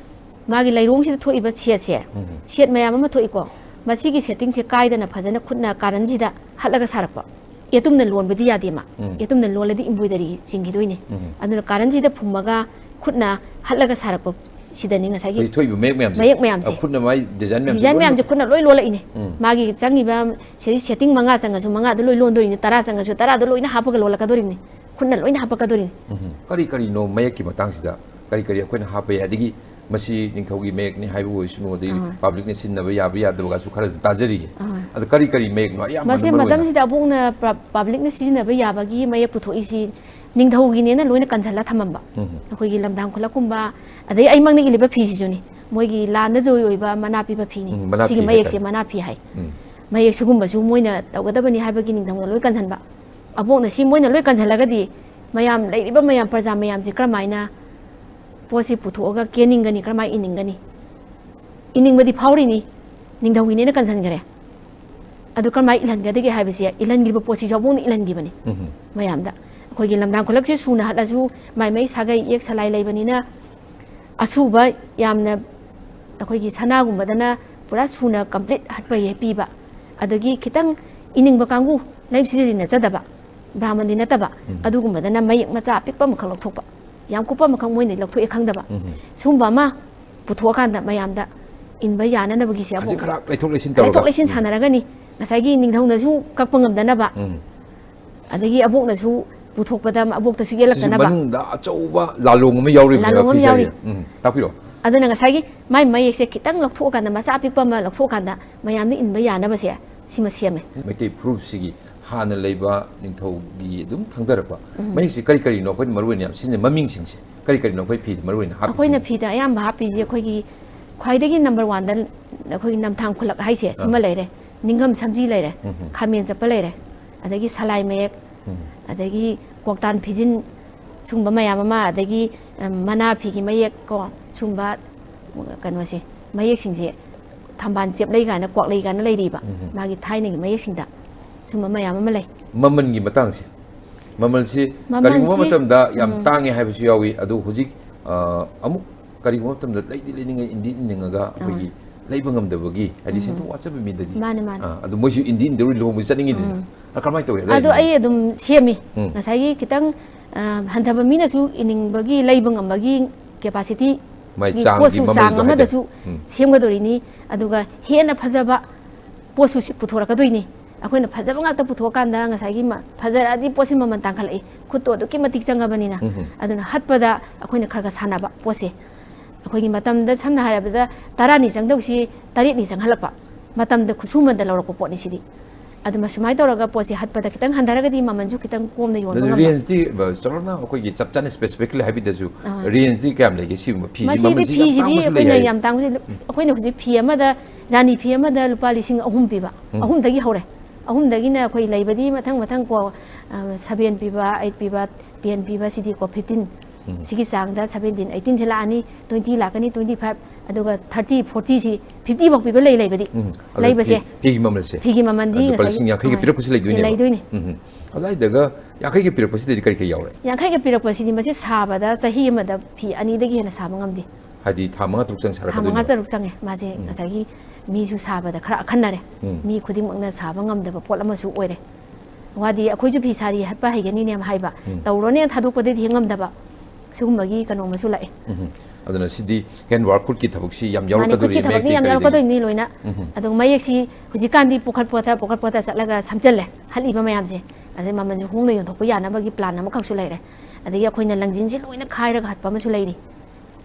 ꯃꯥꯒꯤ ꯂꯩꯔꯣꯡꯁꯤꯗ ꯊꯣꯛꯏꯕ ꯁꯦꯠꯁꯦ, ꯎꯝ꯫ ꯁꯦꯠ ꯃꯌꯥꯝ ꯑꯃ ꯊꯣꯛꯏꯀꯣ, ꯃꯁꯤꯒꯤ ꯁꯦꯠꯇꯤꯡꯁꯦ ꯀꯥꯏꯗꯅ ꯐꯖꯅ ꯈꯨꯠꯅ ꯀꯥꯔꯟꯁꯤꯗ ꯍꯠꯂꯒ ꯁꯥꯔꯛꯄ꯫ ꯌꯦꯇꯨꯝꯅ ꯂꯣꯟꯕꯗꯤ ꯌꯥꯗꯦ ꯃꯥ꯫ ꯎꯝ꯫ ꯌꯦꯇꯨꯝꯅ ꯂꯣꯜꯂꯗꯤ embroidery ꯆꯤꯡꯈꯤꯗꯣꯏꯅꯦ꯫ ꯎꯝ꯫ ꯑꯗꯨꯅ ꯀꯥꯔꯟꯁꯤꯗ ꯐꯨꯝꯃꯒ ꯈꯨꯠꯅ ꯍꯠꯂꯒ ꯁꯥꯔꯛꯄ ꯁꯤꯗꯅꯤ ꯉꯁꯥꯏꯒꯤ ꯍꯧꯖꯤꯛ ꯊꯣꯛꯏꯕ ꯃꯌꯦꯛ ꯃꯌꯥꯝꯁꯦ꯫ ꯃꯌꯦꯛ ꯃꯌꯥꯝꯁꯦ꯫ ꯑ, ꯈꯨꯠꯅ ꯃꯥꯏ design ꯃꯌꯥꯝꯁꯦ design ꯂꯣꯏꯅꯃꯛ ꯃꯌꯥꯝꯁꯦ ꯈꯨꯠꯅ ꯂꯣꯏ ꯂꯣꯜꯂꯛꯏꯅꯦ꯫ ꯎꯝ꯫ ꯃꯥꯒꯤ ꯆꯪꯉꯤꯕ ꯁꯤꯗꯩ setting ꯃꯉꯥ ꯆꯪꯉꯁꯨ ꯃꯉꯥꯗꯣ ꯂꯣꯏ ꯂꯣꯟꯗꯣꯔꯤꯅꯤ, ꯇꯔꯥ ꯆꯪꯉꯁꯨ ꯇꯔꯥꯗꯣ ꯂꯣꯏꯅ ꯍꯥꯞꯄꯒ ꯂꯣꯜꯂꯛꯀꯗꯣꯔꯤꯅꯤ, ꯈꯨꯠꯅ ꯂꯣꯏꯅ ꯍꯥꯞꯄꯛꯀꯗꯣꯔꯤꯅꯤ꯫ ꯎꯝ꯫ ꯀꯔꯤ ꯀꯔꯤꯅꯣ ꯃꯌꯦꯛꯀꯤ ꯃꯇꯥꯡꯁꯤꯗ ꯀꯔꯤ ꯀꯔꯤ ꯑꯩꯈꯣꯏꯅ ꯍꯥꯞꯄ ꯌꯥꯏ? ꯑꯗꯒꯤ ꯃꯁꯤ ꯅꯤꯡꯊꯧꯒꯤ ꯃꯌꯦꯛꯅꯤ ꯍꯥꯏꯕ ꯑꯣꯏꯁꯅꯨ, ꯑꯗꯩ ꯑꯥ꯫ Publicꯅ ꯁꯤꯖꯤꯟꯅꯕ ꯌꯥꯕ ꯌꯥꯗꯕꯒꯁꯨ ꯈꯔ ꯑꯗꯨꯝ ꯇꯥꯖꯔꯤꯌꯦ꯫ ꯑꯥ꯫ ꯑꯗ ꯀꯔꯤ ꯀꯔꯤ ꯃꯌꯦꯛꯅꯣ ꯑꯌꯥꯝꯕꯅ ꯃꯁꯤ ꯃꯔꯨ ꯑꯣꯏꯅ? ꯃꯇꯝꯁꯤꯗ ꯑꯕꯣꯛꯅ ꯄ-, Publicꯅ ꯁꯤꯖꯤꯟꯅꯕ ꯌꯥꯕꯒꯤ ꯃꯌꯦꯛ ꯄꯨꯊꯣꯛꯏꯁꯤ ꯅꯤꯡꯊꯧꯒꯤꯅꯦꯅ ꯂꯣꯏꯅ ꯀꯟꯁꯤꯜꯂ ꯊꯝꯃꯝꯕ꯫ ꯎꯝ꯫ ꯑꯩꯈꯣꯏꯒꯤ ꯂꯝꯗꯥꯡ ꯈꯨꯂꯛꯀꯨꯝꯕ, ꯑꯗꯩ ꯑꯩꯃꯛꯅ ꯏꯜꯂꯤꯕ ꯐꯤꯁꯤꯁꯨꯅꯤ, ꯃꯣꯏꯒꯤ ꯂꯥꯟꯗ ꯖꯣꯏ ꯑꯣꯏꯕ ꯃꯅꯥ ꯄꯤꯕ ꯐꯤꯅꯤ꯫ ꯎꯝ, ꯃꯅꯥ ꯁꯤꯒꯤ ꯐꯤ ꯃꯌꯦꯛꯁꯦ ꯍꯥꯏꯇꯥꯔꯦ꯫ ꯃꯅꯥ ꯐꯤ ꯍꯥꯏ꯫ ꯎꯝ꯫ ꯃꯌꯦꯛ ꯁꯤꯒꯨꯝꯕꯁꯨ ꯃꯣꯏꯅ ꯇꯧꯒꯗꯕꯅꯤ ꯍꯥꯏꯕꯒꯤ ꯅꯤꯡꯊꯧꯅ ꯂꯣꯏ ꯀꯟꯁꯤꯟꯕ꯫ ꯑꯕꯣꯛꯅ ꯁꯤ ꯃꯣꯏꯅ ꯂꯣꯏ ꯀꯟꯁꯤꯜꯂꯒꯗꯤ ꯃꯌꯥꯝ, ꯂꯩꯔꯤꯕ ꯃꯌꯥꯝ, ꯄ꯭ꯔꯖꯥ ꯃꯌꯥꯝꯁꯤ ꯀꯔꯝꯍꯥꯏꯅ ꯄꯣꯠꯁꯤ ꯄꯨꯊꯣꯛꯑꯒ ꯀꯦꯅꯤꯡꯒꯅꯤ, ꯀꯔꯝꯍꯥꯏꯅ ꯏꯅꯤꯡꯒꯅꯤ? ꯏꯅꯤꯡꯕꯗꯤ ꯐꯥꯎꯔꯤꯅꯤ, ꯅꯤꯡꯊꯧꯒꯤꯅꯦꯅ ꯀꯟꯁꯤꯟꯈꯔꯦ꯫ ꯑꯗꯨ ꯀꯔꯝꯍꯥꯏꯅ ꯏꯜꯍꯟꯒꯗꯒꯦ ꯍꯥꯏꯕꯁꯦ, ꯏꯜꯍꯟꯈꯤꯕ ꯄꯣꯠꯁꯤꯁꯨ ꯑꯕꯣꯛꯅ ꯏꯜꯍꯟꯈꯤꯕꯅꯤ ꯎꯝ꯫ ꯃꯌꯥꯝꯗ꯫ ꯑꯩꯈꯣꯏꯒꯤ ꯂꯝꯗꯥꯡ ꯈꯨꯂꯛꯁꯦ ꯁꯨꯅ ꯍꯠꯂꯁꯨ ꯃꯥꯏ ꯃꯥꯏ ꯁꯥꯒꯩ ꯏꯌꯦꯛ ꯁꯂꯥꯏ ꯂꯩꯕꯅꯤꯅ, ꯑꯁꯨꯕ ꯌꯥꯝꯅ ꯑꯩꯈꯣꯏꯒꯤ ꯁꯅꯥꯒꯨꯝꯕꯗꯅ ꯄꯨꯔꯥ ꯁꯨꯅ complete ꯍꯠꯄ ꯌꯦ-, ꯄꯤꯕ꯫ ꯑꯗꯒꯤ ꯈꯤꯇꯪ ꯏꯅꯤꯡꯕ ꯀꯥꯡꯕꯨ, ꯂꯩ ꯁꯤꯖꯤꯟꯅꯖꯗꯕ, ꯕ꯭ꯔꯥꯍꯃꯟꯗꯤ ꯅꯠꯇꯕ, ꯎꯝ꯫ ꯑꯗꯨꯒꯨꯝꯕꯗꯅ ꯃꯌꯦꯛ ꯃꯆꯥ ꯑꯄꯤꯛꯄ ꯑꯃꯈꯛ ꯂꯧꯊꯣꯛꯄ, ꯌꯥꯝ ꯀꯨꯞꯄ ꯑꯃꯈꯛ ꯃꯣꯏꯅ ꯂꯧꯊꯣꯛꯑꯦ ꯈꯪꯗꯕ꯫ ꯎꯝ꯫ ꯁꯨꯝꯕ ꯑꯃ ꯄꯨꯊꯣꯛꯑꯀꯥꯟꯗ ꯃꯌꯥꯝꯗ ꯏꯟꯕ ꯌꯥꯅꯅꯕꯒꯤꯁꯦ ꯈꯖꯤꯛ ꯑꯃꯨꯛ ꯈꯔꯥꯛ ꯂꯩꯊꯣꯛ ꯂꯩꯁꯤꯟ ꯇꯧꯔꯒ꯫ ꯂꯩꯊꯣꯛ ꯂꯩꯁꯤꯟ ꯎꯝ꯫ ꯁꯥꯟꯅꯔꯒꯅꯤ, ꯉꯁꯥꯏꯒꯤ ꯅꯤꯡꯊꯧꯅꯁꯨ ꯀꯛꯄ ꯉꯝꯗꯅꯕ, ꯎꯝ꯫ ꯑꯗꯒꯤ ꯑꯕꯣꯛꯅꯁꯨ ꯄꯨꯊꯣꯛꯄꯗ ꯑꯕꯣꯛꯇꯁꯨ ꯁꯤꯁꯨ ꯌꯦꯜꯂꯛꯇꯅꯕ꯫ ꯃꯅꯨꯡꯗ ꯑꯆꯧꯕ ꯂꯥꯂꯣꯡ ꯑꯃ ꯌꯥꯎꯔꯤꯕꯅꯦꯕ ꯂꯥꯂꯣꯡ ꯑꯃ ꯐꯤꯁꯦ꯫ ꯌꯥꯎꯔꯤ꯫ ꯎꯝ, ꯇꯥꯛꯄꯤꯔꯣ꯫ ꯑꯗꯨꯅ ꯉꯁꯥꯏꯒꯤ ꯃꯥꯏ ꯃꯌꯦꯛꯁꯦ ꯈꯤꯇꯪ ꯂꯧꯊꯣꯛꯑꯀꯥꯟꯗ ꯃꯆꯥ ꯑꯄꯤꯛꯄ ꯑꯃ ꯂꯧꯊꯣꯛꯑꯀꯥꯟꯗ ꯃꯌꯥꯝꯅ ꯏꯟꯕ ꯌꯥꯅꯕꯁꯦ ꯁꯤꯃ ꯁꯦꯝꯃꯦ꯫ ꯃꯩꯇꯩ ꯐꯨꯔꯨꯞꯁꯤꯒꯤ ꯍꯥꯟꯅ ꯂꯩꯕ ꯅꯤꯡꯊꯧꯒꯤ ꯑꯗꯨꯝ ꯊꯪꯗꯔꯛꯄ ꯎꯝ꯫ ꯃꯌꯦꯛꯁꯤ ꯀꯔꯤ ꯀꯔꯤꯅꯣ ꯑꯩꯈꯣꯏꯅ ꯃꯔꯨ ꯑꯣꯏꯅ ꯌꯥꯝ ꯁꯤꯖꯤꯟꯅꯩ? ꯃꯃꯤꯡꯁꯤꯡꯁꯦ ꯀꯔꯤ ꯀꯔꯤꯅꯣ ꯑꯩꯈꯣꯏ ꯐꯤꯗ ꯃꯔꯨ ꯑꯣꯏꯅ ꯍꯥꯞꯄꯤꯁꯦ? ꯑꯩꯈꯣꯏꯅ ꯐꯤꯗ ꯑꯌꯥꯝꯕ ꯍꯥꯞꯄꯤꯁꯦ ꯑꯩꯈꯣꯏꯒꯤ ꯈ꯭ꯋꯥꯏꯗꯒꯤ number oneꯗ ꯑꯩꯈꯣꯏꯒꯤ ꯅꯝꯊꯥꯡ ꯈꯨꯂꯛ ꯍꯥꯏꯁꯦ ꯁꯤꯃ ꯑꯥ꯫ ꯂꯩꯔꯦ, ꯅꯤꯡꯒꯝ ꯁꯝꯖꯤ ꯂꯩꯔꯦ, ꯎꯝ ꯍꯝ꯫ ꯈꯥꯃꯦꯟ ꯆꯠꯄ ꯂꯩꯔꯦ, ꯑꯗꯒꯤ ꯁꯂꯥꯏ ꯃꯌꯦꯛ, ꯎꯝ꯫ ꯑꯗꯒꯤ ꯀꯣꯛꯇꯥꯟ ꯐꯤꯖꯤꯟ, ꯁꯨꯝꯕ ꯃꯌꯥꯝ ꯑꯃ, ꯑꯗꯒꯤ, ꯎꯝ, ꯃꯅꯥ ꯐꯤꯒꯤ ꯃꯌꯦꯛ ꯀꯣ, ꯁꯨꯝꯕ ꯀꯩꯅꯣꯁꯦ, ꯃꯌꯦꯛꯁꯤꯡꯁꯦ ꯊꯝꯕꯥꯜ ꯆꯦꯞꯂꯩ ꯀꯥꯏꯅ, ꯀ꯭ꯋꯥꯛꯂꯩ ꯀꯥꯏꯅ ꯂꯩꯔꯤꯕ, ꯎꯝ ꯍꯝ꯫ ꯃꯥꯒꯤ ꯊꯥꯏꯅꯒꯤ ꯃꯌꯦꯛꯁꯤꯡꯗ ꯁꯨꯝꯕ ꯃꯌꯥꯝ ꯑꯃ ꯂꯩ꯫ ꯃꯃꯜꯒꯤ ꯃꯇꯥꯡꯁꯦ, ꯃꯃꯜꯁꯤ ꯃꯃꯜꯁꯤ, ꯀꯔꯤꯒꯨꯝꯕ ꯃꯇꯝꯗ ꯌꯥꯝ ꯎꯝ꯫ ꯇꯥꯡꯉꯦ ꯍꯥꯏꯕꯁꯨ ꯌꯥꯎꯏ, ꯑꯗꯨ ꯍꯧꯖꯤꯛ, ꯑ, ꯑꯃꯨꯛ ꯀꯔꯤꯒꯨꯝꯕ ꯃꯇꯝꯗ ꯂꯩꯗꯤ ꯂꯩꯅꯤꯡꯉꯦ, ꯏꯟꯗꯤ ꯏꯟꯅꯤꯡꯉꯒ ꯑꯩꯈꯣꯏꯒꯤ ꯂꯩꯕ ꯉꯝꯗꯕꯒꯤ, ꯍꯥꯏꯗꯤ ꯎꯝ꯫ ꯁꯦꯟꯊꯣꯛ ꯋꯥꯠꯆꯕ ꯃꯤꯗꯗꯤ꯫ ꯃꯥꯅꯦ, ꯃꯥꯅꯦ꯫ ꯑꯥ, ꯑꯗꯨ ꯃꯣꯏꯁꯨ ꯏꯟꯗꯤ ꯏꯟꯗꯧꯔꯤ ꯂꯨꯍꯣꯡꯕ ꯆꯠꯅꯤꯡꯉꯤꯗꯅ꯫ ꯎꯝ꯫ ꯑꯥ, ꯀꯃꯥꯏꯅ ꯇꯧꯋꯤ? ꯑꯗꯨ ꯑꯗꯨ ꯑꯩ ꯑꯗꯨꯝ ꯁꯦꯝꯃꯤ꯫ ꯎꯝ꯫ ꯉꯁꯥꯏꯒꯤ ꯈꯤꯇꯪ, ꯑ, ꯍꯟꯊꯕ ꯃꯤꯅꯁꯨ ꯏꯅꯤꯡꯕꯒꯤ, ꯂꯩꯕ ꯉꯝꯕꯒꯤ capacity ꯃꯥꯏ ꯒꯤ ꯆꯥꯡꯒꯤ ꯄꯣꯠꯁꯨ ꯆꯥꯡ ꯃꯃꯜꯗꯣ ꯑꯃꯗꯁꯨ ꯍꯥꯏꯇꯥꯔꯦ꯫ ꯎꯝ꯫ ꯁꯦꯝꯒꯗꯧꯔꯤꯅꯤ꯫ ꯑꯗꯨꯒ ꯍꯦꯟꯅ ꯐꯖꯕ ꯄꯣꯠꯁꯨ ꯁꯤ ꯄꯨꯊꯣꯔꯛꯀꯗꯣꯏꯅꯤ꯫ ꯑꯩꯈꯣꯏꯅ ꯐꯖꯕ ꯉꯥꯛꯇ ꯄꯨꯊꯣꯛꯑꯀꯥꯟꯗ ꯉꯁꯥꯏꯒꯤ ꯃ-, ꯐꯖꯔꯛꯑꯗꯤ ꯄꯣꯠꯁꯤ ꯃꯃꯜ ꯇꯥꯡꯈꯠꯂꯛꯏ꯫ ꯈꯨꯠꯇꯣ ꯑꯗꯨꯛꯀꯤ ꯃꯇꯤꯛ ꯆꯪꯉꯕꯅꯤꯅ꯫ ꯎꯝ꯫ ꯑꯗꯨꯅ ꯍꯠꯄꯗ ꯑꯩꯈꯣꯏꯅ ꯈꯔ ꯈꯔ ꯁꯥꯟꯅꯕ ꯄꯣꯠꯁꯦ꯫ ꯑꯩꯈꯣꯏꯒꯤ ꯃꯇꯝꯗ ꯁꯝꯅ ꯍꯥꯏꯔꯕꯗ ꯇꯔꯥꯅꯤ ꯆꯪꯗꯧꯁꯤ ꯇꯔꯦꯠꯅꯤ ꯆꯪꯍꯜꯂꯛꯄ꯫ ꯃꯇꯝꯗ ꯈꯨꯠꯁꯨꯃꯟꯗ ꯂꯧꯔꯛꯄ ꯄꯣꯠꯅꯤ ꯁꯤꯗꯤ꯫ ꯑꯗꯨꯃ ꯁꯨꯃꯥꯏꯅ ꯇꯧꯔꯒ ꯄꯣꯠꯁꯦ ꯍꯠꯄꯗ ꯈꯤꯇꯪ ꯍꯟꯊꯔꯒꯗꯤ ꯃꯃꯜꯁꯨ ꯈꯤꯇꯪ ꯀꯣꯝꯅ ꯌꯣꯟꯕ ꯑꯗꯨ ꯉꯝꯕ꯫ Range ꯇꯤ, ꯑ, ꯆꯥꯎꯔꯥꯛꯅ ꯑꯩꯈꯣꯏꯒꯤ ꯆꯞ ꯆꯥꯅ specifically ꯍꯥꯏꯕꯤꯗꯁꯨ, ꯑꯥ꯫ Range ꯇꯤ ꯀꯌꯥꯝ ꯂꯩꯒꯦ ꯁꯤꯒꯨꯝꯕ ꯐꯤꯁꯤ? ꯃꯁꯤꯗꯤ ꯃꯃꯜꯁꯤ ꯌꯥꯝ ꯐꯤꯁꯤꯗꯤ ꯇꯥꯡꯕꯁꯨ ꯂꯩ ꯑꯩꯈꯣꯏꯅ ꯍꯥꯏꯌꯦ꯫ ꯌꯥꯝ ꯇꯥꯡꯕꯁꯤ, ꯎꯝ꯫ ꯑꯩꯈꯣꯏꯅ ꯍꯧꯖꯤꯛ ꯐꯤ ꯑꯃꯗ, ꯔꯥꯅꯤ ꯐꯤ ꯑꯃꯗ ꯂꯨꯄꯥ ꯂꯤꯁꯤꯡ ꯑꯍꯨꯝ ꯄꯤꯕ, ꯎꯝ꯫ ꯑꯍꯨꯝꯗꯒꯤ ꯍꯧꯔꯦ꯫ ꯑꯍꯨꯝꯗꯒꯤꯅ ꯑꯩꯈꯣꯏ ꯂꯩꯕꯗꯤ ꯃꯊꯪ ꯃꯊꯪ ꯀꯣ, ꯑ, seven ꯄꯤꯕ, eight ꯄꯤꯕ, ten ꯄꯤꯕ ꯁꯤꯗꯤ ꯀꯣ, fifteen꯫ ꯎꯝ꯫ ꯁꯤꯒꯤ ꯆꯥꯡꯗ seventeen, eighteen ꯁꯤ ꯂꯥꯛꯑꯅꯤ, twenty ꯂꯥꯛꯀꯅꯤ, twenty five, ꯑꯗꯨꯒ thirty, forty ꯁꯤ, fifty ꯐꯥꯎ ꯄꯤꯕ ꯂꯩ ꯂꯩꯕꯗꯤ꯫ ꯎꯝ꯫ ꯑꯗꯣ ꯂꯩꯕꯁꯦ꯫ ꯐꯤ-, ꯐꯤꯒꯤ ꯃꯃꯜꯁꯦ? ꯐꯤꯒꯤ ꯃꯃꯜꯗꯤ ꯂꯨꯄꯥ ꯉꯁꯥꯏꯒꯤ ꯂꯤꯁꯤꯡ ꯌꯥꯡꯈꯩꯒ ꯍꯣꯏ꯫ ꯄꯤꯔꯛꯄꯁꯨ ꯂꯩꯗꯣꯏꯅꯦꯕ? ꯂꯩꯗꯣꯏꯅꯦ꯫ ꯎꯝ ꯎꯝ꯫ ꯑꯗꯨꯋꯥꯏꯗꯒ ꯌꯥꯡꯈꯩꯒ ꯄꯤꯔꯛꯄꯁꯤꯗꯗꯤ ꯀꯔꯤ ꯀꯔꯤ ꯌꯥꯎꯔꯦ? ꯌꯥꯡꯈꯩꯒ ꯄꯤꯔꯛꯄꯁꯤꯗꯤ ꯃꯁꯤ ꯁꯥꯕꯗ ꯆꯍꯤ ꯑꯃꯗ ꯐꯤ ꯑꯅꯤꯗꯒꯤ ꯍꯦꯟꯅ ꯁꯥꯕ ꯉꯝꯗꯦ꯫ ꯍꯥꯏꯗꯤ ꯊꯥ ꯃꯉꯥ ꯇꯔꯨꯛ ꯆꯪ ꯊꯥ ꯃꯉꯥ ꯁꯥꯔꯛꯀꯗꯣꯏꯅꯦꯕ? ꯇꯔꯨꯛ ꯆꯪꯉꯦ꯫ ꯃꯥꯁꯦ ꯎꯝ꯫ ꯉꯁꯥꯏꯒꯤ ꯃꯤꯁꯨ ꯁꯥꯕꯗ ꯈꯔ ꯑꯈꯟꯅꯔꯦ꯫ ꯎꯝ꯫ ꯃꯤ ꯈꯨꯗꯤꯡꯃꯛꯅ ꯁꯥꯕ ꯉꯝꯗꯕ ꯄꯣꯠ ꯑꯃꯁꯨ ꯑꯣꯏꯔꯦ꯫ ꯋꯥꯗꯤ ꯑꯩꯈꯣꯏꯁꯨ ꯐꯤ ꯁꯥꯔꯤ ꯍꯠꯄ ꯍꯩꯒꯅꯤꯅꯦ ꯍꯥꯏꯕ꯫ ꯎꯝ꯫ ꯇꯧꯔꯣꯅꯦ ꯊꯥꯗꯣꯛꯄꯗꯗꯤ ꯍꯦꯛ ꯉꯝꯗꯕ꯫ ꯁꯤꯒꯨꯝꯕꯒꯤ ꯀꯩꯅꯣ ꯑꯃꯁꯨ ꯂꯥꯛꯑꯦ꯫ ꯎꯝ꯫ ꯑꯗꯨꯅ ꯁꯤꯗꯤ hand work, ꯈꯨꯠꯀꯤ ꯊꯕꯛꯁꯤ ꯌꯥꯝ ꯃꯥꯅꯦ, ꯌꯥꯎꯔꯛꯀꯗꯣꯔꯤ, ꯈꯨꯠꯀꯤ ꯊꯕꯛꯅꯤ ꯃꯌꯦꯛꯇꯒꯤ ꯌꯥꯝ ꯀꯩꯗꯒꯤ꯫ ꯌꯥꯎꯔꯛꯀꯗꯣꯏꯅꯤ ꯂꯣꯏꯅ꯫ ꯎꯝ꯫ ꯑꯗꯨꯒ ꯃꯌꯦꯛꯁꯤ ꯍꯧꯖꯤꯛꯀꯥꯟꯗꯤ ꯄꯨꯈꯠ ꯄꯣꯠꯇ, ꯄꯨꯈꯠ ꯄꯣꯠꯇ ꯆꯠꯂꯒ ꯁꯝꯖꯜꯂꯦ꯫ ꯍꯠꯂꯤꯕ ꯃꯌꯥꯝꯁꯦ꯫ ꯑꯗꯩ ꯃꯃꯜꯁꯨ ꯍꯣꯡꯅ ꯌꯣꯟꯊꯣꯛꯄ ꯌꯥꯅꯕꯒꯤ plan ꯑꯃꯈꯛꯁꯨ ꯂꯩꯔꯦ꯫ ꯑꯗꯒꯤ ꯑꯩꯈꯣꯏꯅ ꯂꯪꯖꯤꯟꯁꯤ ꯂꯣꯏꯅ ꯈꯥꯏꯔꯒ ꯍꯠꯄ ꯑꯃꯁꯨ ꯂꯩꯔꯤ꯫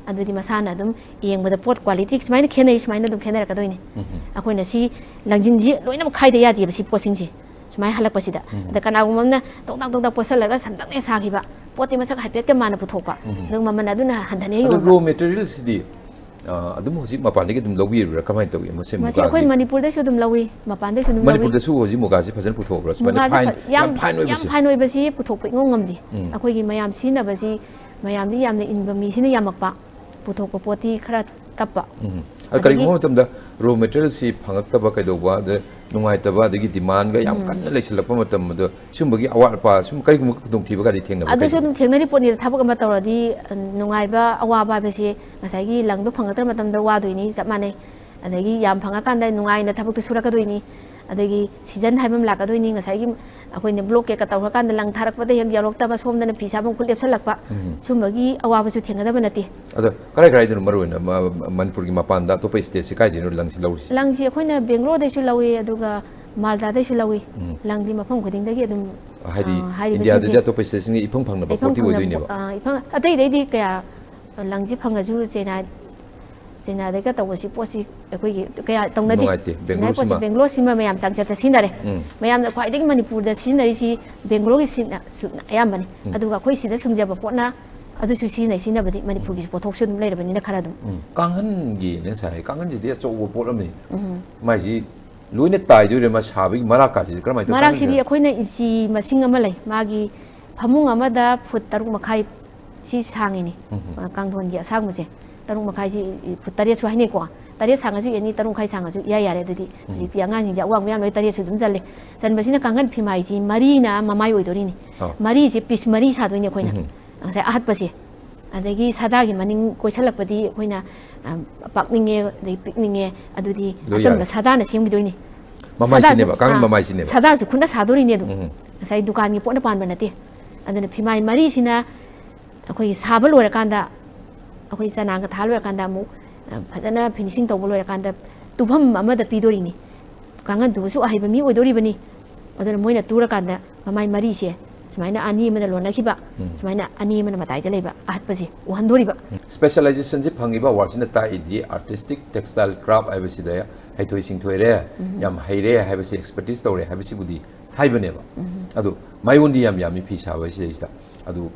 ꯑꯗꯨꯗꯤ ꯃꯁꯥꯅ ꯑꯗꯨꯝ ꯌꯦꯡꯕꯗ ꯄꯣꯠ quality ꯁꯨꯃꯥꯏꯅ ꯈꯦꯠꯅꯩ, ꯁꯨꯃꯥꯏꯅ ꯑꯗꯨꯝ ꯈꯦꯠꯅꯔꯛꯀꯗꯣꯏꯅꯤ꯫ ꯎꯝ꯫ ꯑꯩꯈꯣꯏꯅ ꯁꯤ ꯂꯪꯖꯤꯟꯁꯤ ꯂꯣꯏꯅꯃꯛ ꯈꯥꯏꯗ ꯌꯥꯗꯦꯕ, ꯁꯤ ꯄꯣꯠꯁꯤꯡꯁꯦ꯫ ꯁꯨꯃꯥꯏꯅ ꯍꯜꯂꯛꯄꯁꯤꯗ꯫ ꯎꯝ꯫ ꯑꯗ ꯀꯅꯥꯒꯨꯝꯕ ꯑꯃꯅ ꯇꯣꯛꯇꯥꯛ ꯇꯣꯛꯇꯥꯛ ꯄꯣꯠꯁꯜꯂꯒ ꯁꯝꯇꯛꯅ ꯁꯥꯈꯤꯕ ꯄꯣꯠꯇꯤ ꯃꯁꯛ ꯍꯥꯏꯐꯦꯠꯀ ꯃꯥꯅ ꯄꯨꯊꯣꯛꯄ꯫ ꯎꯝ꯫ ꯑꯗꯨꯒ ꯃꯃꯜ ꯑꯗꯨꯅ ꯍꯟꯊꯅ ꯍꯦꯛ ꯑꯗꯣ ꯌꯣꯟꯕ꯫ Raw material ꯁꯤꯗꯤ, ꯑ, ꯑꯗꯨꯝ ꯍꯧꯖꯤꯛ ꯃꯄꯥꯟꯗꯒꯤ ꯑꯗꯨꯝ ꯂꯧꯕꯤꯔꯤꯕ꯭ꯔꯥ? ꯀꯃꯥꯏꯅ ꯇꯧꯏ ꯃꯁꯤ ꯃꯁꯤ ꯑꯩꯈꯣꯏ ꯃꯨꯒꯥꯒꯤ? ꯃꯅꯤꯄꯨꯔꯗꯁꯨ ꯑꯗꯨꯝ ꯂꯧꯏ, ꯃꯄꯥꯟꯗꯩꯁꯨ ꯑꯗꯨꯝ ꯂꯧꯏ꯫ ꯃꯅꯤꯄꯨꯔꯗꯁꯨ ꯍꯧꯖꯤꯛ ꯃꯨꯒꯥꯁꯤ ꯐꯖꯅ ꯄꯨꯊꯣꯛꯄ꯭ꯔꯥ? ꯁꯨꯃꯥꯏꯅ ꯃꯨꯒꯥꯁꯦ fine, ꯐ-, ꯌꯥꯝ, ꯌꯥꯝ fine ꯌꯥꯝ ꯑꯣꯏꯕꯁꯦ? Fine ꯑꯣꯏꯕꯁꯤ ꯄꯨꯊꯣꯛꯄ ꯏꯉꯝ ꯉꯝꯗꯦ꯫ ꯎꯝ꯫ ꯑꯩꯈꯣꯏꯒꯤ ꯃꯌꯥꯝ ꯁꯤꯖꯤꯟꯅꯕꯁꯤ ꯃꯌꯥꯝꯗꯤ ꯌꯥꯝꯅ ꯏꯟꯕ ꯃꯤꯁꯤꯅ ꯌꯥꯝꯃꯛꯄ, ꯄꯨꯊꯣꯛꯄ ꯄꯣꯠꯇꯤ ꯈꯔ ꯇꯞꯄ꯫ ꯎꯝ꯫ ꯑꯗ ꯑꯗꯒꯤ ꯀꯔꯤꯒꯨꯝꯕ ꯃꯇꯝꯗ raw material ꯁꯤ ꯐꯪꯉꯛꯇꯕ ꯀꯩꯗꯧꯕ, ꯑꯗ ꯅꯨꯡꯉꯥꯏꯇꯕ, ꯑꯗꯒꯤ demand ꯒ ꯌꯥꯝ ꯎꯝ꯫ ꯀꯟꯅ ꯂꯩꯁꯤꯜꯂꯛꯄ ꯃꯇꯝ, ꯑꯗꯣ ꯁꯤꯒꯨꯝꯕꯒꯤ ꯑꯋꯥꯠ ꯑꯄꯥ, ꯁꯨꯝ ꯀꯔꯤꯒꯨꯝꯕ ꯈꯨꯗꯣꯡꯊꯤꯕꯒꯗꯤ ꯊꯦꯡꯅꯕ ꯑꯗꯨꯁꯨ ꯀꯩꯗꯧꯕ? ꯑꯗꯨꯝ ꯊꯦꯡꯅꯔꯤ ꯄꯣꯠꯅꯤꯗ꯫ ꯊꯕꯛ ꯑꯃ ꯇꯧꯔꯗꯤ, ꯑ, ꯅꯨꯡꯉꯥꯏꯕ, ꯑꯋꯥꯕ ꯍꯥꯏꯕꯁꯤ ꯉꯁꯥꯏꯒꯤ ꯂꯪꯗꯣ ꯐꯪꯉꯛꯇ꯭ꯔ ꯃꯇꯝꯗ ꯋꯥꯗꯣꯏꯅꯤ, ꯆꯞ ꯃꯥꯟꯅꯩ꯫ ꯑꯗꯒꯤ ꯌꯥꯝ ꯐꯪꯉꯀꯥꯟꯗ ꯅꯨꯡꯉꯥꯏꯅ ꯊꯕꯛꯇꯨ ꯁꯨꯔꯛꯀꯗꯣꯏꯅꯤ꯫ ꯑꯗꯒꯤ ꯁꯤꯖꯟ ꯍꯥꯏꯕ ꯑꯃ ꯂꯥꯛꯀꯗꯣꯏꯅꯤ꯫ ꯉꯁꯥꯏꯒꯤ ꯑꯩꯈꯣꯏꯅ ꯕ꯭ꯂꯣꯛ ꯀꯩꯀꯥ ꯇꯧꯈ꯭ꯔꯀꯥꯟꯗ ꯂꯪ ꯊꯥꯔꯛꯄꯗ ꯍꯦꯛ ꯌꯧꯔꯛꯇꯕ, ꯁꯣꯝꯗꯅ ꯐꯤ ꯁꯥꯐꯝ ꯈꯨꯠ ꯂꯦꯞꯁꯜꯂꯛꯄ, ꯎꯝ꯫ ꯁꯨꯝꯕꯒꯤ ꯑꯋꯥꯕꯁꯨ ꯊꯦꯡꯅꯗꯕ ꯅꯠꯇꯦ꯫ ꯑꯗꯣ ꯀꯔꯥꯏ ꯀꯔꯥꯏꯗꯅꯣ ꯃꯔꯨ ꯑꯣꯏꯅ ꯃ-, ꯃꯅꯤꯄꯨꯔꯒꯤ ꯃꯄꯥꯟꯗ ꯑꯇꯣꯞꯄ ꯁ꯭ꯇꯦꯠꯁꯤ ꯀꯥꯏꯗꯩꯅꯣ ꯂꯪꯁꯤ ꯂꯧꯔꯤꯁꯤ? ꯂꯪꯁꯤ ꯑꯩꯈꯣꯏꯅ ꯕꯦꯡꯒ꯭ꯂꯣꯔꯗꯩꯁꯨ ꯂꯧꯏ, ꯑꯗꯨꯒ ꯃꯥꯜꯗꯥꯗꯩꯁꯨ ꯂꯧꯏ꯫ ꯎꯝ꯫ ꯂꯪꯗꯤ ꯃꯐꯝ ꯈꯨꯗꯤꯡꯗꯒꯤ ꯑꯗꯨꯝ, ꯍꯥꯏꯗꯤ ꯑꯥ, ꯍꯥꯏꯔꯤꯕꯁꯤꯡꯁꯦ ꯏꯟꯗꯤꯌꯥꯗꯗꯤ ꯑꯇꯣꯞꯄ ꯁ꯭ꯇꯦꯠꯁꯤꯡꯒ ꯏꯐꯪ ꯐꯪꯅꯕ ꯏꯐꯪ ꯄꯣꯠꯇꯤ ꯐꯪꯅꯕ ꯑꯣꯏꯗꯣꯏꯅꯦꯕ? ꯄꯣꯠ-, ꯑꯥ, ꯏꯐꯪ-, ꯑꯇꯩꯗꯩꯗꯤ ꯀꯌꯥ ꯂꯪꯁꯤ ꯐꯪꯉꯁꯨ ꯆꯦꯟꯅꯥꯏ-, ꯆꯦꯟꯅꯥꯏꯗꯒ ꯇꯧꯕꯁꯤ ꯄꯣꯠꯁꯤ ꯑꯩꯈꯣꯏꯒꯤ ꯀꯌꯥ ꯇꯧꯅꯗꯦ꯫ ꯅꯨꯡꯉꯥꯏꯇꯦ, ꯆꯦꯟꯅꯥꯏ ꯄꯣꯠꯁꯤ ꯕꯦꯡꯒ꯭ꯂꯣꯔꯁꯤꯃ꯫ ꯕꯦꯡꯒ꯭ꯂꯣꯔꯁꯤꯃ ꯃꯌꯥꯝ ꯆꯥꯡꯆꯠꯇ ꯁꯤꯖꯤꯟꯅꯔꯦ꯫ ꯎꯝ꯫ ꯃꯌꯥꯝꯅ ꯈ꯭ꯋꯥꯏꯗꯒꯤ ꯃꯅꯤꯄꯨꯔꯗ ꯁꯤꯖꯤꯟꯅꯔꯤꯁꯤ ꯕꯦꯡꯒ꯭ꯂꯣꯔꯒꯤ ꯁꯤꯖꯤꯟꯅ-, ꯁꯨꯠꯅ ꯑꯌꯥꯝꯕꯅꯤ꯫ ꯎꯝ꯫ ꯑꯗꯨꯒ ꯑꯩꯈꯣꯏ ꯁꯤꯗ ꯁꯨꯡꯖꯕ ꯄꯣꯠꯅ ꯑꯗꯨꯁꯨ ꯁꯤꯖꯤꯟꯅꯩ꯫ ꯁꯤꯖꯤꯟꯅꯕꯗꯤ ꯃꯅꯤꯄꯨꯔꯒꯤ ꯄꯣꯠꯊꯣꯛꯁꯨ ꯑꯗꯨꯝ ꯂꯩꯔꯕꯅꯤꯅ ꯈꯔ ꯑꯗꯨꯝ꯫ ꯎꯝ꯫ ꯀꯥꯡꯈꯟꯒꯤ ꯅꯪ ꯉꯁꯥꯏ ꯍꯥꯏ, ꯀꯥꯡꯈꯟꯁꯤꯗꯤ ꯑꯆꯧꯕ ꯄꯣꯠ ꯑꯃꯅꯤ꯫ ꯎꯝ꯫ ꯃꯥꯏꯁꯤ ꯂꯣꯏꯅ ꯇꯥꯏꯗꯣꯏꯔꯥ? ꯃꯥ ꯁꯥꯕꯒꯤ ꯃꯔꯥꯛꯀꯥꯁꯤꯗꯤ ꯀꯔꯝꯍꯥꯏꯅ ꯇꯧ-, ꯃꯔꯥꯛꯁꯤꯗꯤ ꯀꯥꯡꯈꯟꯁꯤꯗ? ꯑꯩꯈꯣꯏꯅ ꯏꯟꯆꯤ ꯃꯁꯤꯡ ꯑꯃ ꯂꯩ꯫ ꯃꯥꯒꯤ ꯐꯃꯨꯡ ꯑꯃꯗ ꯐꯨꯠ ꯇꯔꯨꯛ ꯃꯈꯥꯏ ꯁꯤ ꯁꯥꯡꯉꯤꯅꯤ꯫ ꯎꯝ ꯍꯝ꯫ ꯑ, ꯀꯥꯡꯊꯣꯟꯒꯤ ꯑꯁꯥꯡꯕꯁꯦ ꯇꯔꯨꯛ ꯃꯈꯥꯏꯁꯤ, ꯐꯨꯠ ꯇꯔꯦꯠꯁꯨ ꯍꯥꯏꯅꯩꯀꯣ꯫ ꯇꯔꯦꯠ ꯁꯥꯡꯉꯁꯨ ꯌꯥꯅꯤ, ꯇꯔꯨꯛ ꯃꯈꯥꯏ ꯁꯥꯡꯉꯁꯨ ꯏꯌꯥ ꯌꯥꯔꯦ꯫ ꯑꯗꯨꯗꯤ ꯎꯝ꯫ ꯍꯧꯖꯤꯛꯇꯤ ꯑꯉꯥꯡꯁꯤꯡꯁꯦ ꯑꯋꯥꯡꯕ ꯌꯥꯝ ꯂꯣꯏ, ꯇꯔꯦꯠꯁꯨ ꯑꯗꯨꯝ ꯆꯜꯂꯦ꯫ ꯆꯟꯕꯁꯤꯅ ꯀꯥꯡꯈꯟ ꯐꯤꯃꯥꯏꯁꯤ ꯃꯔꯤꯅ ꯃꯃꯥꯏ ꯑꯣꯏꯗꯣꯔꯤꯅꯤ꯫ ꯑꯥ꯫ ꯃꯔꯤꯁꯦ ꯄꯤꯁ ꯃꯔꯤ ꯁꯥꯗꯣꯏꯅꯦ ꯑꯩꯈꯣꯏꯅ꯫ ꯎꯝ ꯍꯝ꯫ ꯉꯁꯥꯏ ꯑꯍꯠꯄꯁꯦ꯫ ꯑꯗꯒꯤ ꯁꯥꯗꯥꯒꯤ ꯃꯅꯤꯡ ꯀꯣꯏꯁꯜꯂꯛꯄꯗꯤ ꯑꯩꯈꯣꯏꯅ, ꯑ, ꯄꯥꯛꯅꯤꯡꯉꯦ, ꯑꯗꯩ ꯄꯤꯛꯅꯤꯡꯉꯦ, ꯑꯗꯨꯗꯤ ꯂꯣꯏ ꯑꯆꯝꯕ ꯌꯥꯔꯦ꯫ ꯁꯥꯗꯥꯅ ꯁꯦꯝꯈꯤꯗꯣꯏꯅꯤ꯫ ꯃꯃꯥꯏꯁꯤꯅꯦꯕ, ꯁꯥꯗꯥꯁꯨ, ꯀꯥꯡꯈꯟ ꯑꯥ, ꯃꯃꯥꯏꯁꯤꯅꯦꯕ꯫ ꯁꯥꯗꯥꯁꯨ ꯈꯨꯠꯅ ꯁꯥꯗꯣꯔꯤꯅꯦ ꯑꯗꯨꯝ꯫ ꯎꯝ꯫ ꯉꯁꯥꯏ ꯗꯨꯀꯥꯟꯒꯤ ꯄꯣꯠꯅ ꯄꯥꯟꯕ ꯅꯠꯇꯦ꯫ ꯑꯗꯨꯅ ꯐꯤꯃꯥꯏ ꯃꯔꯤꯁꯤꯅ ꯑꯩꯈꯣꯏꯒꯤ ꯁꯥꯕ ꯂꯣꯏꯔꯀꯥꯟꯗ, ꯑꯩꯈꯣꯏ ꯆꯅꯥꯡꯒ ꯊꯥ ꯂꯣꯏꯔꯀꯥꯟꯗ ꯑꯃꯨꯛ, ꯑ, ꯐꯖꯅ ꯐꯤꯅꯤꯁꯤꯡ ꯇꯧꯕ ꯂꯣꯏꯔꯀꯥꯟꯗ ꯇꯨꯐꯝ ꯑꯃꯗ ꯄꯤꯗꯣꯔꯤꯅꯤ꯫ ꯀꯥꯡꯈꯟ ꯇꯨꯕꯁꯨ ꯑꯍꯩꯕ ꯃꯤ ꯑꯣꯏꯗꯣꯔꯤꯕꯅꯤ꯫ ꯑꯗꯨꯅ ꯃꯣꯏꯅ ꯇꯨꯔꯀꯥꯟꯗ ꯃꯃꯥꯏ ꯃꯔꯤꯁꯦ ꯁꯨꯃꯥꯏꯅ ꯑꯅꯤ ꯑꯃꯅ ꯂꯣꯟꯅꯈꯤꯕ, ꯎꯝ꯫ ꯁꯨꯃꯥꯏꯅ ꯑꯅꯤ ꯑꯃꯅ ꯃꯇꯥꯏꯗ ꯂꯩꯕ ꯑꯍꯠꯄꯁꯦ ꯎꯍꯟꯗꯣꯔꯤꯕ꯫ ꯎꯝ꯫ ꯁ꯭ꯄꯦꯁꯦꯂꯥꯏꯖꯦꯁꯟꯁꯤ ꯐꯪꯉꯤꯕ ꯑꯦꯋꯥꯔꯗꯁꯤꯅ ꯇꯥꯛꯏꯗꯤ ꯑꯥꯔꯇꯤꯁꯇꯤꯛ ꯇꯦꯛꯁꯇꯥꯏꯜ ꯀ꯭ꯔꯥꯐ ꯍꯥꯏꯕꯁꯤꯗ ꯍꯩꯊꯣꯏ ꯁꯤꯡꯊꯣꯏꯔꯦ, ꯎꯝ꯫ ꯌꯥꯝ ꯍꯩꯔꯦ ꯍꯥꯏꯕꯁꯤ, ꯑꯦꯛꯁꯄꯔꯇꯤꯁ ꯇꯧꯔꯦ ꯍꯥꯏꯕꯁꯤꯕꯨꯗꯤ ꯍꯥꯏꯕꯅꯦꯕ꯫ ꯎꯝ꯫ ꯑꯗꯨ ꯃꯥꯏꯑꯣꯟꯗꯤ ꯌꯥꯝ ꯌꯥꯝꯃꯤ ꯐꯤ ꯁꯥꯕ ꯁꯤꯗꯩꯁꯤꯗ꯫ ꯑꯗꯨ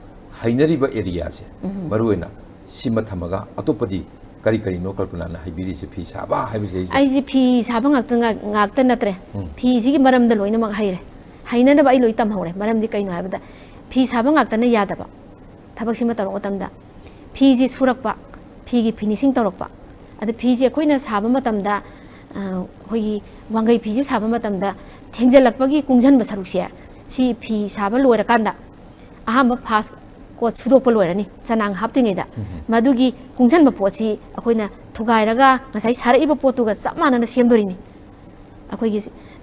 ꯍꯩꯅꯔꯤꯕ ꯑꯦꯔꯤꯌꯥꯁꯦ, ꯎꯝ꯫ ꯃꯔꯨꯑꯣꯏꯅ ꯁꯤꯃ ꯊꯝꯃꯒ ꯑꯇꯣꯞꯄꯗꯤ ꯀꯔꯤ ꯀꯔꯤꯅꯣ ꯀꯜꯄꯅꯥꯅ ꯍꯥꯏꯕꯤꯔꯤꯁꯦ ꯐꯤ ꯁꯥꯕ ꯍꯥꯏꯕꯁꯤꯗꯩꯁꯤꯗ? ꯑꯩꯁꯦ ꯐꯤ ꯁꯥꯕ ꯉꯥꯛꯇ, ꯉꯥꯛ-, ꯉꯥꯛꯇ ꯅꯠꯇ꯭ꯔꯦ꯫ ꯎꯝ꯫ ꯐꯤꯁꯤꯒꯤ ꯃꯔꯝꯗ ꯂꯣꯏꯅꯃꯛ ꯍꯩꯔꯦ꯫ ꯍꯩꯅꯅꯕ ꯑꯩ ꯂꯣꯏ ꯇꯝꯍꯧꯔꯦ꯫ ꯃꯔꯝꯗꯤ ꯀꯩꯅꯣ ꯍꯥꯏꯕꯗ ꯐꯤ ꯁꯥꯕ ꯉꯥꯛꯇꯅ ꯌꯥꯗꯕ꯫ ꯊꯕꯛꯁꯤꯃ ꯇꯧꯔꯛꯄ ꯃꯇꯝꯗ ꯐꯤꯁꯦ ꯁꯨꯔꯛꯄ, ꯐꯤꯒꯤ ꯐꯤꯅꯤꯁꯤꯡ ꯇꯧꯔꯛꯄ, ꯑꯗ ꯐꯤꯁꯦ ꯑꯩꯈꯣꯏꯅ ꯁꯥꯕ ꯃꯇꯝꯗ, ꯑ, ꯑꯩꯈꯣꯏꯒꯤ ꯋꯥꯡꯈꯩ ꯐꯤꯁꯦ ꯁꯥꯕ ꯃꯇꯝꯗ ꯊꯦꯡꯖꯤꯜꯂꯛꯄꯒꯤ ꯀꯨꯡꯁꯟꯕ ꯁꯔꯨꯛꯁꯦ, ꯁꯤ ꯐꯤ ꯁꯥꯕ ꯂꯣꯏꯔꯀꯥꯟꯗ ꯑꯍꯥꯟꯕ ꯐꯥꯁ ꯄꯣꯠ ꯁꯨꯗꯣꯛꯄ ꯂꯣꯏꯔꯅꯤ, ꯆꯅꯥꯡ ꯍꯥꯞꯇ꯭ꯔꯤꯉꯩꯗ꯫ ꯎꯝ꯫ ꯃꯗꯨꯒꯤ ꯀꯨꯡꯁꯟꯕ ꯄꯣꯠꯁꯤ ꯑꯩꯈꯣꯏꯅ ꯊꯨꯒꯥꯏꯔꯒ ꯉꯁꯥꯏ ꯁꯥꯔꯛꯏꯕ ꯄꯣꯠꯇꯨꯒ ꯆꯞ ꯃꯥꯟꯅꯅ ꯁꯦꯝꯗꯣꯔꯤꯅꯤ꯫ ꯑꯩꯈꯣꯏꯒꯤ,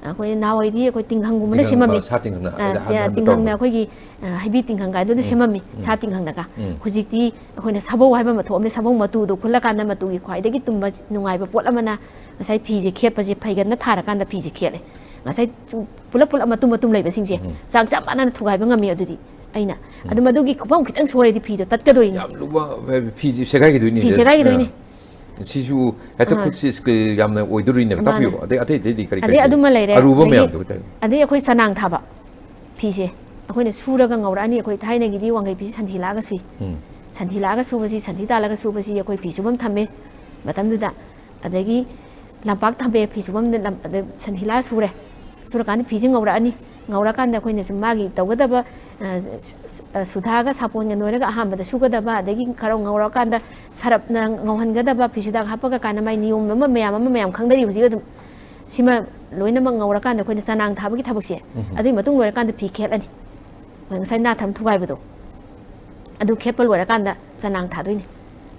ꯑꯩꯈꯣꯏ ꯅꯍꯥꯟꯋꯥꯏꯗꯤ ꯑꯩꯈꯣꯏ ꯇꯤꯡꯈꯪꯒꯨꯝꯕꯅ ꯇꯤꯡꯈꯪ, ꯁꯦꯝꯃꯝꯃꯤ꯫ ꯁꯥ ꯇꯤꯡꯈꯪꯅ ꯑ, ꯑꯗ ꯑꯍꯟ ꯑ, ꯑꯍꯟꯕ ꯇꯤꯡꯈꯪꯅ ꯇꯧꯔꯝꯕꯗꯣ꯫ ꯑꯩꯈꯣꯏꯒꯤ, ꯑ, ꯍꯩꯕꯤ ꯇꯤꯡꯈꯪ ꯀꯥꯏꯗꯨꯗ ꯎꯝ, ꯁꯦꯝꯃꯝꯃꯤ, ꯎꯝ꯫ ꯁꯥ ꯇꯤꯡꯈꯪꯗꯒ꯫ ꯎꯝ꯫ ꯍꯧꯖꯤꯛꯇꯤ ꯑꯩꯈꯣꯏꯅ ꯁꯥꯕꯧ ꯍꯥꯏꯕ ꯑꯃ ꯊꯣꯛꯑꯝꯃꯦ, ꯁꯥꯕꯧ ꯃꯇꯨꯗꯣ ꯈꯨꯠꯂꯀꯥꯟꯗ ꯃꯇꯨꯒꯤ ꯈ꯭ꯋꯥꯏꯗꯒꯤ ꯇꯨꯝꯕ ꯅꯨꯡꯉꯥꯏꯕ ꯄꯣꯠ ꯑꯃꯅ ꯉꯁꯥꯏ ꯐꯤꯁꯦ ꯈꯦꯠꯄꯁꯦ, ꯐꯩꯒꯟꯅ ꯊꯥꯔꯀꯥꯟꯗ ꯐꯤꯁꯦ ꯈꯦꯠꯂꯦ꯫ ꯉꯁꯥꯏ ꯆꯨ-, ꯄꯨꯂꯞ ꯄꯨꯂꯞ ꯃꯇꯨꯝ ꯃꯇꯨꯝ ꯂꯩꯕꯁꯤꯡꯁꯦ ꯎꯝ꯫ ꯆꯥꯡ ꯆꯞ ꯃꯥꯟꯅꯅ ꯊꯨꯒꯥꯏꯕ ꯉꯝꯃꯤ꯫ ꯑꯗꯨꯗꯤ ꯑꯩꯅ ꯎꯝ꯫ ꯑꯗꯨ ꯃꯗꯨꯒꯤ ꯈꯨꯐꯝ ꯈꯤꯇꯪ ꯁꯣꯏꯔꯗꯤ ꯐꯤꯗꯣ ꯇꯠꯀꯗꯣꯔꯤꯅꯤ꯫ ꯌꯥꯝ ꯂꯨꯕ, ꯐꯤꯁꯦ ꯁꯦꯒꯥꯏꯈꯤꯗꯣꯏꯅꯤ꯫ ꯐꯤ ꯁꯦꯒꯥꯏꯈꯤꯗꯣꯏꯅꯤ꯫ ꯑꯥ꯫ ꯁꯤꯁꯨ ꯍꯦꯛꯇ ꯑꯥ꯫ ꯈꯨꯠꯁꯦ skill ꯌꯥꯝꯅ ꯑꯣꯏꯗꯣꯔꯤꯅꯦꯕ꯫ ꯃꯥꯅꯦ꯫ ꯇꯥꯛꯄꯤꯌꯨ꯫ ꯑꯗꯩ ꯑꯇꯩ ꯑꯇꯩꯗꯤ ꯀꯔꯤ ꯑꯗꯩ ꯀꯔꯤ ꯑꯗꯨꯃ ꯂꯩꯔꯦ꯫ ꯑꯔꯨꯕ ꯑꯗꯒꯤ ꯃꯌꯥꯝꯗꯣ ꯍꯥꯏꯇꯥꯔꯦ꯫ ꯑꯗꯩ ꯑꯩꯈꯣꯏ ꯆꯅꯥꯡ ꯊꯥꯕ ꯐꯤꯁꯦ ꯑꯩꯈꯣꯏꯅ ꯁꯨꯔꯒ ꯉꯧꯔꯛꯑꯅꯤ꯫ ꯑꯩꯈꯣꯏ ꯊꯥꯏꯅꯒꯤꯗꯤ ꯋꯥꯡꯈꯩ ꯐꯤꯁꯦ ꯁꯟꯊꯤ ꯂꯥꯛꯑꯒ ꯁꯨꯏ꯫ ꯎꯝ꯫ ꯁꯟꯊꯤ ꯂꯥꯛꯑꯒ ꯁꯨꯕꯁꯤ, ꯁꯟꯊꯤ ꯇꯥꯜꯂꯒ ꯁꯨꯕꯁꯤ ꯑꯩꯈꯣꯏ ꯐꯤ ꯁꯨꯐꯝ ꯊꯝꯃꯦ ꯃꯇꯝꯗꯨꯗ꯫ ꯑꯗꯒꯤ ꯂꯝꯄꯥꯛ ꯊꯝꯃꯦ, ꯐꯤ ꯁꯨꯐꯝꯗ ꯂꯝ-, ꯑꯗ ꯁꯟꯊꯤ ꯂꯥꯛꯑ ꯁꯨꯔꯦ꯫ ꯁꯨꯔꯀꯥꯟꯗ ꯐꯤꯁꯦ ꯉꯧꯔꯛꯑꯅꯤ꯫ ꯉꯧꯔꯀꯥꯟꯗ ꯑꯩꯈꯣꯏꯅ ꯁꯨꯝ ꯃꯥꯒꯤ ꯇꯧꯒꯗꯕ, ꯑ, ꯁ-, ꯁ-, ꯑ, ꯁꯨꯊꯥꯒ ꯁꯥꯄꯣꯟꯒ ꯅꯣꯏꯔꯒ ꯑꯍꯥꯟꯕꯗ ꯁꯨꯒꯗꯕ, ꯑꯗꯒꯤ ꯈꯔ ꯉꯧꯔꯀꯥꯟꯗ ꯁꯔꯞꯅ ꯉꯧꯍꯟꯒꯗꯕ, ꯐꯤꯁꯨꯗꯥꯛ ꯍꯥꯞꯄꯒ ꯀꯥꯏꯅ ꯃꯥꯏ ꯅꯤꯌꯣꯝ ꯑꯃ ꯃꯌꯥꯝ ꯑꯃ ꯃꯌꯥꯝ ꯈꯪꯅꯔꯤ ꯍꯧꯖꯤꯛ ꯑꯗꯨꯝ꯫ ꯁꯤꯃ ꯂꯣꯏꯅꯃꯛ ꯉꯧꯔꯀꯥꯟꯗ ꯑꯩꯈꯣꯏꯅ ꯆꯅꯥꯡ ꯊꯥꯕꯒꯤ ꯊꯕꯛꯁꯦ, ꯎꯝ꯫ ꯑꯗꯨꯒꯤ ꯃꯇꯨꯡ ꯂꯣꯏꯔꯀꯥꯟꯗ ꯐꯤ ꯈꯦꯠꯂꯅꯤ꯫ ꯉꯁꯥꯏ ꯅꯥꯊ꯭ꯔꯝ ꯊꯨꯒꯥꯏꯕꯗꯣ, ꯑꯗꯨ ꯈꯦꯠꯄ ꯂꯣꯏꯔꯀꯥꯟꯗ ꯆꯅꯥꯡ ꯊꯥꯗꯣꯏꯅꯤ꯫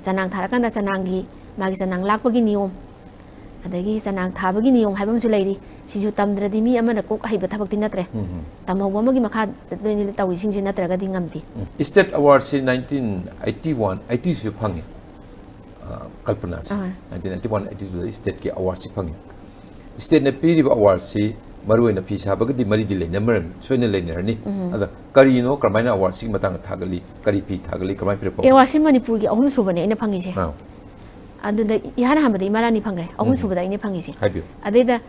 ꯆꯅꯥꯡ ꯊꯥꯔꯀꯥꯟꯗ ꯆꯅꯥꯡꯒꯤ, ꯃꯥꯒꯤ ꯆꯅꯥꯡ ꯂꯥꯛꯄꯒꯤ ꯅꯤꯌꯣꯝ, ꯑꯗꯒꯤ ꯆꯅꯥꯡ ꯊꯥꯕꯒꯤ ꯅꯤꯌꯣꯝ ꯍꯥꯏꯕ ꯑꯃꯁꯨ ꯂꯩꯔꯤ꯫ ꯁꯤꯁꯨ ꯇꯝꯗ꯭ꯔꯗꯤ ꯃꯤ ꯑꯃꯅ ꯀꯣꯛ ꯍꯩꯕ ꯊꯕꯛꯇꯤ ꯅꯠꯇ꯭ꯔꯦ꯫ ꯎꯝ, ꯎꯝ꯫ ꯇꯝꯍꯧꯕ ꯑꯃꯒꯤ ꯃꯈꯥꯗ ꯂꯣꯏꯅ ꯇꯧꯔꯤꯁꯤꯡꯁꯦ ꯅꯠꯇ꯭ꯔꯒꯗꯤ ꯉꯝꯗꯦ꯫ ꯎꯝ꯫ State awardꯁꯤ nineteen eighty one, eighty ꯁꯨ ꯐꯪꯉꯦ꯫ ꯑ, ꯀꯜꯄꯅꯥꯁꯦ꯫ ꯑꯥ꯫ Nineteen eighty one, eighty two ꯗ stateꯀꯤ awardꯁꯤ ꯐꯪꯉꯦ꯫ Stateꯅ ꯄꯤꯔꯤꯕ awardꯁꯤ ꯃꯔꯨꯑꯣꯏꯅ ꯐꯤ ꯁꯥꯕꯒꯗꯤ ꯃꯔꯤꯗꯤ ꯂꯩꯅꯃꯔꯝ-, ꯁꯣꯏꯅ ꯂꯩꯅꯔꯅꯤ꯫ ꯎꯝ꯫ ꯑꯗ ꯀꯔꯤꯅꯣ, ꯀꯃꯥꯏꯅ awardꯁꯤꯒꯤ ꯃꯇꯥꯡꯗ ꯊꯥꯒꯠꯂꯤ, ꯀꯔꯤ ꯐꯤ ꯊꯥꯒꯠꯂꯤ, ꯀꯃꯥꯏꯅ ꯄꯤꯔꯛꯄ? Awardꯁꯤ ꯃꯅꯤꯄꯨꯔꯒꯤ ꯑꯍꯨꯝ ꯁꯨꯕꯅꯦ ꯑꯩꯅ ꯐꯪꯉꯤꯁꯦ꯫ ꯑꯥ꯫ ꯑꯗꯨꯗ ꯏꯍꯥꯟ ꯍꯥꯟꯕꯗ ꯏꯃꯥ ꯔꯥꯅꯤ ꯐꯪꯈ꯭ꯔꯦ, ꯑꯍꯨꯝ ꯎꯝ꯫ ꯁꯨꯕꯗ ꯑꯩꯅ ꯐꯪꯉꯤꯁꯦ꯫ ꯍꯥꯏꯕꯤꯌꯨ꯫ ꯑꯗꯩꯗ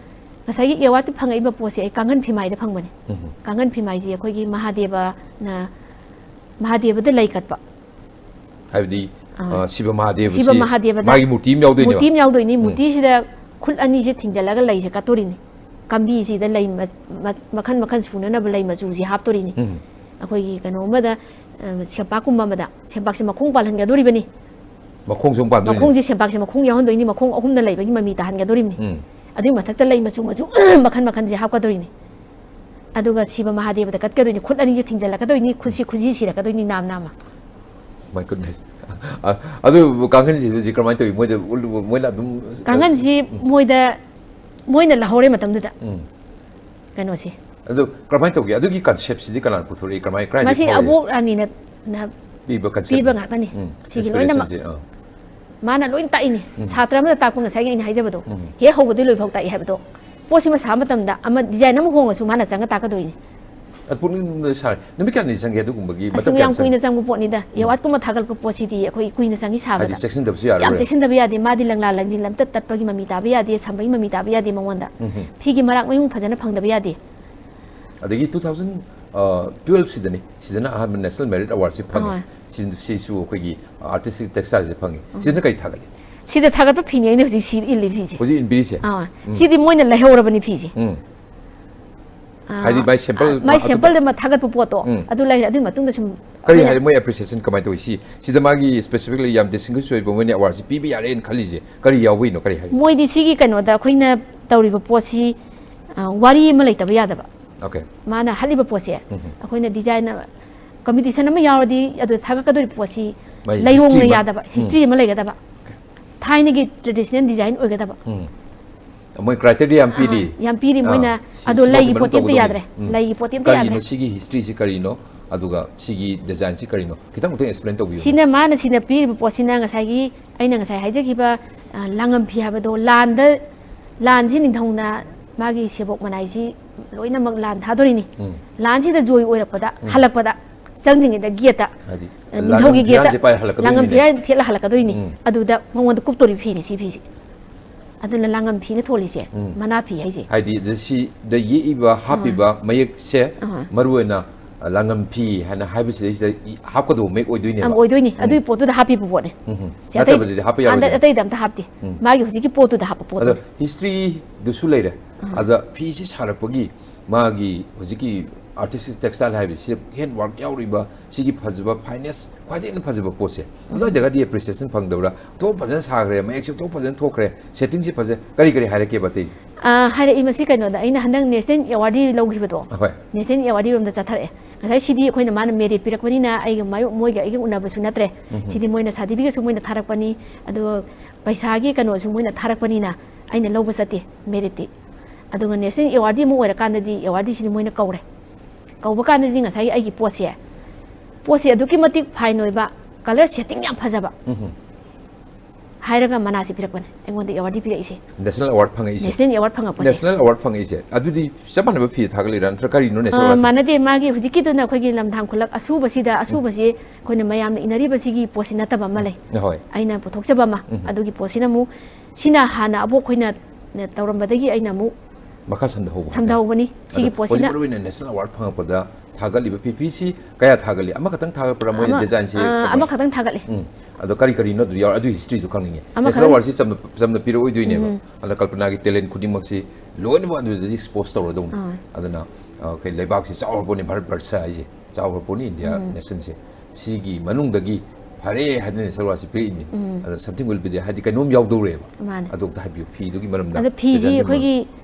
ꯉꯁꯥꯏꯒꯤ awardꯇꯤ ꯐꯪꯉꯛꯏꯕ ꯄꯣꯠꯁꯦ ꯑꯩ ꯀꯥꯡꯈꯟ ꯐꯤꯃꯥꯏꯗ ꯐꯪꯕꯅꯦ꯫ ꯎꯝ꯫ ꯀꯥꯡꯈꯟ ꯐꯤꯃꯥꯏꯁꯦ ꯑꯩꯈꯣꯏꯒꯤ ꯃꯍꯥꯗꯦꯕꯅ, ꯃꯍꯥꯗꯦꯕꯗ ꯂꯩ ꯀꯠꯄ꯫ ꯍꯥꯏꯕꯗꯤ, ꯑꯥ꯫ ꯑ, ꯁꯤꯕ ꯃꯍꯥꯗꯦꯕꯁꯤ ꯁꯤꯕ ꯃꯍꯥꯗꯦꯕꯗ ꯃꯥꯒꯤ ꯃꯨꯔꯇꯤ ꯑꯃ ꯌꯥꯎꯗꯣꯏꯅꯦꯕ? ꯃꯨꯔꯇꯤ ꯑꯃ ꯌꯥꯎꯗꯣꯏꯅꯤ꯫ ꯎꯝ꯫ ꯃꯨꯔꯇꯤꯁꯤꯗ ꯈꯨꯠ ꯑꯅꯤꯁꯦ ꯊꯤꯡꯖꯤꯜꯂꯒ ꯂꯩꯁꯦ ꯀꯠꯇꯣꯔꯤꯅꯤ꯫ ꯀꯝꯕꯤꯁꯤꯗ ꯂꯩ ꯃ-, ꯃ-, ꯃꯈꯜ ꯃꯈꯜ ꯁꯨꯅꯅꯕ ꯂꯩ ꯃꯆꯨꯁꯤ ꯍꯥꯞꯇꯣꯔꯤꯅꯤ꯫ ꯎꯝ꯫ ꯑꯩꯈꯣꯏꯒꯤ ꯀꯩꯅꯣ ꯑꯃꯗ, ꯑ, ꯁꯦꯝꯄꯥꯛꯀꯨꯝꯕ ꯑꯃꯗ, ꯁꯦꯝꯄꯥꯛꯁꯦ ꯃꯈꯣꯡ ꯄꯥꯜꯍꯟꯒꯗꯣꯔꯤꯕꯅꯤ꯫ ꯃꯈꯣꯡꯁꯦ ꯑꯃꯨꯛ ꯄꯥꯟꯗꯣꯏꯅꯤ? ꯃꯈꯣꯡꯁꯦ ꯁꯦꯝꯄꯥꯛꯁꯦ ꯃꯈꯣꯡ ꯌꯥꯎꯍꯟꯗꯣꯏꯅꯤ, ꯃꯈꯣꯡ ꯑꯍꯨꯝꯅ ꯂꯩꯕꯒꯤ ꯃꯃꯤ ꯇꯥꯍꯟꯒꯗꯣꯔꯤꯕꯅꯤ꯫ ꯎꯝ꯫ ꯑꯗꯨꯒꯤ ꯃꯊꯛꯇ ꯂꯩ ꯃꯆꯨ ꯃꯆꯨ ꯃꯈꯜ ꯃꯈꯜꯁꯦ ꯍꯥꯞꯀꯗꯣꯔꯤꯅꯤ꯫ ꯑꯗꯨꯒ ꯁꯤꯕ ꯃꯍꯥꯗꯦꯕꯗ ꯀꯠꯀꯗꯣꯏꯅꯤ, ꯈꯨꯠ ꯑꯅꯤꯁꯦ ꯊꯤꯡꯖꯤꯜꯂꯛꯀꯗꯣꯏꯅꯤ, ꯈꯨꯠꯁꯤ ꯈꯨꯖꯤ ꯁꯤꯔꯛꯀꯗꯣꯏꯅꯤ ꯅꯥꯝ ꯅꯥꯝꯃ꯫ My goodness. ꯑ, ꯑꯗꯨ ꯀꯥꯡꯈꯟꯁꯤꯗꯤ ꯍꯧꯖꯤꯛ ꯀꯔꯝꯍꯥꯏꯅ ꯇꯧꯋꯤ? ꯃꯣꯏꯗ ꯎꯠꯂꯨ-, ꯃꯣꯏꯅ ꯑꯗꯨꯝ ꯀꯥꯡꯈꯟꯁꯤ ꯃꯣꯏꯗ, ꯃꯣꯏꯅ ꯂꯧꯍꯧꯔꯦ ꯃꯇꯝꯗꯨꯗ ꯎꯝ. ꯀꯩꯅꯣꯁꯦ꯫ ꯑꯗꯨ ꯀꯔꯝꯍꯥꯏꯅ ꯇꯧꯒꯦ? ꯑꯗꯨꯒꯤ concept ꯁꯤꯗꯤ ꯀꯅꯥꯅ ꯄꯨꯊꯣꯔꯛꯏ? ꯀꯔꯝꯍꯥꯏ, ꯀꯗꯥꯏꯗꯒꯤ ꯃꯁꯤ ꯐꯥꯎꯔꯛꯏ? ꯑꯕꯣꯛ ꯔꯥꯅꯤꯅ ꯅ ꯄꯤꯕ concept ꯄꯤꯕ ꯅꯤ꯫ ꯉꯥꯛꯇꯅꯤ꯫ ꯎꯝ. ꯁꯤꯒꯤ Inspiration ꯂꯣꯏꯅꯃꯛ ꯁꯦ, ꯑꯥ. ꯃꯥꯅ ꯂꯣꯏ ꯇꯥꯛꯏꯅꯦ꯫ ꯎꯝ. ꯁꯥꯇ꯭ꯔ ꯑꯃꯗ ꯇꯥꯛꯄ ꯉꯁꯥꯏꯒꯤ ꯑꯩꯅ ꯍꯥꯏꯖꯕꯗꯣ, ꯎꯝ. ꯍꯦꯛ ꯍꯧꯕꯗꯩ ꯂꯣꯏꯐꯥꯎ ꯇꯥꯛꯏ ꯍꯥꯏꯕꯗꯣ꯫ ꯄꯣꯠꯁꯤꯃ ꯁꯥꯕ ꯃꯇꯝꯗ ꯑꯃ design ꯑꯃ ꯍꯣꯡꯉꯁꯨ ꯃꯥꯅ ꯆꯪꯉ ꯇꯥꯛꯀꯗꯣꯏꯅꯤ꯫ ꯑꯗꯨ ꯄꯨꯛꯅꯤꯡ ꯁꯥꯔꯦ꯫ ꯅꯨꯃꯤꯠ ꯀꯌꯥꯅꯤ ꯆꯪꯒꯦ ꯑꯗꯨꯒꯨꯝꯕꯒꯤ? ꯑꯁ, ꯃꯇꯝ ꯌꯥꯝ ꯀꯌꯥꯝ ꯀꯨꯏꯅ ꯆꯪꯒꯦ? ꯆꯪꯕ ꯄꯣꯠꯅꯤꯗ꯫ ꯑꯦꯋꯥꯔꯗꯀꯨꯝꯕ ꯊꯥꯒꯠꯂꯛꯄ ꯄꯣꯠꯁꯤꯗꯤ ꯑꯩꯈꯣꯏ ꯀꯨꯏꯅ ꯆꯪꯉꯤ ꯁꯥꯕꯗ꯫ ꯍꯥꯏꯗꯤ ꯆꯦꯛꯁꯤꯟꯗꯕꯁꯨ ꯌꯥꯝ ꯌꯥꯔꯔꯣꯏ꯫ ꯆꯦꯛꯁꯤꯟꯗꯕ ꯌꯥꯗꯦ꯫ ꯃꯥꯗꯤ ꯂꯪꯂꯥ ꯂꯪꯖꯤꯟ ꯑꯝꯇ ꯇꯠꯄꯒꯤ ꯃꯃꯤ ꯇꯥꯕ ꯌꯥꯗꯦ, ꯁꯝꯕꯒꯤ ꯃꯃꯤ ꯇꯥꯕ ꯌꯥꯗꯦ ꯃꯉꯣꯟꯗ꯫ ꯎꯝ. ꯐꯤꯒꯤ ꯃꯔꯥꯛ ꯃꯌꯨꯡ ꯐꯖꯅ ꯐꯪꯗꯕ ꯌꯥꯗꯦ꯫ ꯑꯗꯒꯤ two thousand twelve ꯁꯤꯗꯅꯤ, ꯁꯤꯗꯅ ꯑꯍꯥꯟꯕ National Merit Award ꯁꯤ ꯐꯪꯉꯦ꯫ ꯑꯥ. ꯁꯤ-, ꯁꯤꯁꯨ ꯑꯩꯈꯣꯏꯒꯤ artistic textile ꯁꯦ ꯐꯪꯉꯦ꯫ ꯁꯤꯗꯅ ꯀꯔꯤ ꯊꯥꯒꯠꯂꯤ? ꯁꯤꯗ ꯊꯥꯒꯠꯄ ꯐꯤꯅꯦ ꯑꯩꯅ ꯍꯧꯖꯤꯛ ꯁꯤ ꯏꯜꯂꯤ ꯐꯤꯁꯦ꯫ ꯍꯧꯖꯤꯛ ꯏꯟꯕꯤꯔꯤꯁꯦ? ꯑꯥ. ꯎꯝ. ꯁꯤꯗꯤ ꯃꯣꯏꯅ ꯂꯩꯍꯧꯔꯕꯅꯤ ꯐꯤꯁꯦ꯫ ꯎꯝ. ꯑꯥ, ꯍꯥꯏꯗꯤ ꯃꯥꯏ sample ꯃꯥꯏ ꯑꯇꯣꯞꯄ sample ꯑꯃ ꯊꯥꯒꯠꯄ ꯄꯣꯠꯇꯣ, ꯎꯝ. ꯑꯗꯨ ꯂꯩꯔꯦ꯫ ꯑꯗꯨꯒꯤ ꯃꯇꯨꯡꯗ ꯁꯨꯝ ꯀꯔꯤ ꯑꯩꯈꯣꯏꯅ ꯍꯥꯏꯔꯦ? ꯃꯣꯏ appreciation ꯀꯃꯥꯏꯅ ꯇꯧꯏ? ꯁꯤ, ꯁꯤꯗ ꯃꯥꯒꯤ specifically ꯌꯥꯝ distinguish ꯑꯣꯏꯕ, ꯃꯣꯏꯅ award ꯁꯤ ꯄꯤꯕ ꯌꯥꯔꯦꯅ ꯈꯜꯂꯤꯁꯦ ꯀꯔꯤ ꯌꯥꯎꯕꯩꯅꯣ? ꯀꯔꯤ ꯍꯥꯏ? ꯃꯣꯏꯗꯤ ꯁꯤꯒꯤ ꯀꯩꯅꯣꯗ ꯑꯩꯈꯣꯏꯅ ꯇꯧꯔꯤꯕ ꯄꯣꯠꯁꯤ, ꯑ, ꯋꯥꯔꯤ ꯑꯃ ꯂꯩꯇꯕ ꯌꯥꯗꯕ꯫ Okay. ꯃꯥꯅ ꯍꯠꯂꯤꯕ ꯄꯣꯠꯁꯦ, ꯎꯝ. ꯑꯩꯈꯣꯏꯅ design ꯑꯃ, competition ꯑꯃ ꯌꯥꯎꯔꯗꯤ ꯑꯗꯨ ꯊꯥꯒꯠꯀꯗꯧꯔꯤꯕ ꯄꯣꯠꯁꯤ ꯃꯥꯒꯤ ꯂꯩꯔꯣꯡꯅ history ꯑꯃ. ꯌꯥꯗꯕ, ꯎꯝ. history ꯑꯃ ꯂꯩꯒꯗꯕ꯫ ꯊꯥꯏꯅꯒꯤ traditional design ꯑꯣꯏꯒꯗꯕ꯫ ꯎꯝ. ꯃꯣꯏ criteria ꯌꯥꯝ ꯄꯤꯔꯤ꯫ ꯑꯥ, ꯌꯥꯝ ꯄꯤꯔꯤ꯫ ꯑꯥ, ꯃꯣꯏꯅ ꯁꯤ-, ꯑꯗꯣ ꯁꯤꯃ ꯂꯩꯒꯤ ꯁꯨꯃꯥꯏꯅ ꯄꯣꯠꯇꯤ ꯑꯝꯇ ꯇꯧꯒꯗꯧꯔꯤꯅꯤ꯫ ꯌꯥꯗ꯭ꯔꯦ꯫ ꯎꯝ. ꯂꯩꯒꯤ ꯄꯣꯠꯇꯤ ꯑꯝꯇ ꯀꯔꯤꯅꯣ ꯌꯥꯗ꯭ꯔꯦ꯫ ꯁꯤꯒꯤ history ꯁꯤ ꯀꯔꯤꯅꯣ? ꯑꯗꯨꯒ ꯁꯤꯒꯤ design ꯁꯤ ꯀꯔꯤꯅꯣ? ꯈꯤꯇꯪ ꯑꯃꯨꯛꯇꯪ explain ꯇꯧꯕꯤꯌꯨ꯫ ꯁꯤꯅ, ꯃꯥꯅ ꯁꯤꯅ ꯄꯤꯔꯤꯕ ꯄꯣꯠꯁꯤꯅ ꯉꯁꯥꯏꯒꯤ ꯑꯩꯅ ꯉꯁꯥꯏ ꯍꯥꯏꯖꯈꯤꯕ, ꯑ, ꯂꯥꯡꯉꯝ ꯐꯤ ꯍꯥꯏꯕꯗꯣ, ꯂꯥꯟꯗ, ꯂꯥꯟꯁꯤ ꯅꯤꯡꯊꯧꯅ ꯃꯥꯒꯤ ꯁꯦꯕꯣꯛ ꯃꯅꯥꯏꯁꯤ ꯂꯣꯏꯅꯃꯛ ꯂꯥꯟ ꯊꯥꯗꯣꯔꯤꯅꯤ꯫ ꯎꯝ. ꯂꯥꯟꯁꯤꯗ ꯖꯣꯏ ꯑꯣꯏꯔꯛꯄꯗ, ꯎꯝ. ꯍꯜꯂꯛꯄꯗ, ꯆꯪꯗ꯭ꯔꯤꯉꯩꯗ gateꯇ, ꯍꯥꯏꯗꯤ ꯑ, ꯅꯤꯡꯊꯧꯒꯤ ꯂꯥꯡꯉꯝ gateꯇ ꯐꯤꯔꯥꯟꯁꯦ ꯄꯥꯏꯔ ꯍꯜꯂꯛꯀꯗꯣꯏꯅꯤꯅꯦ꯫ ꯂꯥꯡꯉꯝ ꯐꯤꯔꯥꯟ ꯊꯦꯠꯂ ꯍꯜꯂꯛꯀꯗꯣꯏꯅꯤ꯫ ꯎꯝ. ꯑꯗꯨꯗ ꯃꯉꯣꯟꯗ ꯀꯨꯞꯇꯣꯔꯤ ꯐꯤꯅꯤ ꯁꯤ ꯐꯤꯁꯦ꯫ ꯑꯗꯨꯅ ꯂꯥꯡꯉꯝ ꯐꯤꯅ ꯊꯣꯜꯂꯤꯁꯦ, ꯎꯝ. ꯃꯅꯥ ꯐꯤ ꯍꯥꯏꯁꯦ꯫ ꯍꯥꯏꯗꯤ ꯁꯤꯗ ꯌꯦꯛꯏꯕ, ꯍꯥꯞꯄꯤꯕ ꯃꯌꯦꯛꯁꯦ ꯑꯥ. ꯃꯔꯨ ꯑꯣꯏꯅ ꯂꯥꯡꯉꯝ ꯐꯤ ꯍꯥꯏꯅ ꯍꯥꯏꯕꯁꯤꯗꯩꯁꯤꯗ ꯏ-, ꯍꯥꯞꯀꯗꯧꯕ ꯃꯌꯦꯛ ꯑꯣꯏꯗꯣꯏꯅꯦꯕ꯫ ꯌꯥꯝ ꯑꯣꯏꯗꯣꯏꯅꯤ꯫ ꯎꯝ. ꯑꯗꯨꯒꯤ ꯄꯣꯠꯇꯨꯗ ꯍꯥꯞꯄꯤꯕ ꯄꯣꯠꯅꯤ꯫ ꯎꯝ. ꯁꯤ ꯑꯇꯩ-, ꯅꯠꯇꯕꯗꯗꯤ ꯍꯥꯞꯄ ꯌꯥꯔꯣꯏꯗꯅ꯫ ꯑꯇꯩꯗ ꯑꯝꯇ ꯍꯥꯞꯇꯦ꯫ ꯎꯝ. ꯃꯥꯒꯤ ꯍꯧꯖꯤꯛꯀꯤ ꯄꯣꯠꯇꯨꯗ ꯍꯥꯞꯄ ꯑꯗꯣ ꯄꯣꯠꯇꯨꯅꯤ꯫ historyꯗꯨꯁꯨ ꯂꯩꯔꯦ꯫ ꯑꯗ ꯐꯤꯁꯤ ꯁꯥꯔꯛꯄꯒꯤ ꯃꯥꯒꯤ ꯍꯧꯖꯤꯛꯀꯤ artistic textile ꯍꯥꯏꯕꯁꯤ hand work ꯌꯥꯎꯔꯤꯕ ꯁꯤꯒꯤ ꯐꯖꯕ finest, ꯈ꯭ꯋꯥꯏꯗꯒꯤ ꯍꯦꯟꯅ ꯐꯖꯕ ꯄꯣꯠꯁꯦ ꯑꯗꯨꯋꯥꯏꯗꯒꯗꯤ appreciation ꯐꯪꯗꯕ꯭ꯔꯥ? ꯑꯣꯟꯊꯣꯛ ꯐꯖꯅ ꯁꯥꯈ꯭ꯔꯦ, ꯃꯌꯦꯛꯁꯦ ꯑꯣꯟꯊꯣꯛ ꯐꯖꯅ ꯊꯣꯛꯈ꯭ꯔꯦ, settingꯁꯦ ꯐꯖ-, ꯀꯔꯤ ꯀꯔꯤ ꯍꯥꯏꯔꯛꯀꯦꯕ ꯑꯇꯩ? ꯑꯥ, ꯍꯥꯏꯔꯛꯏ꯫ ꯃꯁꯤ ꯀꯩꯅꯣꯗ ꯑꯩꯅ ꯍꯟꯗꯛ ꯅꯦꯁꯅꯦꯜ ꯑꯦꯋꯥꯔꯗꯤ ꯂꯧꯈꯤꯕꯗꯣ, ꯑꯍꯣꯏ꯫ ꯅꯦꯁꯅꯦꯜ ꯑꯦꯋꯥꯔꯗꯤ ꯔꯣꯝꯗ ꯆꯠꯊꯔꯛꯑꯦ꯫ ꯉꯁꯥꯏ ꯁꯤꯗꯤ ꯑꯩꯈꯣꯏꯅ, ꯃꯥꯅ ꯃꯦꯔꯤꯠ ꯄꯤꯔꯛꯄꯅꯤꯅ ꯑꯩꯒ ꯃꯥꯌꯣ-, ꯃꯣꯏꯒ ꯑꯩꯒ ꯎꯅꯕꯁꯨ ꯅꯠꯇ꯭ꯔꯦ꯫ ꯎꯝ꯫ ꯁꯤꯗꯤ ꯃꯣꯏꯅ ꯁꯥꯔꯇꯤꯐꯤꯀꯦꯠꯁꯨ ꯃꯣꯏꯅ ꯊꯥꯔꯛꯄꯅꯤ, ꯑꯗꯨꯒ ꯄꯩꯁꯥꯒꯤ ꯀꯩꯅꯣꯁꯨ ꯃꯣꯏꯅ ꯊꯥꯔꯛꯄꯅꯤꯅ ꯑꯩꯅ ꯂꯧꯕ ꯆꯠꯇꯦ ꯃꯦꯔꯤꯠꯇꯤ꯫ ꯑꯗꯨꯒ ꯅꯦꯁꯅꯦꯜ ꯑꯦꯋꯥꯔꯗꯤ ꯑꯃ ꯑꯣꯏꯔꯀꯥꯟꯗꯗꯤ ꯑꯦꯋꯥꯔꯗꯤꯁꯤꯗꯤ ꯃꯣꯏꯅ ꯀꯧꯔꯦ꯫ ꯀꯧꯕ ꯀꯥꯟꯗꯗꯤ ꯉꯁꯥꯏꯒꯤ ꯑꯩꯒꯤ ꯄꯣꯠꯁꯦ, ꯄꯣꯠꯁꯦ ꯑꯗꯨꯛꯀꯤ ꯃꯇꯤꯛ ꯐꯥꯏꯟ ꯑꯣꯏꯕ, ꯀꯂꯔ ꯁꯦꯠꯇꯤꯡ ꯌꯥꯝ ꯐꯖꯕ ꯎꯝ꯫ ꯍꯥꯏꯔꯒ ꯃꯅꯥꯁꯤ ꯄꯤꯔꯛꯄꯅꯦ ꯑꯩꯉꯣꯟꯗ ꯑꯦꯋꯥꯔꯗꯤ ꯄꯤꯔꯛꯏꯁꯦ꯫ ꯅꯦꯁꯅꯦꯜ ꯑꯦꯋꯥꯔꯗ ꯐꯪꯉꯛꯏꯁꯦ꯫ ꯅꯦꯁꯅꯦꯜ ꯑꯦꯋꯥꯔꯗ ꯐꯪꯉꯛꯄꯁꯦ꯫ ꯅꯦꯁꯅꯦꯜ ꯑꯦꯋꯥꯔꯗ ꯐꯪꯉꯛꯏꯁꯦ ꯑꯗꯨꯗꯤ ꯆꯞ ꯃꯥꯟꯅꯕ ꯐꯤ ꯊꯥꯒꯠꯂꯤꯔꯥ ꯅꯠꯇ꯭ꯔꯒ ꯀꯔꯤꯅꯣ ꯅꯦꯁꯅꯦꯜ ꯑꯥ, ꯑꯦꯋꯥꯔꯗ? ꯃꯥꯟꯅꯗꯦ꯫ ꯃꯥꯒꯤ ꯍꯧꯖꯤꯛꯀꯤꯗꯨꯅ ꯑꯩꯈꯣꯏꯒꯤ ꯂꯝꯗꯥꯡ ꯈꯨꯂꯛ ꯑꯁꯨꯕꯁꯤꯗ, ꯑꯁꯨꯕꯁꯤ ꯑꯩꯈꯣꯏꯅ ꯃꯌꯥꯝꯅ ꯏꯅꯔꯤꯕꯁꯤꯒꯤ ꯄꯣꯠꯁꯤ ꯅꯠꯇꯕ ꯑꯃ ꯂꯩ꯫ ꯍꯣꯏ꯫ ꯑꯩꯅ ꯄꯨꯊꯣꯛꯆꯕ ꯑꯃ꯫ ꯎꯝ꯫ ꯑꯗꯨꯒꯤ ꯄꯣꯠꯁꯤꯅ ꯑꯃꯨꯛ, ꯁꯤꯅ ꯍꯥꯟꯅ ꯑꯕꯣꯛ ꯑꯩꯈꯣꯏꯅ ꯇꯧꯔꯝꯕꯗꯒꯤ ꯑꯩꯅ ꯑꯃꯨꯛ ꯃꯈꯥ ꯁꯝꯊꯍꯧꯕ ꯍꯥꯏꯇꯥꯔꯦ꯫ ꯁꯝꯊꯍꯧꯕꯅꯤ꯫ ꯁꯤꯒꯤ ꯑꯗꯣ ꯄꯣꯠꯁꯤꯅ ꯍꯧꯖꯤꯛ ꯃꯔꯨ ꯑꯣꯏꯅ ꯅꯦꯁꯅꯦꯜ ꯑꯦꯋꯥꯔꯗ ꯐꯪꯉꯛꯄꯗ ꯊꯥꯒꯠꯂꯤꯕ ꯐꯤ, ꯐꯤꯁꯤ ꯀꯌꯥ ꯊꯥꯒꯠꯂꯤ? ꯑꯃꯈꯛꯇꯪ ꯊꯥꯒꯠꯄ꯭ꯔꯥ ꯃꯣꯏꯅ ꯑꯃ-, ꯗꯤꯖꯥꯏꯟꯁꯤ ꯑꯥ, ꯀꯃꯥꯏꯅ? ꯑꯃꯈꯛꯇꯪ ꯊꯥꯒꯠꯂꯤ꯫ ꯎꯝ꯫ ꯑꯗꯣ ꯀꯔꯤ ꯀꯔꯤꯅꯣ ꯑꯗꯨ ꯌꯥꯎꯔ, ꯑꯗꯨꯒꯤ ꯍꯤꯁꯇ꯭ꯔꯤꯁꯨ ꯈꯪꯅꯤꯡꯉꯦ꯫ ꯑꯃꯈꯛꯇꯪ ꯅꯦꯁꯅꯦꯜ ꯑꯦꯋꯥꯔꯗꯁꯤ ꯆꯝꯅ, ꯆꯝꯅ ꯄꯤꯔꯛꯑꯣꯏꯗꯣꯏꯅꯦꯕ꯫ ꯎꯝ꯫ ꯑꯗ ꯀꯜꯄꯅꯥꯒꯤ ꯇꯦꯂꯦꯟ ꯈꯨꯗꯤꯡꯃꯛꯁꯤ ꯂꯣꯏꯅꯃꯛ ꯑꯗꯨꯗꯗꯤ ꯑꯦꯛꯁꯄꯣꯖ ꯇꯧꯔꯗꯧꯅꯤ꯫ ꯑꯥ꯫ ꯑꯗꯨꯅ, ꯑ, ꯑꯩꯈꯣꯏ ꯂꯩꯕꯥꯛꯁꯤ ꯆꯥꯎꯔꯕꯅꯤ, ꯚꯥꯔꯠ ꯕꯔꯁ ꯍꯥꯏꯁꯦ ꯆꯥꯎꯔꯕꯅꯤ, ꯏꯟꯗꯤꯌꯥ ꯎꯝ꯫ ꯅꯦꯁꯟꯁꯦ꯫ ꯁꯤꯒꯤ ꯃꯅꯨꯡꯗꯒꯤ ꯐꯔꯦ ꯍꯥꯏꯗꯅ ꯅꯦꯁꯅꯦꯜ ꯑꯦꯋꯥꯔꯗꯁꯤ ꯄꯤꯔꯛꯏꯅꯤ꯫ ꯎꯝ꯫ ꯑꯗ something will be there ꯍꯥꯏꯗꯤ ꯀꯩꯅꯣꯝ ꯌꯥꯎꯗꯧꯔꯦꯕ꯫ ꯃꯥꯅꯦ꯫ ꯑꯗꯨ ꯑꯝꯇ ꯍꯥꯏꯕꯤꯌꯨ, ꯐꯤꯗꯨꯒꯤ ꯃꯔꯝꯗ꯫ ꯑꯗ ꯐꯤꯁꯤ ꯗꯤꯖꯥꯏꯟꯒꯤ ꯑꯩꯈꯣꯏꯒꯤ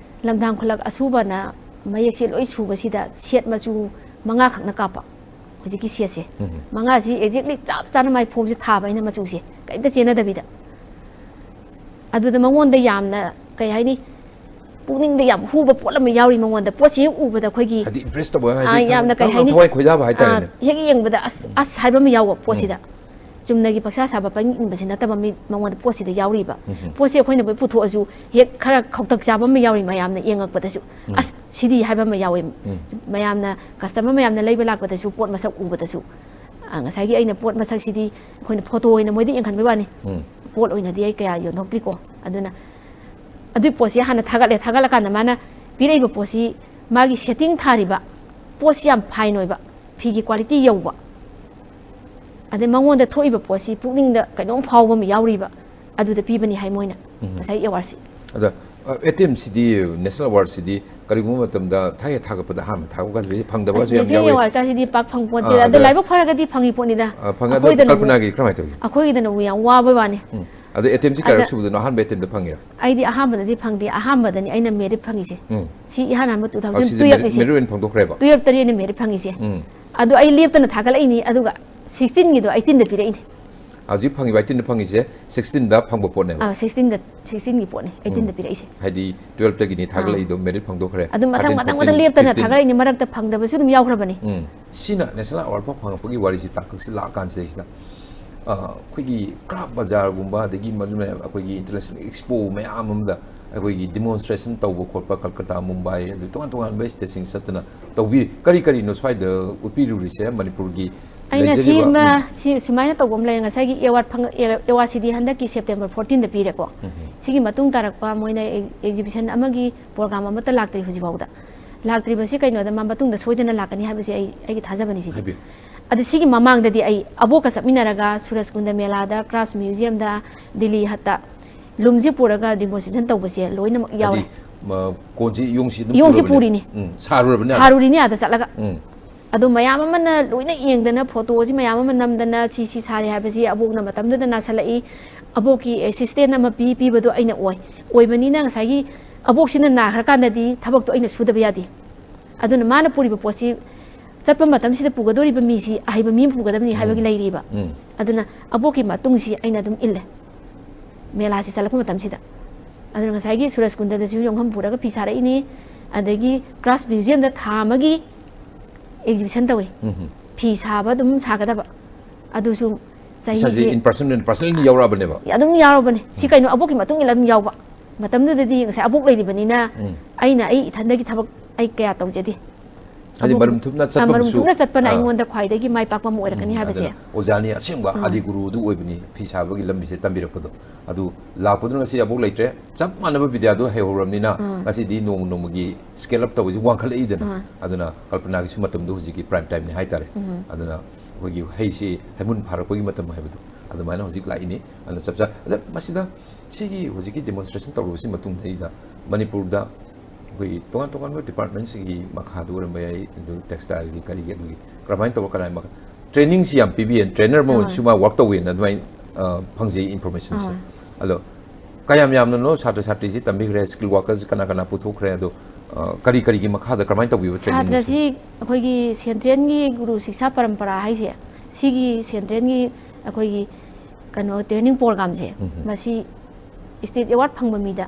ꯂꯝꯗꯥꯡ ꯈꯨꯂꯛ ꯑꯁꯨꯕꯅ ꯃꯌꯦꯛꯁꯦ ꯂꯣꯏ ꯁꯨꯕꯁꯤꯗ ꯁꯦꯠ ꯃꯆꯨ ꯃꯉꯥꯈꯛꯅ ꯀꯥꯞꯄ꯫ ꯍꯧꯖꯤꯛꯀꯤ ꯁꯦꯠꯁꯦ ꯎꯝ꯫ ꯃꯉꯥꯁꯤ ꯑꯦꯛꯖꯦꯛꯂꯤ ꯆꯞ ꯆꯥꯅ ꯃꯥꯏ ꯐꯣꯝꯁꯦ ꯊꯥꯕ ꯑꯩꯅ ꯃꯆꯨꯁꯦ ꯀꯔꯤꯝꯇ ꯆꯦꯟꯅꯗꯕꯤꯗ꯫ ꯑꯗꯨꯗ ꯃꯉꯣꯟꯗ ꯌꯥꯝꯅ, ꯀꯩ ꯍꯥꯏꯅꯤ, ꯄꯨꯛꯅꯤꯡꯗ ꯌꯥꯝ ꯍꯨꯕ ꯄꯣꯠ ꯑꯃ ꯌꯥꯎꯔꯤ ꯃꯉꯣꯟꯗ꯫ ꯄꯣꯠꯁꯦ ꯍꯦꯛ ꯎꯕꯗ ꯑꯩꯈꯣꯏꯒꯤ, ꯍꯥꯏꯗꯤ ꯏꯝꯄ꯭ꯔꯦꯁ ꯇꯧꯕ ꯑꯥ, ꯍꯥꯏꯗꯤ ꯌꯥꯝꯅ, ꯀꯩ ꯅꯪ ꯍꯥꯏꯅꯤ? ꯊꯋꯥꯏ ꯈꯣꯏꯗꯥꯕ ꯍꯥꯏꯇꯥꯔꯦꯅꯦ꯫ ꯑꯥ, ꯍꯦꯛ ꯌꯦꯡꯕꯗ ꯑꯁ, ꯑꯁ ꯍꯥꯏꯕ ꯑꯃ ꯌꯥꯎꯕ ꯄꯣꯠꯁꯤꯗ꯫ ꯆꯨꯝꯅꯒꯤ ꯄꯪꯁꯥ ꯁꯥꯕ ꯄꯪꯏꯟ ꯏꯟꯕꯁꯤ ꯅꯠꯇꯕ, ꯃꯤ ꯃꯉꯣꯟꯗ ꯄꯣꯠꯁꯤꯗ ꯌꯥꯎꯔꯤꯕ꯫ ꯎꯝ꯫ ꯄꯣꯠꯁꯦ ꯑꯩꯈꯣꯏꯅ ꯂꯣꯏ ꯄꯨꯊꯣꯛꯑꯁꯨ ꯍꯦꯛ ꯈꯔ ꯈꯧꯇꯛ ꯆꯥꯕ ꯑꯃ ꯌꯥꯎꯔꯤ ꯃꯌꯥꯝꯅ ꯌꯦꯡꯉꯛꯄꯗꯁꯨ꯫ ꯎꯝ꯫ ꯑꯁ, ꯁꯤꯗꯤ ꯍꯥꯏꯕ ꯑꯃ ꯌꯥꯎꯋꯦ꯫ ꯎꯝ꯫ ꯃꯌꯥꯝꯅ, ꯀꯁꯇꯃꯔ ꯃꯌꯥꯝꯅ ꯂꯩꯕ ꯂꯥꯛꯄꯗꯁꯨ, ꯄꯣꯠ ꯃꯁꯛ ꯎꯕꯗꯁꯨ, ꯑ, ꯉꯁꯥꯏꯒꯤ ꯑꯩꯅ ꯄꯣꯠ ꯃꯁꯛꯁꯤꯗꯤ ꯑꯩꯈꯣꯏꯅ ꯐꯣꯇꯣ ꯑꯣꯏꯅ ꯃꯣꯏꯗ ꯌꯦꯡꯍꯟꯕꯩ ꯋꯥꯅꯤ꯫ ꯎꯝ꯫ ꯄꯣꯠ ꯑꯣꯏꯅꯗꯤ ꯑꯩ ꯀꯌꯥ ꯌꯣꯟꯊꯣꯛꯇ꯭ꯔꯤꯀꯣ꯫ ꯑꯗꯨꯅ ꯑꯗꯨꯏ ꯄꯣꯠꯁꯤ ꯍꯥꯟꯅ ꯊꯥꯒꯠꯂꯦ꯫ ꯊꯥꯒꯠꯂꯀꯥꯟꯗ ꯃꯥꯅ ꯄꯤꯔꯛꯏꯕ ꯄꯣꯠꯁꯤ, ꯃꯥꯒꯤ ꯁꯦꯠꯇꯤꯡ ꯊꯥꯔꯤꯕ ꯄꯣꯠꯁꯤ ꯌꯥꯝ ꯐꯥꯏꯟ ꯑꯣꯏꯕ, ꯐꯤꯒꯤ ꯀ꯭ꯋꯥꯂꯤꯇꯤ ꯌꯧꯕ, ꯑꯗꯩ ꯃꯉꯣꯟꯗ ꯊꯣꯛꯏꯕ ꯄꯣꯠꯁꯤ ꯄꯨꯛꯅꯤꯡꯗ ꯀꯩꯅꯣꯝ ꯐꯥꯎꯕ ꯑꯃ ꯌꯥꯎꯔꯤꯕ, ꯑꯗꯨꯗ ꯄꯤꯕꯅꯤ ꯍꯥꯏ ꯃꯣꯏꯅ꯫ ꯎꯝ꯫ ꯉꯁꯥꯏ ꯑꯦꯋꯥꯔꯗꯁꯤ꯫ ꯑꯗ, ꯑ, ꯑꯦꯇꯦꯝꯁꯤꯗꯤ, ꯅꯦꯁꯅꯦꯜ ꯑꯦꯋꯥꯔꯗꯁꯤꯗꯤ ꯀꯔꯤꯒꯨꯝꯕ ꯃꯇꯝꯗ ꯊꯥꯏꯅ ꯊꯥꯒꯠꯄꯗ ꯑꯍꯥꯟꯕ ꯊꯥꯒꯠꯄ ꯀꯥꯟꯗꯗꯤ ꯐꯪꯗꯕꯒꯁꯨ ꯌꯥꯝ ꯅꯦꯁꯅꯦꯜ ꯌꯥꯎꯋꯦ꯫ ꯑꯦꯋꯥꯔꯗꯀꯁꯤꯗꯤ ꯄꯥꯛ ꯐꯪ ꯄꯣꯠꯇꯦ꯫ ꯑꯥ, ꯑꯗꯣ ꯑꯗ ꯂꯥꯏꯕꯛ ꯐꯔꯒꯗꯤ ꯐꯪꯉꯤ ꯄꯣꯠꯅꯤꯗ꯫ ꯑ, ꯐꯪꯉꯦ꯫ ꯑꯗꯣ ꯑꯩꯈꯣꯏꯗꯅ ꯀꯜꯄꯅꯥꯒꯤ ꯀꯔꯝꯍꯥꯏꯅ ꯇꯧꯏ? ꯑꯩꯈꯣꯏꯒꯤꯗꯅꯕꯨ ꯌꯥꯝ ꯋꯥꯕꯩ ꯋꯥꯅꯤ꯫ ꯎꯝ꯫ ꯑꯗꯣ ꯑꯦꯇꯦꯝꯁꯤ ꯀꯌꯥꯔꯛ ꯑꯗ- ꯁꯨꯕꯗꯅꯣ? ꯑꯍꯥꯟꯕ ꯑꯦꯇꯦꯝꯗ ꯐꯪꯉꯤꯔꯣ? ꯑꯩꯗꯤ ꯑꯍꯥꯟꯕꯗꯗꯤ ꯐꯪꯗꯦ꯫ ꯑꯍꯥꯟꯕꯗꯅꯤ ꯑꯩꯅ ꯃꯦꯔꯤꯠ ꯐꯪꯉꯤꯁꯦ꯫ ꯎꯝ꯫ ꯁꯤ ꯏꯍꯥꯟ ꯍꯥꯟꯕ ꯇꯨ ꯑꯣ, ꯊꯥꯎꯖꯟ ꯁꯤꯁꯦ ꯇꯨꯌꯦꯜꯞ ꯃꯦꯔꯤꯠ ꯏꯁꯦ ꯃꯦꯔꯤꯠ ꯑꯣꯏꯅ ꯐꯪꯗꯣꯛꯈ꯭ꯔꯦꯕ? ꯇꯨꯌꯦꯜꯞꯇꯅꯤ ꯑꯩꯅ ꯃꯦꯔꯤꯠ ꯐꯪꯉꯤꯁꯦ꯫ ꯎꯝ꯫ ꯑꯗꯣ ꯑꯩ ꯂꯦꯞꯇꯅ ꯊꯥꯒꯠꯂꯛꯏꯅꯤ꯫ ꯑꯗꯨꯒ ꯁꯤꯛꯁꯇꯤꯟꯒꯤꯗꯣ ꯑꯩꯇꯤꯟꯗ ꯄꯤꯔꯛꯏꯅꯦ꯫ ꯍꯧꯖꯤꯛ ꯐꯪꯉꯤꯕ ꯑꯩꯇꯤꯟꯗ ꯐꯪꯉꯤꯁꯦ ꯁꯤꯛꯁꯇꯤꯟꯗ ꯐꯪꯕ ꯄꯣꯠꯅꯦꯕ? ꯑꯥ, ꯁꯤꯛꯁꯇꯤꯟꯗ ꯁꯤꯛꯁꯇꯤꯟꯒꯤ ꯄꯣꯠꯅꯤ ꯑꯩꯇꯤꯟꯗ ꯄꯤꯔꯛꯏꯁꯦ꯫ ꯍꯥꯏꯗꯤ ꯇꯨꯌꯦꯜꯞꯇꯒꯤꯅꯤ ꯊꯥꯒꯠꯂꯛꯏꯗꯣ, ꯃꯦꯔꯤꯠ ꯐꯪꯗꯣꯛꯈ꯭ꯔꯦ꯫ ꯑꯗꯨ ꯃꯊꯪ ꯊꯥꯔꯇꯤꯟ, ꯃꯊꯪ ꯐꯣꯔꯇꯤꯟ, ꯃꯊꯪ ꯂꯦꯞꯇꯅ ꯐꯤꯐꯇꯤꯟ꯫ ꯊꯥꯒꯠꯂꯛꯏꯅꯤ, ꯃꯔꯛꯇ ꯐꯪꯗꯕꯁꯨ ꯑꯗꯨꯝ ꯌꯥꯎꯈ꯭ꯔꯕꯅꯤ꯫ ꯎꯝ꯫ ꯁꯤꯅ ꯅꯦꯁꯅꯦꯜ ꯑꯦꯋꯥꯔꯗ ꯐꯥꯎ ꯐꯪꯉꯛꯄꯒꯤ ꯋꯥꯔꯤꯁꯤ ꯇꯥꯛꯀꯛꯁꯤ ꯂꯥꯛꯑꯀꯥꯟꯁꯤꯗꯩꯁꯤꯗ, ꯑ, ꯑꯩꯈꯣꯏꯒꯤ ꯀ꯭ꯔꯥꯐ ꯕꯖꯥꯔꯒꯨꯝꯕ, ꯑꯗꯒꯤ ꯃꯗꯨꯅ ꯑꯩꯈꯣꯏꯒꯤ ꯏꯟꯇꯔꯅꯦꯁꯅꯦꯜ ꯑꯦꯛꯁꯄꯣ ꯃꯌꯥꯝ ꯑꯃꯗ ꯑꯩꯈꯣꯏꯒꯤ ꯗꯤꯃꯣꯟꯁꯇ꯭ꯔꯦꯁꯟ ꯇꯧꯕ ꯈꯣꯠꯄ ꯀꯜꯀꯇꯥ, ꯃꯨꯝꯕꯥꯏ, ꯑꯗꯨ ꯇꯣꯉꯥꯟ ꯇꯣꯉꯥꯟꯕ ꯁ꯭ꯇꯦꯠꯁꯤꯡ ꯆꯠꯇꯅ ꯇꯧꯕꯤꯔꯤ꯫ ꯀꯔꯤ ꯀꯔꯤꯅꯣ ꯁ꯭ꯋꯥꯏꯗ ꯎꯠꯄꯤꯔꯨꯔꯤꯁꯦ ꯃꯅꯤꯄꯨꯔꯒꯤ ꯑꯩꯅ ꯂꯩꯖꯔꯤꯕ? ꯁꯤꯃ ꯎꯝ꯫ ꯁꯤ ꯁꯨꯃꯥꯏꯅ ꯇꯧꯕ ꯑꯃ ꯂꯩꯔꯦ꯫ ꯉꯁꯥꯏꯒꯤ ꯑꯦꯋꯥꯔꯗ ꯐꯪ ꯑꯦꯋꯥꯔꯗꯁꯤꯗꯤ ꯍꯟꯗꯛꯀꯤ ꯁꯦꯞꯇꯦꯝꯕꯔ ꯐꯣꯔꯇꯤꯟꯗ ꯄꯤꯔꯦꯀꯣ꯫ ꯎꯝ꯫ ꯁꯤꯒꯤ ꯃꯇꯨꯡ ꯇꯥꯔꯛꯄ ꯃꯣꯏꯅ ꯑꯦꯛ- ꯑꯦꯛꯖꯤꯕꯤꯁꯟ ꯑꯃꯒꯤ ꯄ꯭ꯔꯣꯒ꯭ꯔꯥꯝ ꯑꯃꯠꯇ ꯂꯥꯛꯇ꯭ꯔꯤ ꯍꯧꯖꯤꯛꯐꯥꯎꯗ꯫ ꯂꯥꯛꯇ꯭ꯔꯤꯕꯁꯤ ꯀꯩꯅꯣꯗ ꯃꯥ ꯃꯇꯨꯡꯗ ꯁꯣꯏꯗꯅ ꯂꯥꯛꯀꯅꯤ ꯍꯥꯏꯕꯁꯤ ꯑꯩ ꯑꯩꯒꯤ ꯊꯥꯖꯕꯅꯤ ꯁꯤꯗꯤ꯫ ꯍꯥꯏꯕꯤꯌꯨ꯫ ꯑꯗꯨ ꯁꯤꯒꯤ ꯃꯃꯥꯡꯗꯗꯤ ꯑꯩ ꯑꯕꯣꯛꯀ ꯆꯠꯃꯤꯟꯅꯔꯒ ꯁꯨꯔꯖꯀꯨꯟꯗ ꯃꯦꯂꯥꯗ, ꯀ꯭ꯔꯥꯐ ꯃ꯭ꯌꯨꯖꯤꯌꯝꯗ, ꯗꯤꯜꯂꯤ ꯍꯠꯇ ꯂꯨꯝꯁꯤ ꯄꯨꯔꯒ ꯗꯤꯃꯣꯟꯁꯇ꯭ꯔꯦꯁꯟ ꯇꯧꯕꯁꯦ ꯂꯣꯏꯅꯃꯛ ꯌꯥꯎꯔꯦ꯫ ꯍꯥꯏꯗꯤ, ꯃ-, ꯀꯣꯟꯁꯤ ꯌꯣꯡꯁꯤ ꯑꯗꯨꯝ ꯌꯣꯡꯁꯤ ꯄꯨꯔꯕꯅꯦ? ꯄꯨꯔꯤꯅꯤ꯫ ꯎꯝ, ꯁꯥꯔꯨꯔꯕꯅꯦ ꯑꯥꯗ? ꯁꯥꯔꯨꯔꯤꯅꯤ ꯑꯥꯗ ꯆꯠꯂꯒ꯫ ꯎꯝ꯫ ꯑꯗꯣ ꯃꯌꯥꯝ ꯑꯃꯅ ꯂꯣꯏꯅ ꯌꯦꯡꯗꯅ, ꯐꯣꯇꯣꯁꯤ ꯃꯌꯥꯝ ꯑꯃ ꯅꯝꯗꯅ, ꯁꯤ ꯁꯤ ꯁꯥꯔꯦ ꯍꯥꯏꯕꯁꯤ ꯑꯕꯣꯛꯅ ꯃꯇꯝꯗꯨꯗ ꯅꯥꯁꯜꯂꯛꯏ, ꯑꯕꯣꯛꯀꯤ ꯑꯦꯁꯤꯁꯇꯦꯟ ꯑꯃ ꯄꯤ ꯄꯤꯕꯗꯣ ꯑꯩꯅ ꯑꯣꯏ꯫ ꯑꯣꯏꯕꯅꯤꯅ ꯉꯁꯥꯏꯒꯤ ꯑꯕꯣꯛꯁꯤꯅ ꯅꯥꯈ꯭ꯔꯀꯥꯟꯗꯗꯤ ꯊꯕꯛꯇꯣ ꯑꯩꯅ ꯁꯨꯗꯕ ꯌꯥꯗꯦ꯫ ꯑꯗꯨꯅ ꯃꯥꯅ ꯄꯨꯔꯤꯕ ꯄꯣꯠꯁꯤ ꯆꯠꯄ ꯃꯇꯝꯁꯤꯗ ꯄꯨꯒꯗꯧꯔꯤꯕ ꯃꯤꯁꯤ ꯑꯍꯩꯕ ꯃꯤ ꯑꯃ ꯄꯨꯒꯗꯕꯅꯤ ꯍꯥꯏꯕꯒꯤ ꯎꯝ꯫ ꯂꯩꯔꯤꯕ꯫ ꯎꯝ꯫ ꯑꯗꯨꯅ ꯑꯕꯣꯛꯀꯤ ꯃꯇꯨꯡꯁꯤ ꯑꯩꯅ ꯑꯗꯨꯝ ꯏꯜꯂꯦ꯫ ꯃꯦꯂꯥꯁꯤ ꯆꯠꯂꯛꯄ ꯃꯇꯝꯁꯤꯗ꯫ ꯑꯗꯨꯅ ꯉꯁꯥꯏꯒꯤ ꯁꯨꯔꯖꯀꯨꯟꯗꯗꯁꯨ ꯌꯣꯡꯐꯝ ꯄꯨꯔꯒ ꯐꯤ ꯁꯥꯔꯛꯏꯅꯤ꯫ ꯑꯗꯒꯤ ꯀ꯭ꯔꯥꯐ ꯃ꯭ꯌꯨꯖꯤꯌꯝꯗ ꯊꯥ ꯑꯃꯒꯤ ꯑꯦꯛꯖꯤꯕꯤꯁꯟ ꯇꯧꯋꯤ꯫ ꯎꯝ꯫ ꯐꯤ ꯁꯥꯕ ꯑꯗꯨꯝ ꯁꯥꯒꯗꯕ꯫ ꯑꯗꯨꯁꯨ ꯏꯁꯥꯁꯦ ꯆꯍꯤꯁꯦ in person, in personally ꯌꯥꯎꯔꯛꯑꯕꯅꯦꯕ? ꯑꯗꯨꯝ ꯌꯥꯎꯔꯕꯅꯦ꯫ ꯁꯤ ꯀꯩꯅꯣ, ꯑꯕꯣꯛꯀꯤ ꯃꯇꯨꯡ ꯏꯟꯅ ꯑꯗꯨꯝ ꯌꯥꯎꯕ꯫ ꯃꯇꯝꯗꯨꯗꯗꯤ ꯉꯁꯥꯏ ꯑꯕꯣꯛ ꯂꯩꯔꯤꯕꯅꯤꯅ ꯎꯝ꯫ ꯑꯩꯅ ꯑꯩ ꯏꯊꯟꯗꯒꯤ ꯊꯕꯛ ꯑꯩ ꯀꯌꯥ ꯇꯧꯖꯗꯦ꯫ ꯍꯥꯏꯗꯤ ꯑꯕꯣꯛ- ꯃꯔꯨꯝ ꯊꯨꯞꯅ ꯑ, ꯆꯠꯄ ꯃꯔꯨꯝ ꯀꯩꯁꯨ- ꯊꯨꯞꯅ ꯆꯠꯄꯅ ꯑꯥ꯫ ꯑꯩꯉꯣꯟꯗ ꯈ꯭ꯋꯥꯏꯗꯒꯤ ꯃꯥꯏ ꯄꯥꯛꯄ ꯑꯃ ꯑꯣꯏꯔꯛꯀꯅꯤ ꯎꯝ, ꯍꯥꯏꯕꯁꯦ꯫ ꯑꯗꯨꯅ ꯑꯣꯖꯥꯅꯤ ꯑꯁꯦꯡꯕ ꯑꯥ꯫ ꯑꯗꯤ ꯒꯨꯔꯨꯗꯨ ꯑꯣꯏꯕꯅꯤ ꯐꯤ ꯁꯥꯕꯒꯤ ꯂꯝꯕꯤꯁꯦ ꯇꯝꯕꯤꯔꯛꯄꯗꯣ꯫ ꯑꯗꯨ ꯂꯥꯛꯄꯗꯨꯅ ꯉꯁꯤ ꯑꯕꯣꯛ ꯂꯩꯇ꯭ꯔꯦ, ꯆꯞ ꯃꯥꯟꯅꯕ ꯕꯤꯗ꯭ꯌꯥꯗꯨ ꯍꯩꯍꯧꯔꯕꯅꯤꯅ ꯑꯥ꯫ ꯉꯁꯤꯗꯤ ꯅꯣꯡꯃ ꯅꯣꯡꯃꯒꯤ ꯁ꯭ꯀꯦꯜ ꯑꯞ ꯇꯧꯕꯁꯤ ꯋꯥꯡꯈꯠꯂꯛꯏꯗꯅ꯫ ꯑꯥ꯫ ꯑꯗꯨꯅ ꯀꯜꯄꯅꯥꯒꯤꯁꯨ ꯃꯇꯝꯗꯣ ꯍꯧꯖꯤꯛꯀꯤ ꯄ꯭ꯔꯥꯏꯝ ꯇꯥꯏꯝꯅꯤ ꯍꯥꯏꯇꯥꯔꯦ꯫ ꯑꯗꯨꯅ ꯑꯩꯈꯣꯏꯒꯤ ꯍꯩꯁꯤ ꯍꯩꯃꯨꯟ ꯐꯥꯔꯛꯄꯒꯤ ꯃꯇꯝ ꯍꯥꯏꯕꯗꯣ ꯑꯗꯨꯃꯥꯏꯅ ꯍꯧꯖꯤꯛ ꯂꯥꯛꯏꯅꯤ꯫ ꯑꯗꯨꯅ ꯆꯞ ꯆꯥ-, ꯑꯗ ꯃꯁꯤꯗ ꯁꯤꯒꯤ ꯍꯧꯖꯤꯛꯀꯤ ꯗꯦꯃꯣꯟꯁꯇ꯭ꯔꯦꯁꯟ ꯇꯧꯔꯨꯕꯁꯤ ꯃꯇꯨꯡꯗꯩꯗ ꯃꯅꯤꯄꯨꯔꯗ ꯑꯩꯈꯣꯏꯒꯤ ꯇꯣꯉꯥꯟ ꯇꯣꯉꯥꯟꯕ ꯗꯤꯄꯥꯔꯠꯃꯦꯟꯁꯤꯡꯒꯤ ꯃꯈꯥꯗ ꯑꯣꯏꯔꯝꯕ ꯌꯥꯏ, ꯑꯗꯨ ꯇꯦꯛꯁꯇꯥꯏꯜꯒꯤ ꯀꯔꯤꯒꯤ ꯑꯗꯨꯒꯤ ꯀꯔꯝꯍꯥꯏꯅ ꯇꯧꯕ ꯀꯅꯥꯏ ꯃꯈꯥ-, ꯇ꯭ꯔꯦꯅꯤꯡꯁꯤ ꯌꯥꯝ ꯄꯤꯕꯤ, ꯇ꯭ꯔꯦꯅꯔ ꯑꯃ ꯍꯣꯏ꯫ ꯑꯣꯏꯅꯁꯨ ꯃꯥ ꯋꯥꯔꯛ ꯇꯧꯋꯦꯅ ꯑꯗꯨꯃꯥꯏꯅ ꯑ, ꯐꯪꯖꯩ information ꯁꯦ꯫ ꯑꯥ꯫ ꯑꯗꯣ ꯀꯌꯥꯝ ꯌꯥꯝꯅꯅꯣ ꯁꯥꯇ꯭ꯔ ꯁꯥꯇ꯭ꯔꯤꯁꯤ ꯇꯝꯕꯤꯈ꯭ꯔꯦ, skill workers ꯀꯅꯥ ꯀꯅꯥ ꯄꯨꯊꯣꯛꯈ꯭ꯔꯦ, ꯑꯗꯣ, ꯑ, ꯀꯔꯤ ꯀꯔꯤꯒꯤ ꯃꯈꯥꯗ ꯀꯔꯝꯍꯥꯏꯅ ꯇꯧꯕꯤꯕ training ꯁꯦ? ꯁꯥꯇ꯭ꯔꯁꯤ ꯑꯩꯈꯣꯏꯒꯤ central ꯒꯤ ꯒꯨꯔꯨ ꯁꯤꯛꯁꯥ ꯄꯔꯝꯄꯔꯥ ꯍꯥꯏꯁꯦ, ꯁꯤꯒꯤ central ꯒꯤ ꯑꯩꯈꯣꯏꯒꯤ ꯀꯩꯅꯣ training program ꯁꯦ, ꯎꯝ꯫ ꯃꯁꯤ state award ꯐꯪꯕ ꯃꯤꯗ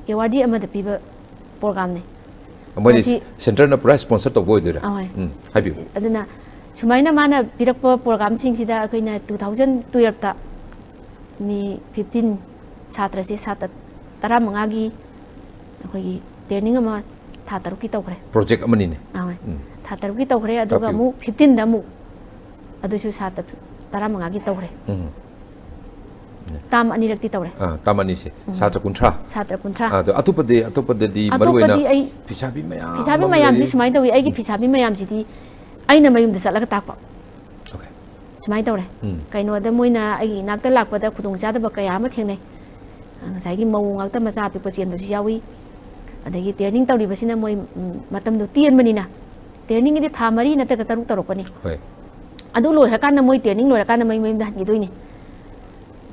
awardee ꯑꯃꯗ ꯄꯤꯕ program ꯅꯦ꯫ ꯃꯣꯏꯗꯤ ꯃꯁꯤ centre ꯅ ꯄꯨꯔꯥ sponsor ꯇꯧꯕ ꯑꯣꯏꯗꯣꯏꯔꯥ? ꯑꯍꯣꯏ꯫ ꯎꯝ, ꯍꯥꯏꯕꯤꯌꯨ꯫ ꯑꯗꯨꯅ ꯁꯨꯃꯥꯏꯅ ꯃꯥꯅ ꯄꯤꯔꯛꯄ program ꯁꯤꯡꯁꯤꯗ ꯑꯩꯈꯣꯏꯅ two thousand twelve ꯇ ꯃꯤ fifteen, ꯁꯥꯇ꯭ꯔꯁꯦ ꯁꯥꯇ꯭ꯔ ꯇꯔꯥꯃꯉꯥꯒꯤ ꯑꯩꯈꯣꯏꯒꯤ training ꯑꯃ ꯊꯥ ꯇꯔꯨꯛꯀꯤ ꯇꯧꯈ꯭ꯔꯦ꯫ Project ꯑꯃꯅꯤꯅꯦ꯫ ꯑꯍꯣꯏ꯫ ꯎꯝ꯫ ꯊꯥ ꯇꯔꯨꯛꯀꯤ ꯇꯧꯈ꯭ꯔꯦ, ꯑꯗꯨꯒ ꯇꯥꯛꯄꯤꯌꯨ꯫ ꯑꯃꯨꯛ fifteen ꯗ ꯑꯃꯨꯛ ꯑꯗꯨꯁꯨ ꯁꯥꯇ꯭ꯔ ꯇꯔꯥꯃꯉꯥꯒꯤ ꯇꯧꯈ꯭ꯔꯦ꯫ ꯎꯝ꯫ ꯇꯥꯝ ꯑꯅꯤꯔꯛꯇꯤ ꯇꯧꯔꯦ꯫ ꯑꯥ, ꯇꯥꯝ ꯑꯅꯤꯁꯦ꯫ ꯎꯝ꯫ ꯁꯥꯇ꯭ꯔ ꯀꯨꯟꯊ꯭ꯔꯥ? ꯁꯥꯇ꯭ꯔ ꯀꯨꯟꯊ꯭ꯔꯥ꯫ ꯑꯥ, ꯑꯗꯣ ꯑꯇꯣꯞꯄꯗꯤ, ꯑꯇꯣꯞꯄꯗꯗꯤ ꯃꯔꯨ ꯑꯣꯏꯅ ꯑꯇꯣꯞꯄꯗꯤ ꯑꯩ ꯐꯤꯁꯥꯕꯤ ꯃꯌꯥꯝ ꯐꯤꯁꯥꯕꯤ ꯑꯃ ꯃꯌꯥꯝꯁꯤ ꯂꯩꯔꯤ꯫ ꯁꯨꯃꯥꯏꯅ ꯇꯧꯏ, ꯑꯩꯒꯤ ꯎꯝ꯫ ꯐꯤꯁꯥꯕꯤ ꯃꯌꯥꯝꯁꯤꯗꯤ ꯑꯩꯅ ꯃꯌꯨꯝꯗ ꯆꯠꯂꯒ ꯇꯥꯛꯄ꯫ Okay꯫ ꯁꯨꯃꯥꯏꯅ ꯇꯧꯔꯦ꯫ ꯎꯝ꯫ ꯀꯩꯅꯣꯗ ꯃꯣꯏꯅ ꯑꯩꯒꯤ ꯏꯅꯥꯛꯇ ꯂꯥꯛꯄꯗ ꯈꯨꯗꯣꯡꯆꯥꯗꯕ ꯀꯌꯥ ꯑꯃ ꯊꯦꯡꯅꯩ꯫ ꯉꯁꯥꯏꯒꯤ ꯃꯧ ꯉꯥꯛꯇ ꯃꯆꯥ ꯑꯄꯤꯛꯄ ꯆꯦꯟꯕꯁꯨ ꯌꯥꯎꯏ꯫ ꯑꯗꯒꯤ training ꯇꯧꯔꯤꯕꯁꯤꯅ ꯃꯣꯏ, ꯎꯝ, ꯃꯇꯝꯗꯣ ꯇꯦꯟꯕꯅꯤꯅ, training ꯒꯤꯗꯤ ꯊꯥ ꯃꯔꯤ ꯅꯠꯇ꯭ꯔꯒ ꯇꯔꯨꯛ ꯇꯧꯔꯛꯄꯅꯤ꯫ ꯍꯣꯏ꯫ ꯑꯗꯨ ꯂꯣꯏꯈ꯭ꯔꯀꯥꯟꯗ ꯃꯣꯏ training ꯂꯣꯏꯔꯀꯥꯟꯗ ꯃꯣꯏ ꯃꯌꯨꯝꯗ ꯍꯟꯈꯤꯗꯣꯏꯅꯤ꯫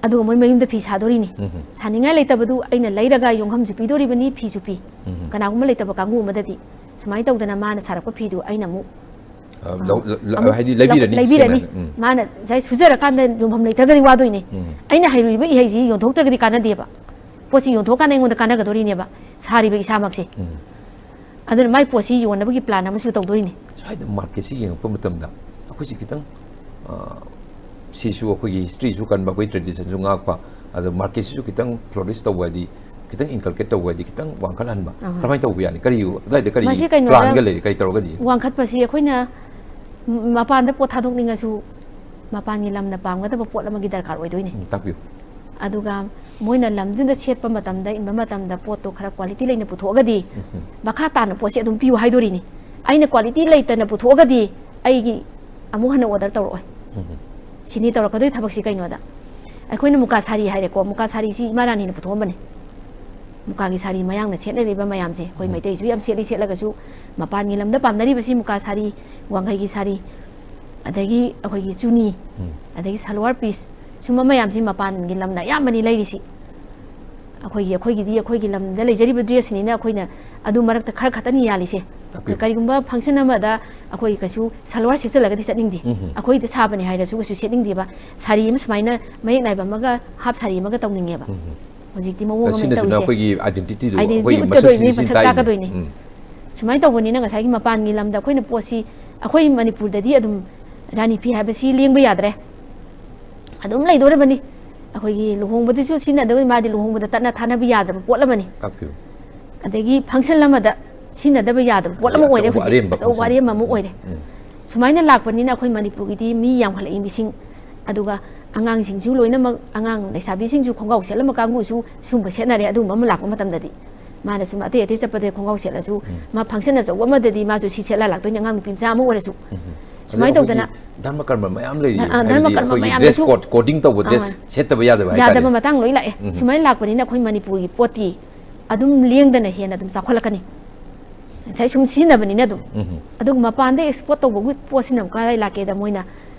ꯑꯗꯨꯒ ꯃꯣꯏ ꯃꯌꯨꯝꯗ ꯐꯤ ꯁꯥꯗꯣꯔꯤꯅꯤ꯫ ꯎꯝ꯫ ꯁꯥꯅꯤꯡꯉꯥꯏ ꯂꯩꯇꯕꯗꯨ ꯑꯩꯅ ꯂꯩꯔꯒ ꯌꯣꯡꯐꯝꯁꯨ ꯄꯤꯗꯣꯔꯤꯕꯅꯤ, ꯐꯤꯁꯨ ꯄꯤ꯫ ꯎꯝ꯫ ꯀꯅꯥꯒꯨꯝꯕ ꯂꯩꯇꯕ ꯀꯥꯡꯕꯨ ꯑꯃꯗꯗꯤ ꯁꯨꯃꯥꯏꯅ ꯇꯧꯗꯅ ꯃꯥꯅ ꯁꯥꯔꯛꯄ ꯐꯤꯗꯨ ꯑꯩꯅ ꯑꯃꯨꯛ, ꯑ, ꯂꯧ-, ꯑ, ꯂ-, ꯂ-, ꯑꯃꯨꯛ ꯍꯥꯏꯗꯤ ꯂꯧ-, ꯂꯩꯕꯤꯔꯅꯤ, ꯂꯩꯕꯤꯔꯅꯤ꯫ ꯁꯦꯡꯅ ꯍꯥꯏꯔꯕꯗ꯫ ꯎꯝ꯫ ꯃꯥꯅ ꯉꯁꯥꯏ ꯁꯨꯖꯔꯀꯥꯟꯗ ꯌꯣꯟꯐꯝ ꯂꯩꯇ꯭ꯔꯒꯗꯤ ꯋꯥꯗꯣꯏꯅꯤ꯫ ꯎꯝ꯫ ꯑꯩꯅ ꯍꯩꯔꯨꯔꯤꯕ ꯏꯍꯩꯁꯤ ꯌꯣꯟꯊꯣꯛꯇ꯭ꯔꯒꯗꯤ ꯀꯥꯟꯅꯗꯦꯕ꯫ ꯄꯣꯠꯁꯤ ꯌꯣꯟꯊꯣꯛꯀꯥꯟꯗ ꯑꯩꯉꯣꯟꯗ ꯀꯥꯟꯅꯒꯗꯣꯔꯤꯅꯦꯕ, ꯁꯥꯔꯤꯕ ꯏꯁꯥꯃꯛꯁꯦ꯫ ꯎꯝ꯫ ꯑꯗꯨꯅ ꯃꯥꯏ ꯄꯣꯠꯁꯤ ꯌꯣꯟꯅꯕꯒꯤ plan ꯑꯃꯁꯨ ꯇꯧꯗꯣꯔꯤꯅꯤ꯫ ꯁ꯭ꯋꯥꯏꯗ market ꯁꯤ ꯌꯦꯡꯉꯛꯄ ꯃꯇꯝꯗ ꯑꯩꯈꯣꯏꯁꯤ ꯈꯤꯇꯪ, ꯑ, ꯁꯤꯁꯨ ꯑꯩꯈꯣꯏꯒꯤ history ꯁꯨ ꯀꯟꯕ, ꯑꯩꯈꯣꯏ tradition ꯁꯨ ꯉꯥꯛꯄ, ꯑꯗꯣ market ꯁꯤꯁꯨ ꯈꯤꯇꯪ flourish ꯇꯧꯕ ꯍꯥꯏꯗꯤ, ꯈꯤꯇꯪ inculcate ꯇꯧꯕ ꯍꯥꯏꯗꯤ, ꯈꯤꯇꯪ ꯋꯥꯡꯈꯠꯍꯟꯕ꯫ ꯑꯍꯣꯏ꯫ ꯀꯃꯥꯏꯅ ꯇꯧꯕ ꯌꯥꯅꯤ? ꯀꯔꯤ, ꯑꯗꯨꯋꯥꯏꯗ ꯀꯔꯤ ꯃꯁꯤ ꯀꯩꯅꯣꯗ plan ꯒ ꯂꯩꯔꯤ? ꯀꯔꯤ ꯇꯧꯔꯒꯗꯤ? ꯋꯥꯡꯈꯠꯄꯁꯤ ꯑꯩꯈꯣꯏꯅ ꯃ-, ꯃꯄꯥꯟꯗ ꯄꯣꯠ ꯊꯥꯗꯣꯛꯅꯤꯡꯉꯁꯨ ꯃꯄꯥꯟꯒꯤ ꯂꯝꯅ ꯄꯥꯝꯒꯗꯕ ꯄꯣꯠ ꯑꯃꯒꯤ ꯗꯔꯀꯥꯔ ꯑꯣꯏꯗꯣꯏꯅꯤ꯫ ꯎꯝ, ꯇꯥꯛꯄꯤꯌꯨ꯫ ꯑꯗꯨꯒ ꯃꯣꯏꯅ ꯂꯝꯗꯨꯗ ꯁꯦꯠꯄ ꯃꯇꯝꯗ, ꯏꯟꯕ ꯃꯇꯝꯗ ꯄꯣꯠꯇꯣ ꯈꯔ quality ꯂꯩꯅ ꯄꯨꯊꯣꯛꯑꯒꯗꯤ, ꯎꯝ, ꯎꯝ꯫ ꯃꯈꯥ ꯇꯥꯅ ꯄꯣꯠꯁꯦ ꯑꯗꯨꯝ ꯄꯤꯌꯨ ꯍꯥꯏꯗꯣꯔꯤꯅꯤ꯫ ꯑꯩꯅ quality ꯂꯩꯇꯅ ꯄꯨꯊꯣꯛꯑꯒꯗꯤ ꯑꯩꯒꯤ ꯑꯃꯨꯛ ꯍꯟꯅ order ꯇꯧꯔꯛꯑꯣꯏ꯫ ꯎꯝ, ꯎꯝ꯫ ꯁꯤꯅꯤ ꯇꯧꯔꯛꯀꯗꯣꯏ ꯊꯕꯛꯁꯤ ꯀꯩꯅꯣꯗ꯫ ꯑꯩꯈꯣꯏꯅ ꯃꯨꯀꯥ ꯁꯥꯔꯤ ꯍꯥꯏꯔꯦꯀꯣ, ꯃꯨꯀꯥ ꯁꯥꯔꯤꯁꯤ ꯏꯃꯥ ꯔꯥꯅꯤꯅ ꯄꯨꯊꯣꯛꯑꯝꯕꯅꯦ꯫ ꯃꯨꯀꯥꯒꯤ ꯁꯥꯔꯤ ꯃꯌꯥꯡꯅ ꯁꯦꯠꯅꯔꯤꯕ ꯃꯌꯥꯝꯁꯦ, ꯑꯩꯈꯣꯏ ꯎꯝ꯫ ꯃꯩꯇꯩꯁꯨ ꯌꯥꯝ ꯁꯦꯠꯂꯤ, ꯁꯦꯠꯂꯒꯁꯨ ꯃꯄꯥꯟꯒꯤ ꯂꯝꯗ ꯄꯥꯝꯅꯔꯤꯕꯁꯤ ꯃꯨꯀꯥ ꯁꯥꯔꯤ, ꯋꯥꯡꯈꯩꯒꯤ ꯁꯥꯔꯤ, ꯑꯗꯒꯤ ꯑꯩꯈꯣꯏꯒꯤ ꯆꯨꯅꯤ, ꯎꯝ꯫ ꯑꯗꯒꯤ salwar piece, ꯁꯨꯝꯕ ꯃꯌꯥꯝꯁꯤ ꯃꯄꯥꯟꯒꯤ ꯂꯝꯗ ꯑꯌꯥꯝꯕꯅꯤ ꯂꯩꯔꯤꯁꯤ꯫ ꯑꯩꯈꯣꯏꯒꯤ, ꯑꯩꯈꯣꯏꯒꯤꯗꯤ ꯑꯩꯈꯣꯏꯒꯤ ꯂꯝꯗ ꯂꯩꯖꯔꯤꯕ dressꯅꯤꯅ ꯑꯩꯈꯣꯏꯅ ꯑꯗꯨ ꯃꯔꯛꯇ ꯈꯔ ꯈꯛꯇꯅꯤ ꯌꯥꯜꯂꯤꯁꯦ꯫ ꯇꯥꯛꯄꯤꯌꯨ꯫ ꯀꯔꯤꯒꯨꯝꯕ function ꯑꯃꯗ ꯑꯩꯈꯣꯏ ꯀꯩꯁꯨ ꯁꯜꯋꯥꯔ ꯁꯦꯠꯆꯜꯂꯒꯗꯤ ꯆꯠꯅꯤꯡꯗꯦ꯫ ꯎꯝ꯫ ꯑꯩꯈꯣꯏꯗ ꯁꯥꯕꯅꯤ ꯍꯥꯏꯔꯁꯨ ꯀꯩꯁꯨ ꯁꯦꯠꯅꯤꯡꯗꯦꯕ꯫ ꯁꯥꯔꯤ ꯑꯃ ꯁꯨꯃꯥꯏꯅ ꯃꯌꯦꯛ ꯅꯥꯏꯕ ꯑꯃꯒ half ꯁꯥꯔꯤ ꯑꯃꯒ ꯇꯧꯅꯤꯡꯉꯦꯕ꯫ ꯎꯝ꯫ ꯍꯧꯖꯤꯛꯇꯤ ꯃꯑꯣꯡ ꯑꯃ ꯁꯤꯅꯁꯨꯅ ꯇꯧꯔꯤꯁꯦ꯫ ꯑꯩꯈꯣꯏꯒꯤ identityꯗꯨ, identity ꯑꯩꯈꯣꯏꯒꯤ ꯎꯠꯀꯗꯣꯏꯅꯤ, ꯃꯁꯛꯁꯤꯡꯁꯤ ꯃꯁꯛ ꯇꯥꯛꯏꯅꯦ꯫ ꯇꯥꯛꯀꯗꯣꯏꯅꯤ꯫ ꯎꯝ꯫ ꯁꯨꯃꯥꯏꯅ ꯇꯧꯕꯅꯤꯅ ꯉꯁꯥꯏꯒꯤ ꯃꯄꯥꯟꯒꯤ ꯂꯝꯗ ꯑꯩꯈꯣꯏꯅ ꯄꯣꯠꯁꯤ, ꯑꯩꯈꯣꯏ ꯃꯅꯤꯄꯨꯔꯗꯗꯤ ꯑꯗꯨꯝ ꯔꯥꯅꯤ ꯐꯤ ꯍꯥꯏꯕꯁꯤ ꯂꯦꯡꯕ ꯌꯥꯗ꯭ꯔꯦ꯫ ꯑꯗꯨꯝ ꯂꯩꯗꯣꯔꯕꯅꯤ꯫ ꯑꯩꯈꯣꯏꯒꯤ ꯂꯨꯍꯣꯡꯕꯗꯁꯨ ꯁꯤꯖꯤꯟꯅꯗꯕ, ꯃꯥꯗꯤ ꯂꯨꯍꯣꯡꯕꯗ ꯇꯠꯅ ꯊꯥꯅꯕ ꯌꯥꯗ꯭ꯔꯕ ꯄꯣꯠ ꯑꯃꯅꯤ꯫ ꯇꯥꯛꯄꯤꯌꯨ꯫ ꯑꯗꯒꯤ function ꯑꯃꯗ ꯁꯤꯖꯤꯟꯅꯗꯕ ꯌꯥꯗ꯭ꯔꯕ ꯄꯣꯠ ꯑꯃ ꯑꯣꯏꯔꯦ ꯑꯆꯧꯕ ꯍꯧꯖꯤꯛ꯫ ꯑꯔꯦꯝꯕ ꯑꯆꯧꯕ function꯫ ꯑꯔꯦꯝꯕ ꯑꯃ ꯑꯣꯏꯔꯦ꯫ ꯎꯝ꯫ ꯁꯨꯃꯥꯏꯅ ꯂꯥꯛꯄꯅꯤꯅ ꯑꯩꯈꯣꯏ ꯃꯅꯤꯄꯨꯔꯒꯤꯗꯤ ꯃꯤ ꯌꯥꯝꯈꯠꯂꯛꯏ ꯃꯤꯁꯤꯡ, ꯑꯗꯨꯒ ꯑꯉꯥꯡꯁꯤꯡꯁꯨ ꯂꯣꯏꯅꯃꯛ, ꯑꯉꯥꯡ ꯂꯩꯁꯥꯕꯤꯁꯤꯡꯁꯨ ꯈꯣꯡꯒ꯭ꯔꯥꯎ ꯁꯦꯠꯂꯝꯕ ꯀꯥꯡꯕꯨꯁꯨ ꯁꯨꯝꯕ ꯁꯦꯠꯅꯔꯦ꯫ ꯑꯗꯨꯒꯨꯝꯕ ꯑꯃ ꯂꯥꯛꯄ ꯃꯇꯝꯗꯗꯤ ꯃꯥꯅ ꯁꯨꯝ ꯑꯇꯩ ꯑꯇꯩ ꯆꯠꯄꯗ ꯈꯣꯡꯒ꯭ꯔꯥꯎ ꯁꯦꯠꯂꯁꯨ, ꯎꯝ꯫ ꯃꯥ function ꯑꯆꯧꯕ ꯑꯃꯗꯗꯤ ꯃꯥꯁꯨ ꯁꯤ ꯁꯦꯠꯂ ꯂꯥꯛꯇꯣꯏꯅꯤ, ꯑꯉꯥꯡ ꯅꯨꯄꯤ ꯃꯆꯥ ꯑꯃ ꯑꯣꯏꯔꯁꯨ꯫ ꯎꯝ꯫ ꯁꯨꯃꯥꯏꯅ ꯑꯗꯨꯒ ꯇꯧꯗꯅ ꯑꯩꯈꯣꯏꯒꯤ ꯙꯔꯃ ꯀꯔꯃ ꯃꯌꯥꯝ ꯂꯩꯔꯤ꯫ ꯑ, ꯑ, ꯙꯔꯃ ꯍꯥꯏꯕꯗꯤ ꯀꯔꯃ ꯑꯩꯈꯣꯏꯒꯤ ꯃꯌꯥꯝꯗꯁꯨ dress code, coding ꯇꯧꯕ ꯑ, dress ꯁꯦꯠꯇꯕ ꯌꯥꯗꯕ ꯍꯥꯏꯇꯥꯔꯦ꯫ ꯌꯥꯗꯕ ꯃꯇꯥꯡ ꯂꯣꯏ ꯂꯥꯛꯑꯦ꯫ ꯎꯝ꯫ ꯁꯨꯃꯥꯏꯅ ꯂꯥꯛꯄꯅꯤꯅ ꯑꯩꯈꯣꯏ ꯃꯅꯤꯄꯨꯔꯒꯤ ꯄꯣꯠꯇꯤ ꯑꯗꯨꯝ ꯂꯦꯡꯗꯅ ꯍꯦꯟꯅ ꯑꯗꯨꯝ ꯆꯥꯎꯈꯠꯂꯛꯀꯅꯤ꯫ ꯉꯁꯥꯏ ꯁꯨꯝ ꯁꯤꯖꯤꯟꯅꯕꯅꯤꯅ ꯑꯗꯨꯝ꯫ ꯎꯝ꯫ ꯑꯗꯨꯒ ꯃꯄꯥꯟꯗ export ꯇꯧꯕꯒꯤ ꯄꯣꯠꯁꯤꯅ ꯑꯃꯨꯛ ꯀꯗꯥꯏ ꯂꯥꯛꯀꯦꯗ, ꯃꯣꯏꯅ,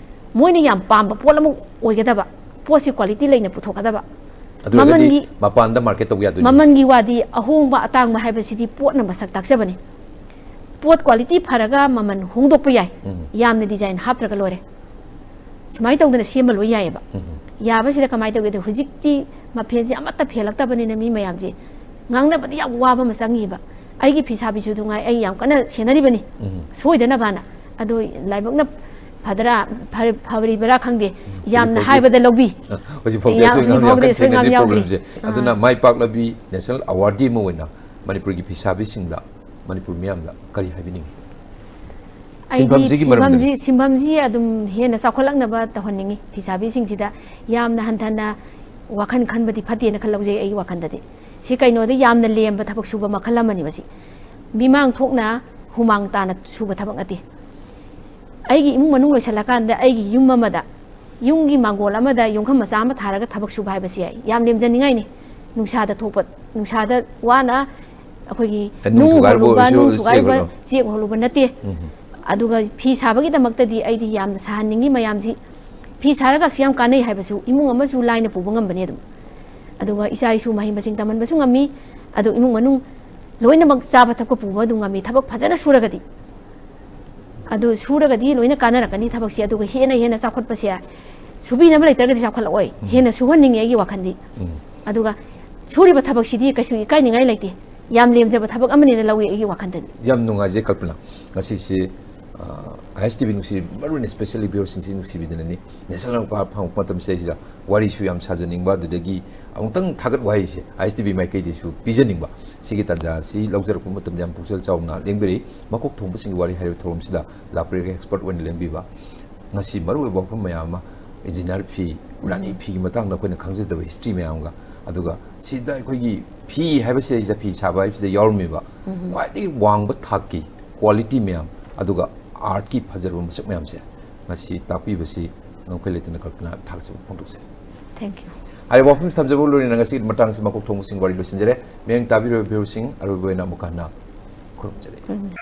ꯃꯣꯏꯅ ꯌꯥꯝ ꯄꯥꯝꯕ ꯄꯣꯠ ꯑꯃ ꯑꯣꯏꯒꯗꯕ, ꯄꯣꯠꯁꯤ quality ꯂꯩꯅ ꯄꯨꯊꯣꯛꯀꯗꯕ꯫ ꯑꯗꯨ ꯑꯣꯏꯔꯒꯗꯤ ꯃꯃꯜꯒꯤ, ꯃꯄꯥꯟꯗ market ꯇꯧꯕ ꯌꯥꯗꯣꯏꯅꯤ꯫ ꯃꯃꯜꯒꯤ ꯋꯥꯗꯤ ꯑꯍꯣꯡꯕ ꯑꯇꯥꯡꯕ ꯍꯥꯏꯕꯁꯤꯗꯤ ꯄꯣꯠꯅ ꯃꯁꯛ ꯇꯥꯛꯆꯕꯅꯤ꯫ ꯄꯣꯠ quality ꯐꯔꯒ ꯃꯃꯜ ꯍꯣꯡꯗꯣꯛꯄ ꯌꯥꯏ, ꯎꯝ꯫ ꯌꯥꯝꯅ design ꯍꯥꯞꯇ꯭ꯔꯒ ꯂꯣꯏꯔꯦ꯫ ꯁꯨꯃꯥꯏꯅ ꯇꯧꯗꯅ ꯁꯦꯝꯕ ꯂꯣꯏ ꯌꯥꯏꯑꯕ꯫ ꯎꯝ꯫ ꯌꯥꯕꯁꯤꯗ ꯀꯃꯥꯏꯅ ꯇꯧꯒꯦꯗ, ꯍꯧꯖꯤꯛꯇꯤ ꯃꯐꯦꯟꯁꯦ ꯑꯃꯠꯇ ꯐꯦꯜꯂꯛꯇꯕꯅꯤꯅ ꯃꯤ ꯃꯌꯥꯝꯁꯦ ꯉꯥꯡꯅꯕꯗꯤ ꯌꯥꯝ ꯋꯥꯕ ꯑꯃ ꯆꯪꯉꯤꯕ꯫ ꯑꯩꯒꯤ ꯐꯤ ꯁꯥꯕꯤꯁꯨ ꯑꯗꯨꯉꯥꯏ, ꯑꯩ ꯌꯥꯝ ꯀꯟꯅ ꯁꯦꯟꯅꯔꯤꯕꯅꯤ, ꯎꯝ꯫ ꯁꯣꯏꯗꯅꯕꯅ꯫ ꯑꯗꯣ ꯂꯥꯏꯕꯛꯅ ꯐꯗ꯭ꯔꯥ, ꯐꯔ-, ꯐꯔꯤꯕꯔꯥ ꯈꯪꯗꯦ, ꯎꯝ꯫ ꯌꯥꯝꯅ ꯍꯧꯖꯤꯛ ꯐꯥꯎꯗꯤ, ꯍꯥꯏꯕꯗ ꯂꯧꯕꯤ꯫ ꯑ, ꯍꯧꯖꯤꯛ ꯐꯥꯎꯗꯤ ꯌꯥꯝ, ꯑꯁꯣꯏ ꯑꯉꯥꯝ ꯍꯧꯖꯤꯛ ꯌꯥꯝ ꯐꯥꯎꯗꯤ ꯀꯟꯅ ꯑꯁꯣꯏ ꯑꯉꯥꯝ ꯊꯦꯡꯅꯗ꯭ꯔꯤ ꯌꯥꯎꯗ꯭ꯔꯤ꯫ Problemꯁꯦ꯫ ꯑꯥ꯫ ꯑꯗꯨꯅ ꯃꯥꯏ ꯄꯥꯛꯂꯕꯤ national awardee ꯑꯃ ꯑꯣꯏꯅ ꯃꯅꯤꯄꯨꯔꯒꯤ ꯐꯤꯁꯥꯕꯤꯁꯤꯡꯗ, ꯃꯅꯤꯄꯨꯔ ꯃꯤꯌꯥꯝꯗ ꯀꯔꯤ ꯍꯥꯏꯕꯤꯅꯤꯡꯉꯤ? ꯑꯩꯗꯤ ꯁꯤꯟꯐꯝꯁꯤꯒꯤ ꯃꯔꯝꯗ꯫ ꯁꯤꯟꯐꯝꯁꯤ, ꯁꯤꯟꯐꯝꯁꯤ ꯑꯗꯨꯝ ꯍꯦꯟꯅ ꯆꯥꯎꯈꯠꯂꯛꯅꯕ ꯇꯧꯍꯟꯅꯤꯡꯉꯤ꯫ ꯐꯤꯁꯥꯕꯤꯁꯤꯡꯁꯤꯗ ꯌꯥꯝꯅ ꯍꯟꯊꯅ ꯋꯥꯈꯜ ꯈꯟꯕꯗꯤ ꯐꯠꯇꯦꯅ ꯈꯜꯂꯧꯖꯩ ꯑꯩꯒꯤ ꯋꯥꯈꯜꯗꯗꯤ꯫ ꯁꯤ ꯀꯩꯅꯣꯗ ꯌꯥꯝꯅ ꯂꯦꯝꯕ ꯊꯕꯛ ꯁꯨꯕ ꯃꯈꯜ ꯑꯃꯅꯤ ꯃꯁꯤ꯫ ꯃꯤꯃꯥꯡ ꯊꯣꯛꯅ ꯍꯨꯃꯥꯡ ꯇꯥꯅ ꯁꯨꯕ ꯊꯕꯛ ꯅꯠꯇꯦ꯫ ꯑꯩꯒꯤ ꯏꯃꯨꯡ ꯃꯅꯨꯡ ꯂꯣꯏꯁꯤꯜꯂꯀꯥꯟꯗ ꯑꯩꯒꯤ ꯌꯨꯝ ꯑꯃꯗ, ꯌꯨꯝꯒꯤ ꯃꯥꯡꯒꯣꯜ ꯑꯃꯗ ꯌꯣꯡꯈꯝ ꯃꯆꯥ ꯑꯃ ꯊꯥꯔꯒ ꯊꯕꯛ ꯁꯨꯕ ꯍꯥꯏꯕꯁꯤ ꯌꯥꯏ꯫ ꯌꯥꯝ ꯂꯦꯝꯖꯅꯤꯡꯉꯥꯏꯅꯤ꯫ ꯅꯨꯡꯁꯥꯗ ꯊꯣꯛꯄ, ꯅꯨꯡꯁꯥꯗ ꯋꯥꯅ ꯑꯩꯈꯣꯏꯒꯤ ꯑꯦ, ꯅꯨꯡ ꯅꯨꯡ ꯊꯨꯒꯥꯏꯔꯨꯕ ꯍꯣꯜꯂꯨꯕ, ꯑꯣꯏꯔꯁꯨ ꯅꯨꯡ ꯆꯦꯛ ꯊꯨꯒꯥꯏꯔꯨꯕ, ꯍꯣꯜꯂꯣ꯫ ꯆꯦꯛ ꯍꯣꯜꯂꯨꯕ ꯅꯠꯇꯦ꯫ ꯎꯝ꯫ ꯑꯗꯨꯒ ꯐꯤ ꯁꯥꯕꯒꯤꯗꯃꯛꯇꯗꯤ ꯑꯩꯗꯤ ꯌꯥꯝꯅ ꯁꯥꯍꯟꯅꯤꯡꯉꯤ ꯃꯌꯥꯝꯁꯤ꯫ ꯐꯤ ꯁꯥꯔꯒꯁꯨ ꯌꯥꯝ ꯀꯥꯟꯅꯩ ꯍꯥꯏꯕꯁꯨ ꯏꯃꯨꯡ ꯑꯃꯁꯨ ꯂꯥꯏꯅ ꯄꯨꯕ ꯉꯝꯕꯅꯤ ꯑꯗꯨꯝ꯫ ꯑꯗꯨꯒ ꯏꯆꯥ ꯏꯁꯨ ꯃꯍꯩ ꯃꯁꯤꯡ ꯇꯝꯍꯟꯕꯁꯨ ꯉꯝꯃꯤ꯫ ꯑꯗꯨ ꯏꯃꯨꯡ ꯃꯅꯨꯡ ꯂꯣꯏꯅꯃꯛ ꯆꯥꯕ ꯊꯛꯄ ꯄꯨꯕ ꯑꯗꯨꯝ ꯉꯝꯃꯤ, ꯊꯕꯛ ꯐꯖꯅ ꯁꯨꯔꯒꯗꯤ꯫ ꯑꯗꯨ ꯁꯨꯔꯒꯗꯤ ꯂꯣꯏꯅ ꯀꯥꯟꯅꯔꯛꯀꯅꯤ ꯊꯕꯛꯁꯦ꯫ ꯑꯗꯨꯒ ꯍꯦꯟꯅ ꯍꯦꯟꯅ ꯆꯥꯎꯈꯠꯄꯁꯦ, ꯁꯨꯕꯤꯅꯕ ꯂꯩꯇ꯭ꯔꯒꯗꯤ ꯆꯥꯎꯈꯠꯂꯛꯑꯣꯏ꯫ ꯎꯝ꯫ ꯍꯦꯟꯅ ꯁꯨꯍꯟꯅꯤꯡꯉꯦ ꯑꯩꯒꯤ ꯋꯥꯈꯜꯗꯤ꯫ ꯎꯝ꯫ ꯑꯗꯨꯒ ꯁꯨꯔꯤꯕ ꯊꯕꯛꯁꯤꯗꯤ ꯀꯩꯁꯨ ꯏꯀꯥꯏꯅꯤꯡꯉꯥꯏ ꯂꯩꯇꯦ꯫ ꯌꯥꯝ ꯂꯦꯝꯖꯕ ꯊꯕꯛ ꯑꯃꯅꯦꯅ ꯂꯧꯏ ꯑꯩꯒꯤ ꯋꯥꯈꯜꯗꯗꯤ꯫ ꯌꯥꯝ ꯅꯨꯡꯉꯥꯏꯖꯩ ꯀꯜꯄꯅꯥ꯫ ꯉꯁꯤꯁꯤ, ꯑ, ꯑꯥꯏ ꯑꯦꯁ ꯇꯤ ꯚꯤ ꯅꯨꯡꯁꯤ, ꯃꯔꯨꯑꯣꯏꯅ specially viewerꯁꯤꯡꯁꯤ ꯅꯨꯡꯁꯤꯕꯤꯗꯅꯅꯤ꯫ National Award ꯐꯪꯉꯛꯄ ꯃꯇꯝꯁꯤꯗꯩꯁꯤꯗ ꯋꯥꯔꯤꯁꯨ ꯌꯥꯝ ꯁꯥꯖꯅꯤꯡꯕ, ꯑꯗꯨꯗꯒꯤ ꯑꯃꯨꯛꯇꯪ ꯊꯥꯒꯠ ꯋꯥꯍꯩꯁꯦ ꯑꯥꯏ ꯑꯦꯁ ꯇꯤ ꯚꯤ ꯃꯥꯏꯀꯩꯗꯒꯤꯁꯨ ꯄꯤꯖꯅꯤꯡꯕ꯫ ꯁꯤꯒꯤ ꯇꯥꯟꯖꯥ ꯑꯁꯤ ꯂꯧꯖꯔꯛꯄ ꯃꯇꯝꯗ ꯌꯥꯝ ꯄꯨꯛꯆꯦꯜ ꯆꯥꯎꯅ ꯂꯦꯡꯕꯤꯔꯛꯏ꯫ ꯃꯀꯣꯛ ꯊꯣꯡꯕꯁꯤꯡꯒꯤ ꯋꯥꯔꯤ ꯍꯥꯏꯔꯤꯕ ꯊꯧꯔꯝꯁꯤꯗ ꯂꯥꯛꯄꯤꯔꯒ expert ꯑꯣꯏꯅ ꯂꯦꯡꯕꯤꯕ꯫ ꯉꯁꯤ ꯃꯔꯨꯑꯣꯏꯕ ꯋꯥꯐꯝ ꯃꯌꯥꯝ ꯑꯃ, ꯏꯟꯖꯤꯅꯤꯌꯥꯔ ꯐꯤ, ꯔꯥꯅꯤ ꯐꯤꯒꯤ ꯃꯇꯥꯡꯗ ꯑꯩꯈꯣꯏꯅ ꯈꯪꯖꯗꯕ history ꯃꯌꯥꯝꯒ, ꯑꯗꯨꯒ ꯁꯤꯗ ꯑꯩꯈꯣꯏꯒꯤ ꯐꯤ ꯍꯥꯏꯕꯁꯤꯗꯩꯁꯤꯗ, ꯐꯤ ꯁꯥꯕ ꯍꯥꯏꯕꯁꯤꯗ ꯌꯥꯎꯔꯝꯃꯤꯕ ꯎꯝ꯫ ꯈ꯭ꯋꯥꯏꯗꯒꯤ ꯋꯥꯡꯕ ꯊꯥꯛꯀꯤ quality ꯃꯌꯥꯝ, ꯑꯗꯨꯒ artꯀꯤ ꯐꯖꯔꯕ ꯃꯁꯛ ꯃꯌꯥꯝꯁꯦ ꯉꯁꯤ ꯇꯥꯛꯄꯤꯕꯁꯤ ꯉꯝꯈꯩ ꯂꯩꯇꯅ ꯀꯜꯄꯅꯥ ꯊꯥꯒꯠꯆꯕ ꯐꯣꯡꯗꯣꯛꯆꯔꯤ꯫ Thank you꯫ ꯍꯥꯏꯔꯤꯕ ꯋꯥꯐꯝꯁꯤ ꯊꯝꯖꯕ ꯂꯣꯏꯔꯅ ꯉꯁꯤꯒꯤ ꯃꯇꯥꯡꯁꯤ ꯃꯀꯣꯛ ꯊꯣꯡꯕꯁꯤꯡ ꯋꯥꯔꯤ ꯂꯣꯏꯁꯤꯟꯖꯔꯦ꯫ ꯃꯤꯠꯌꯦꯡ ꯇꯥꯕꯤꯔꯤꯕ viewerꯁꯤꯡ, ꯑꯔꯣꯏꯕ ꯑꯣꯏꯅ ꯑꯃꯨꯛ ꯍꯟꯅ ꯈꯨꯔꯨꯝꯖꯔꯤ꯫ ꯈꯨꯔꯨꯝꯖꯔꯤ꯫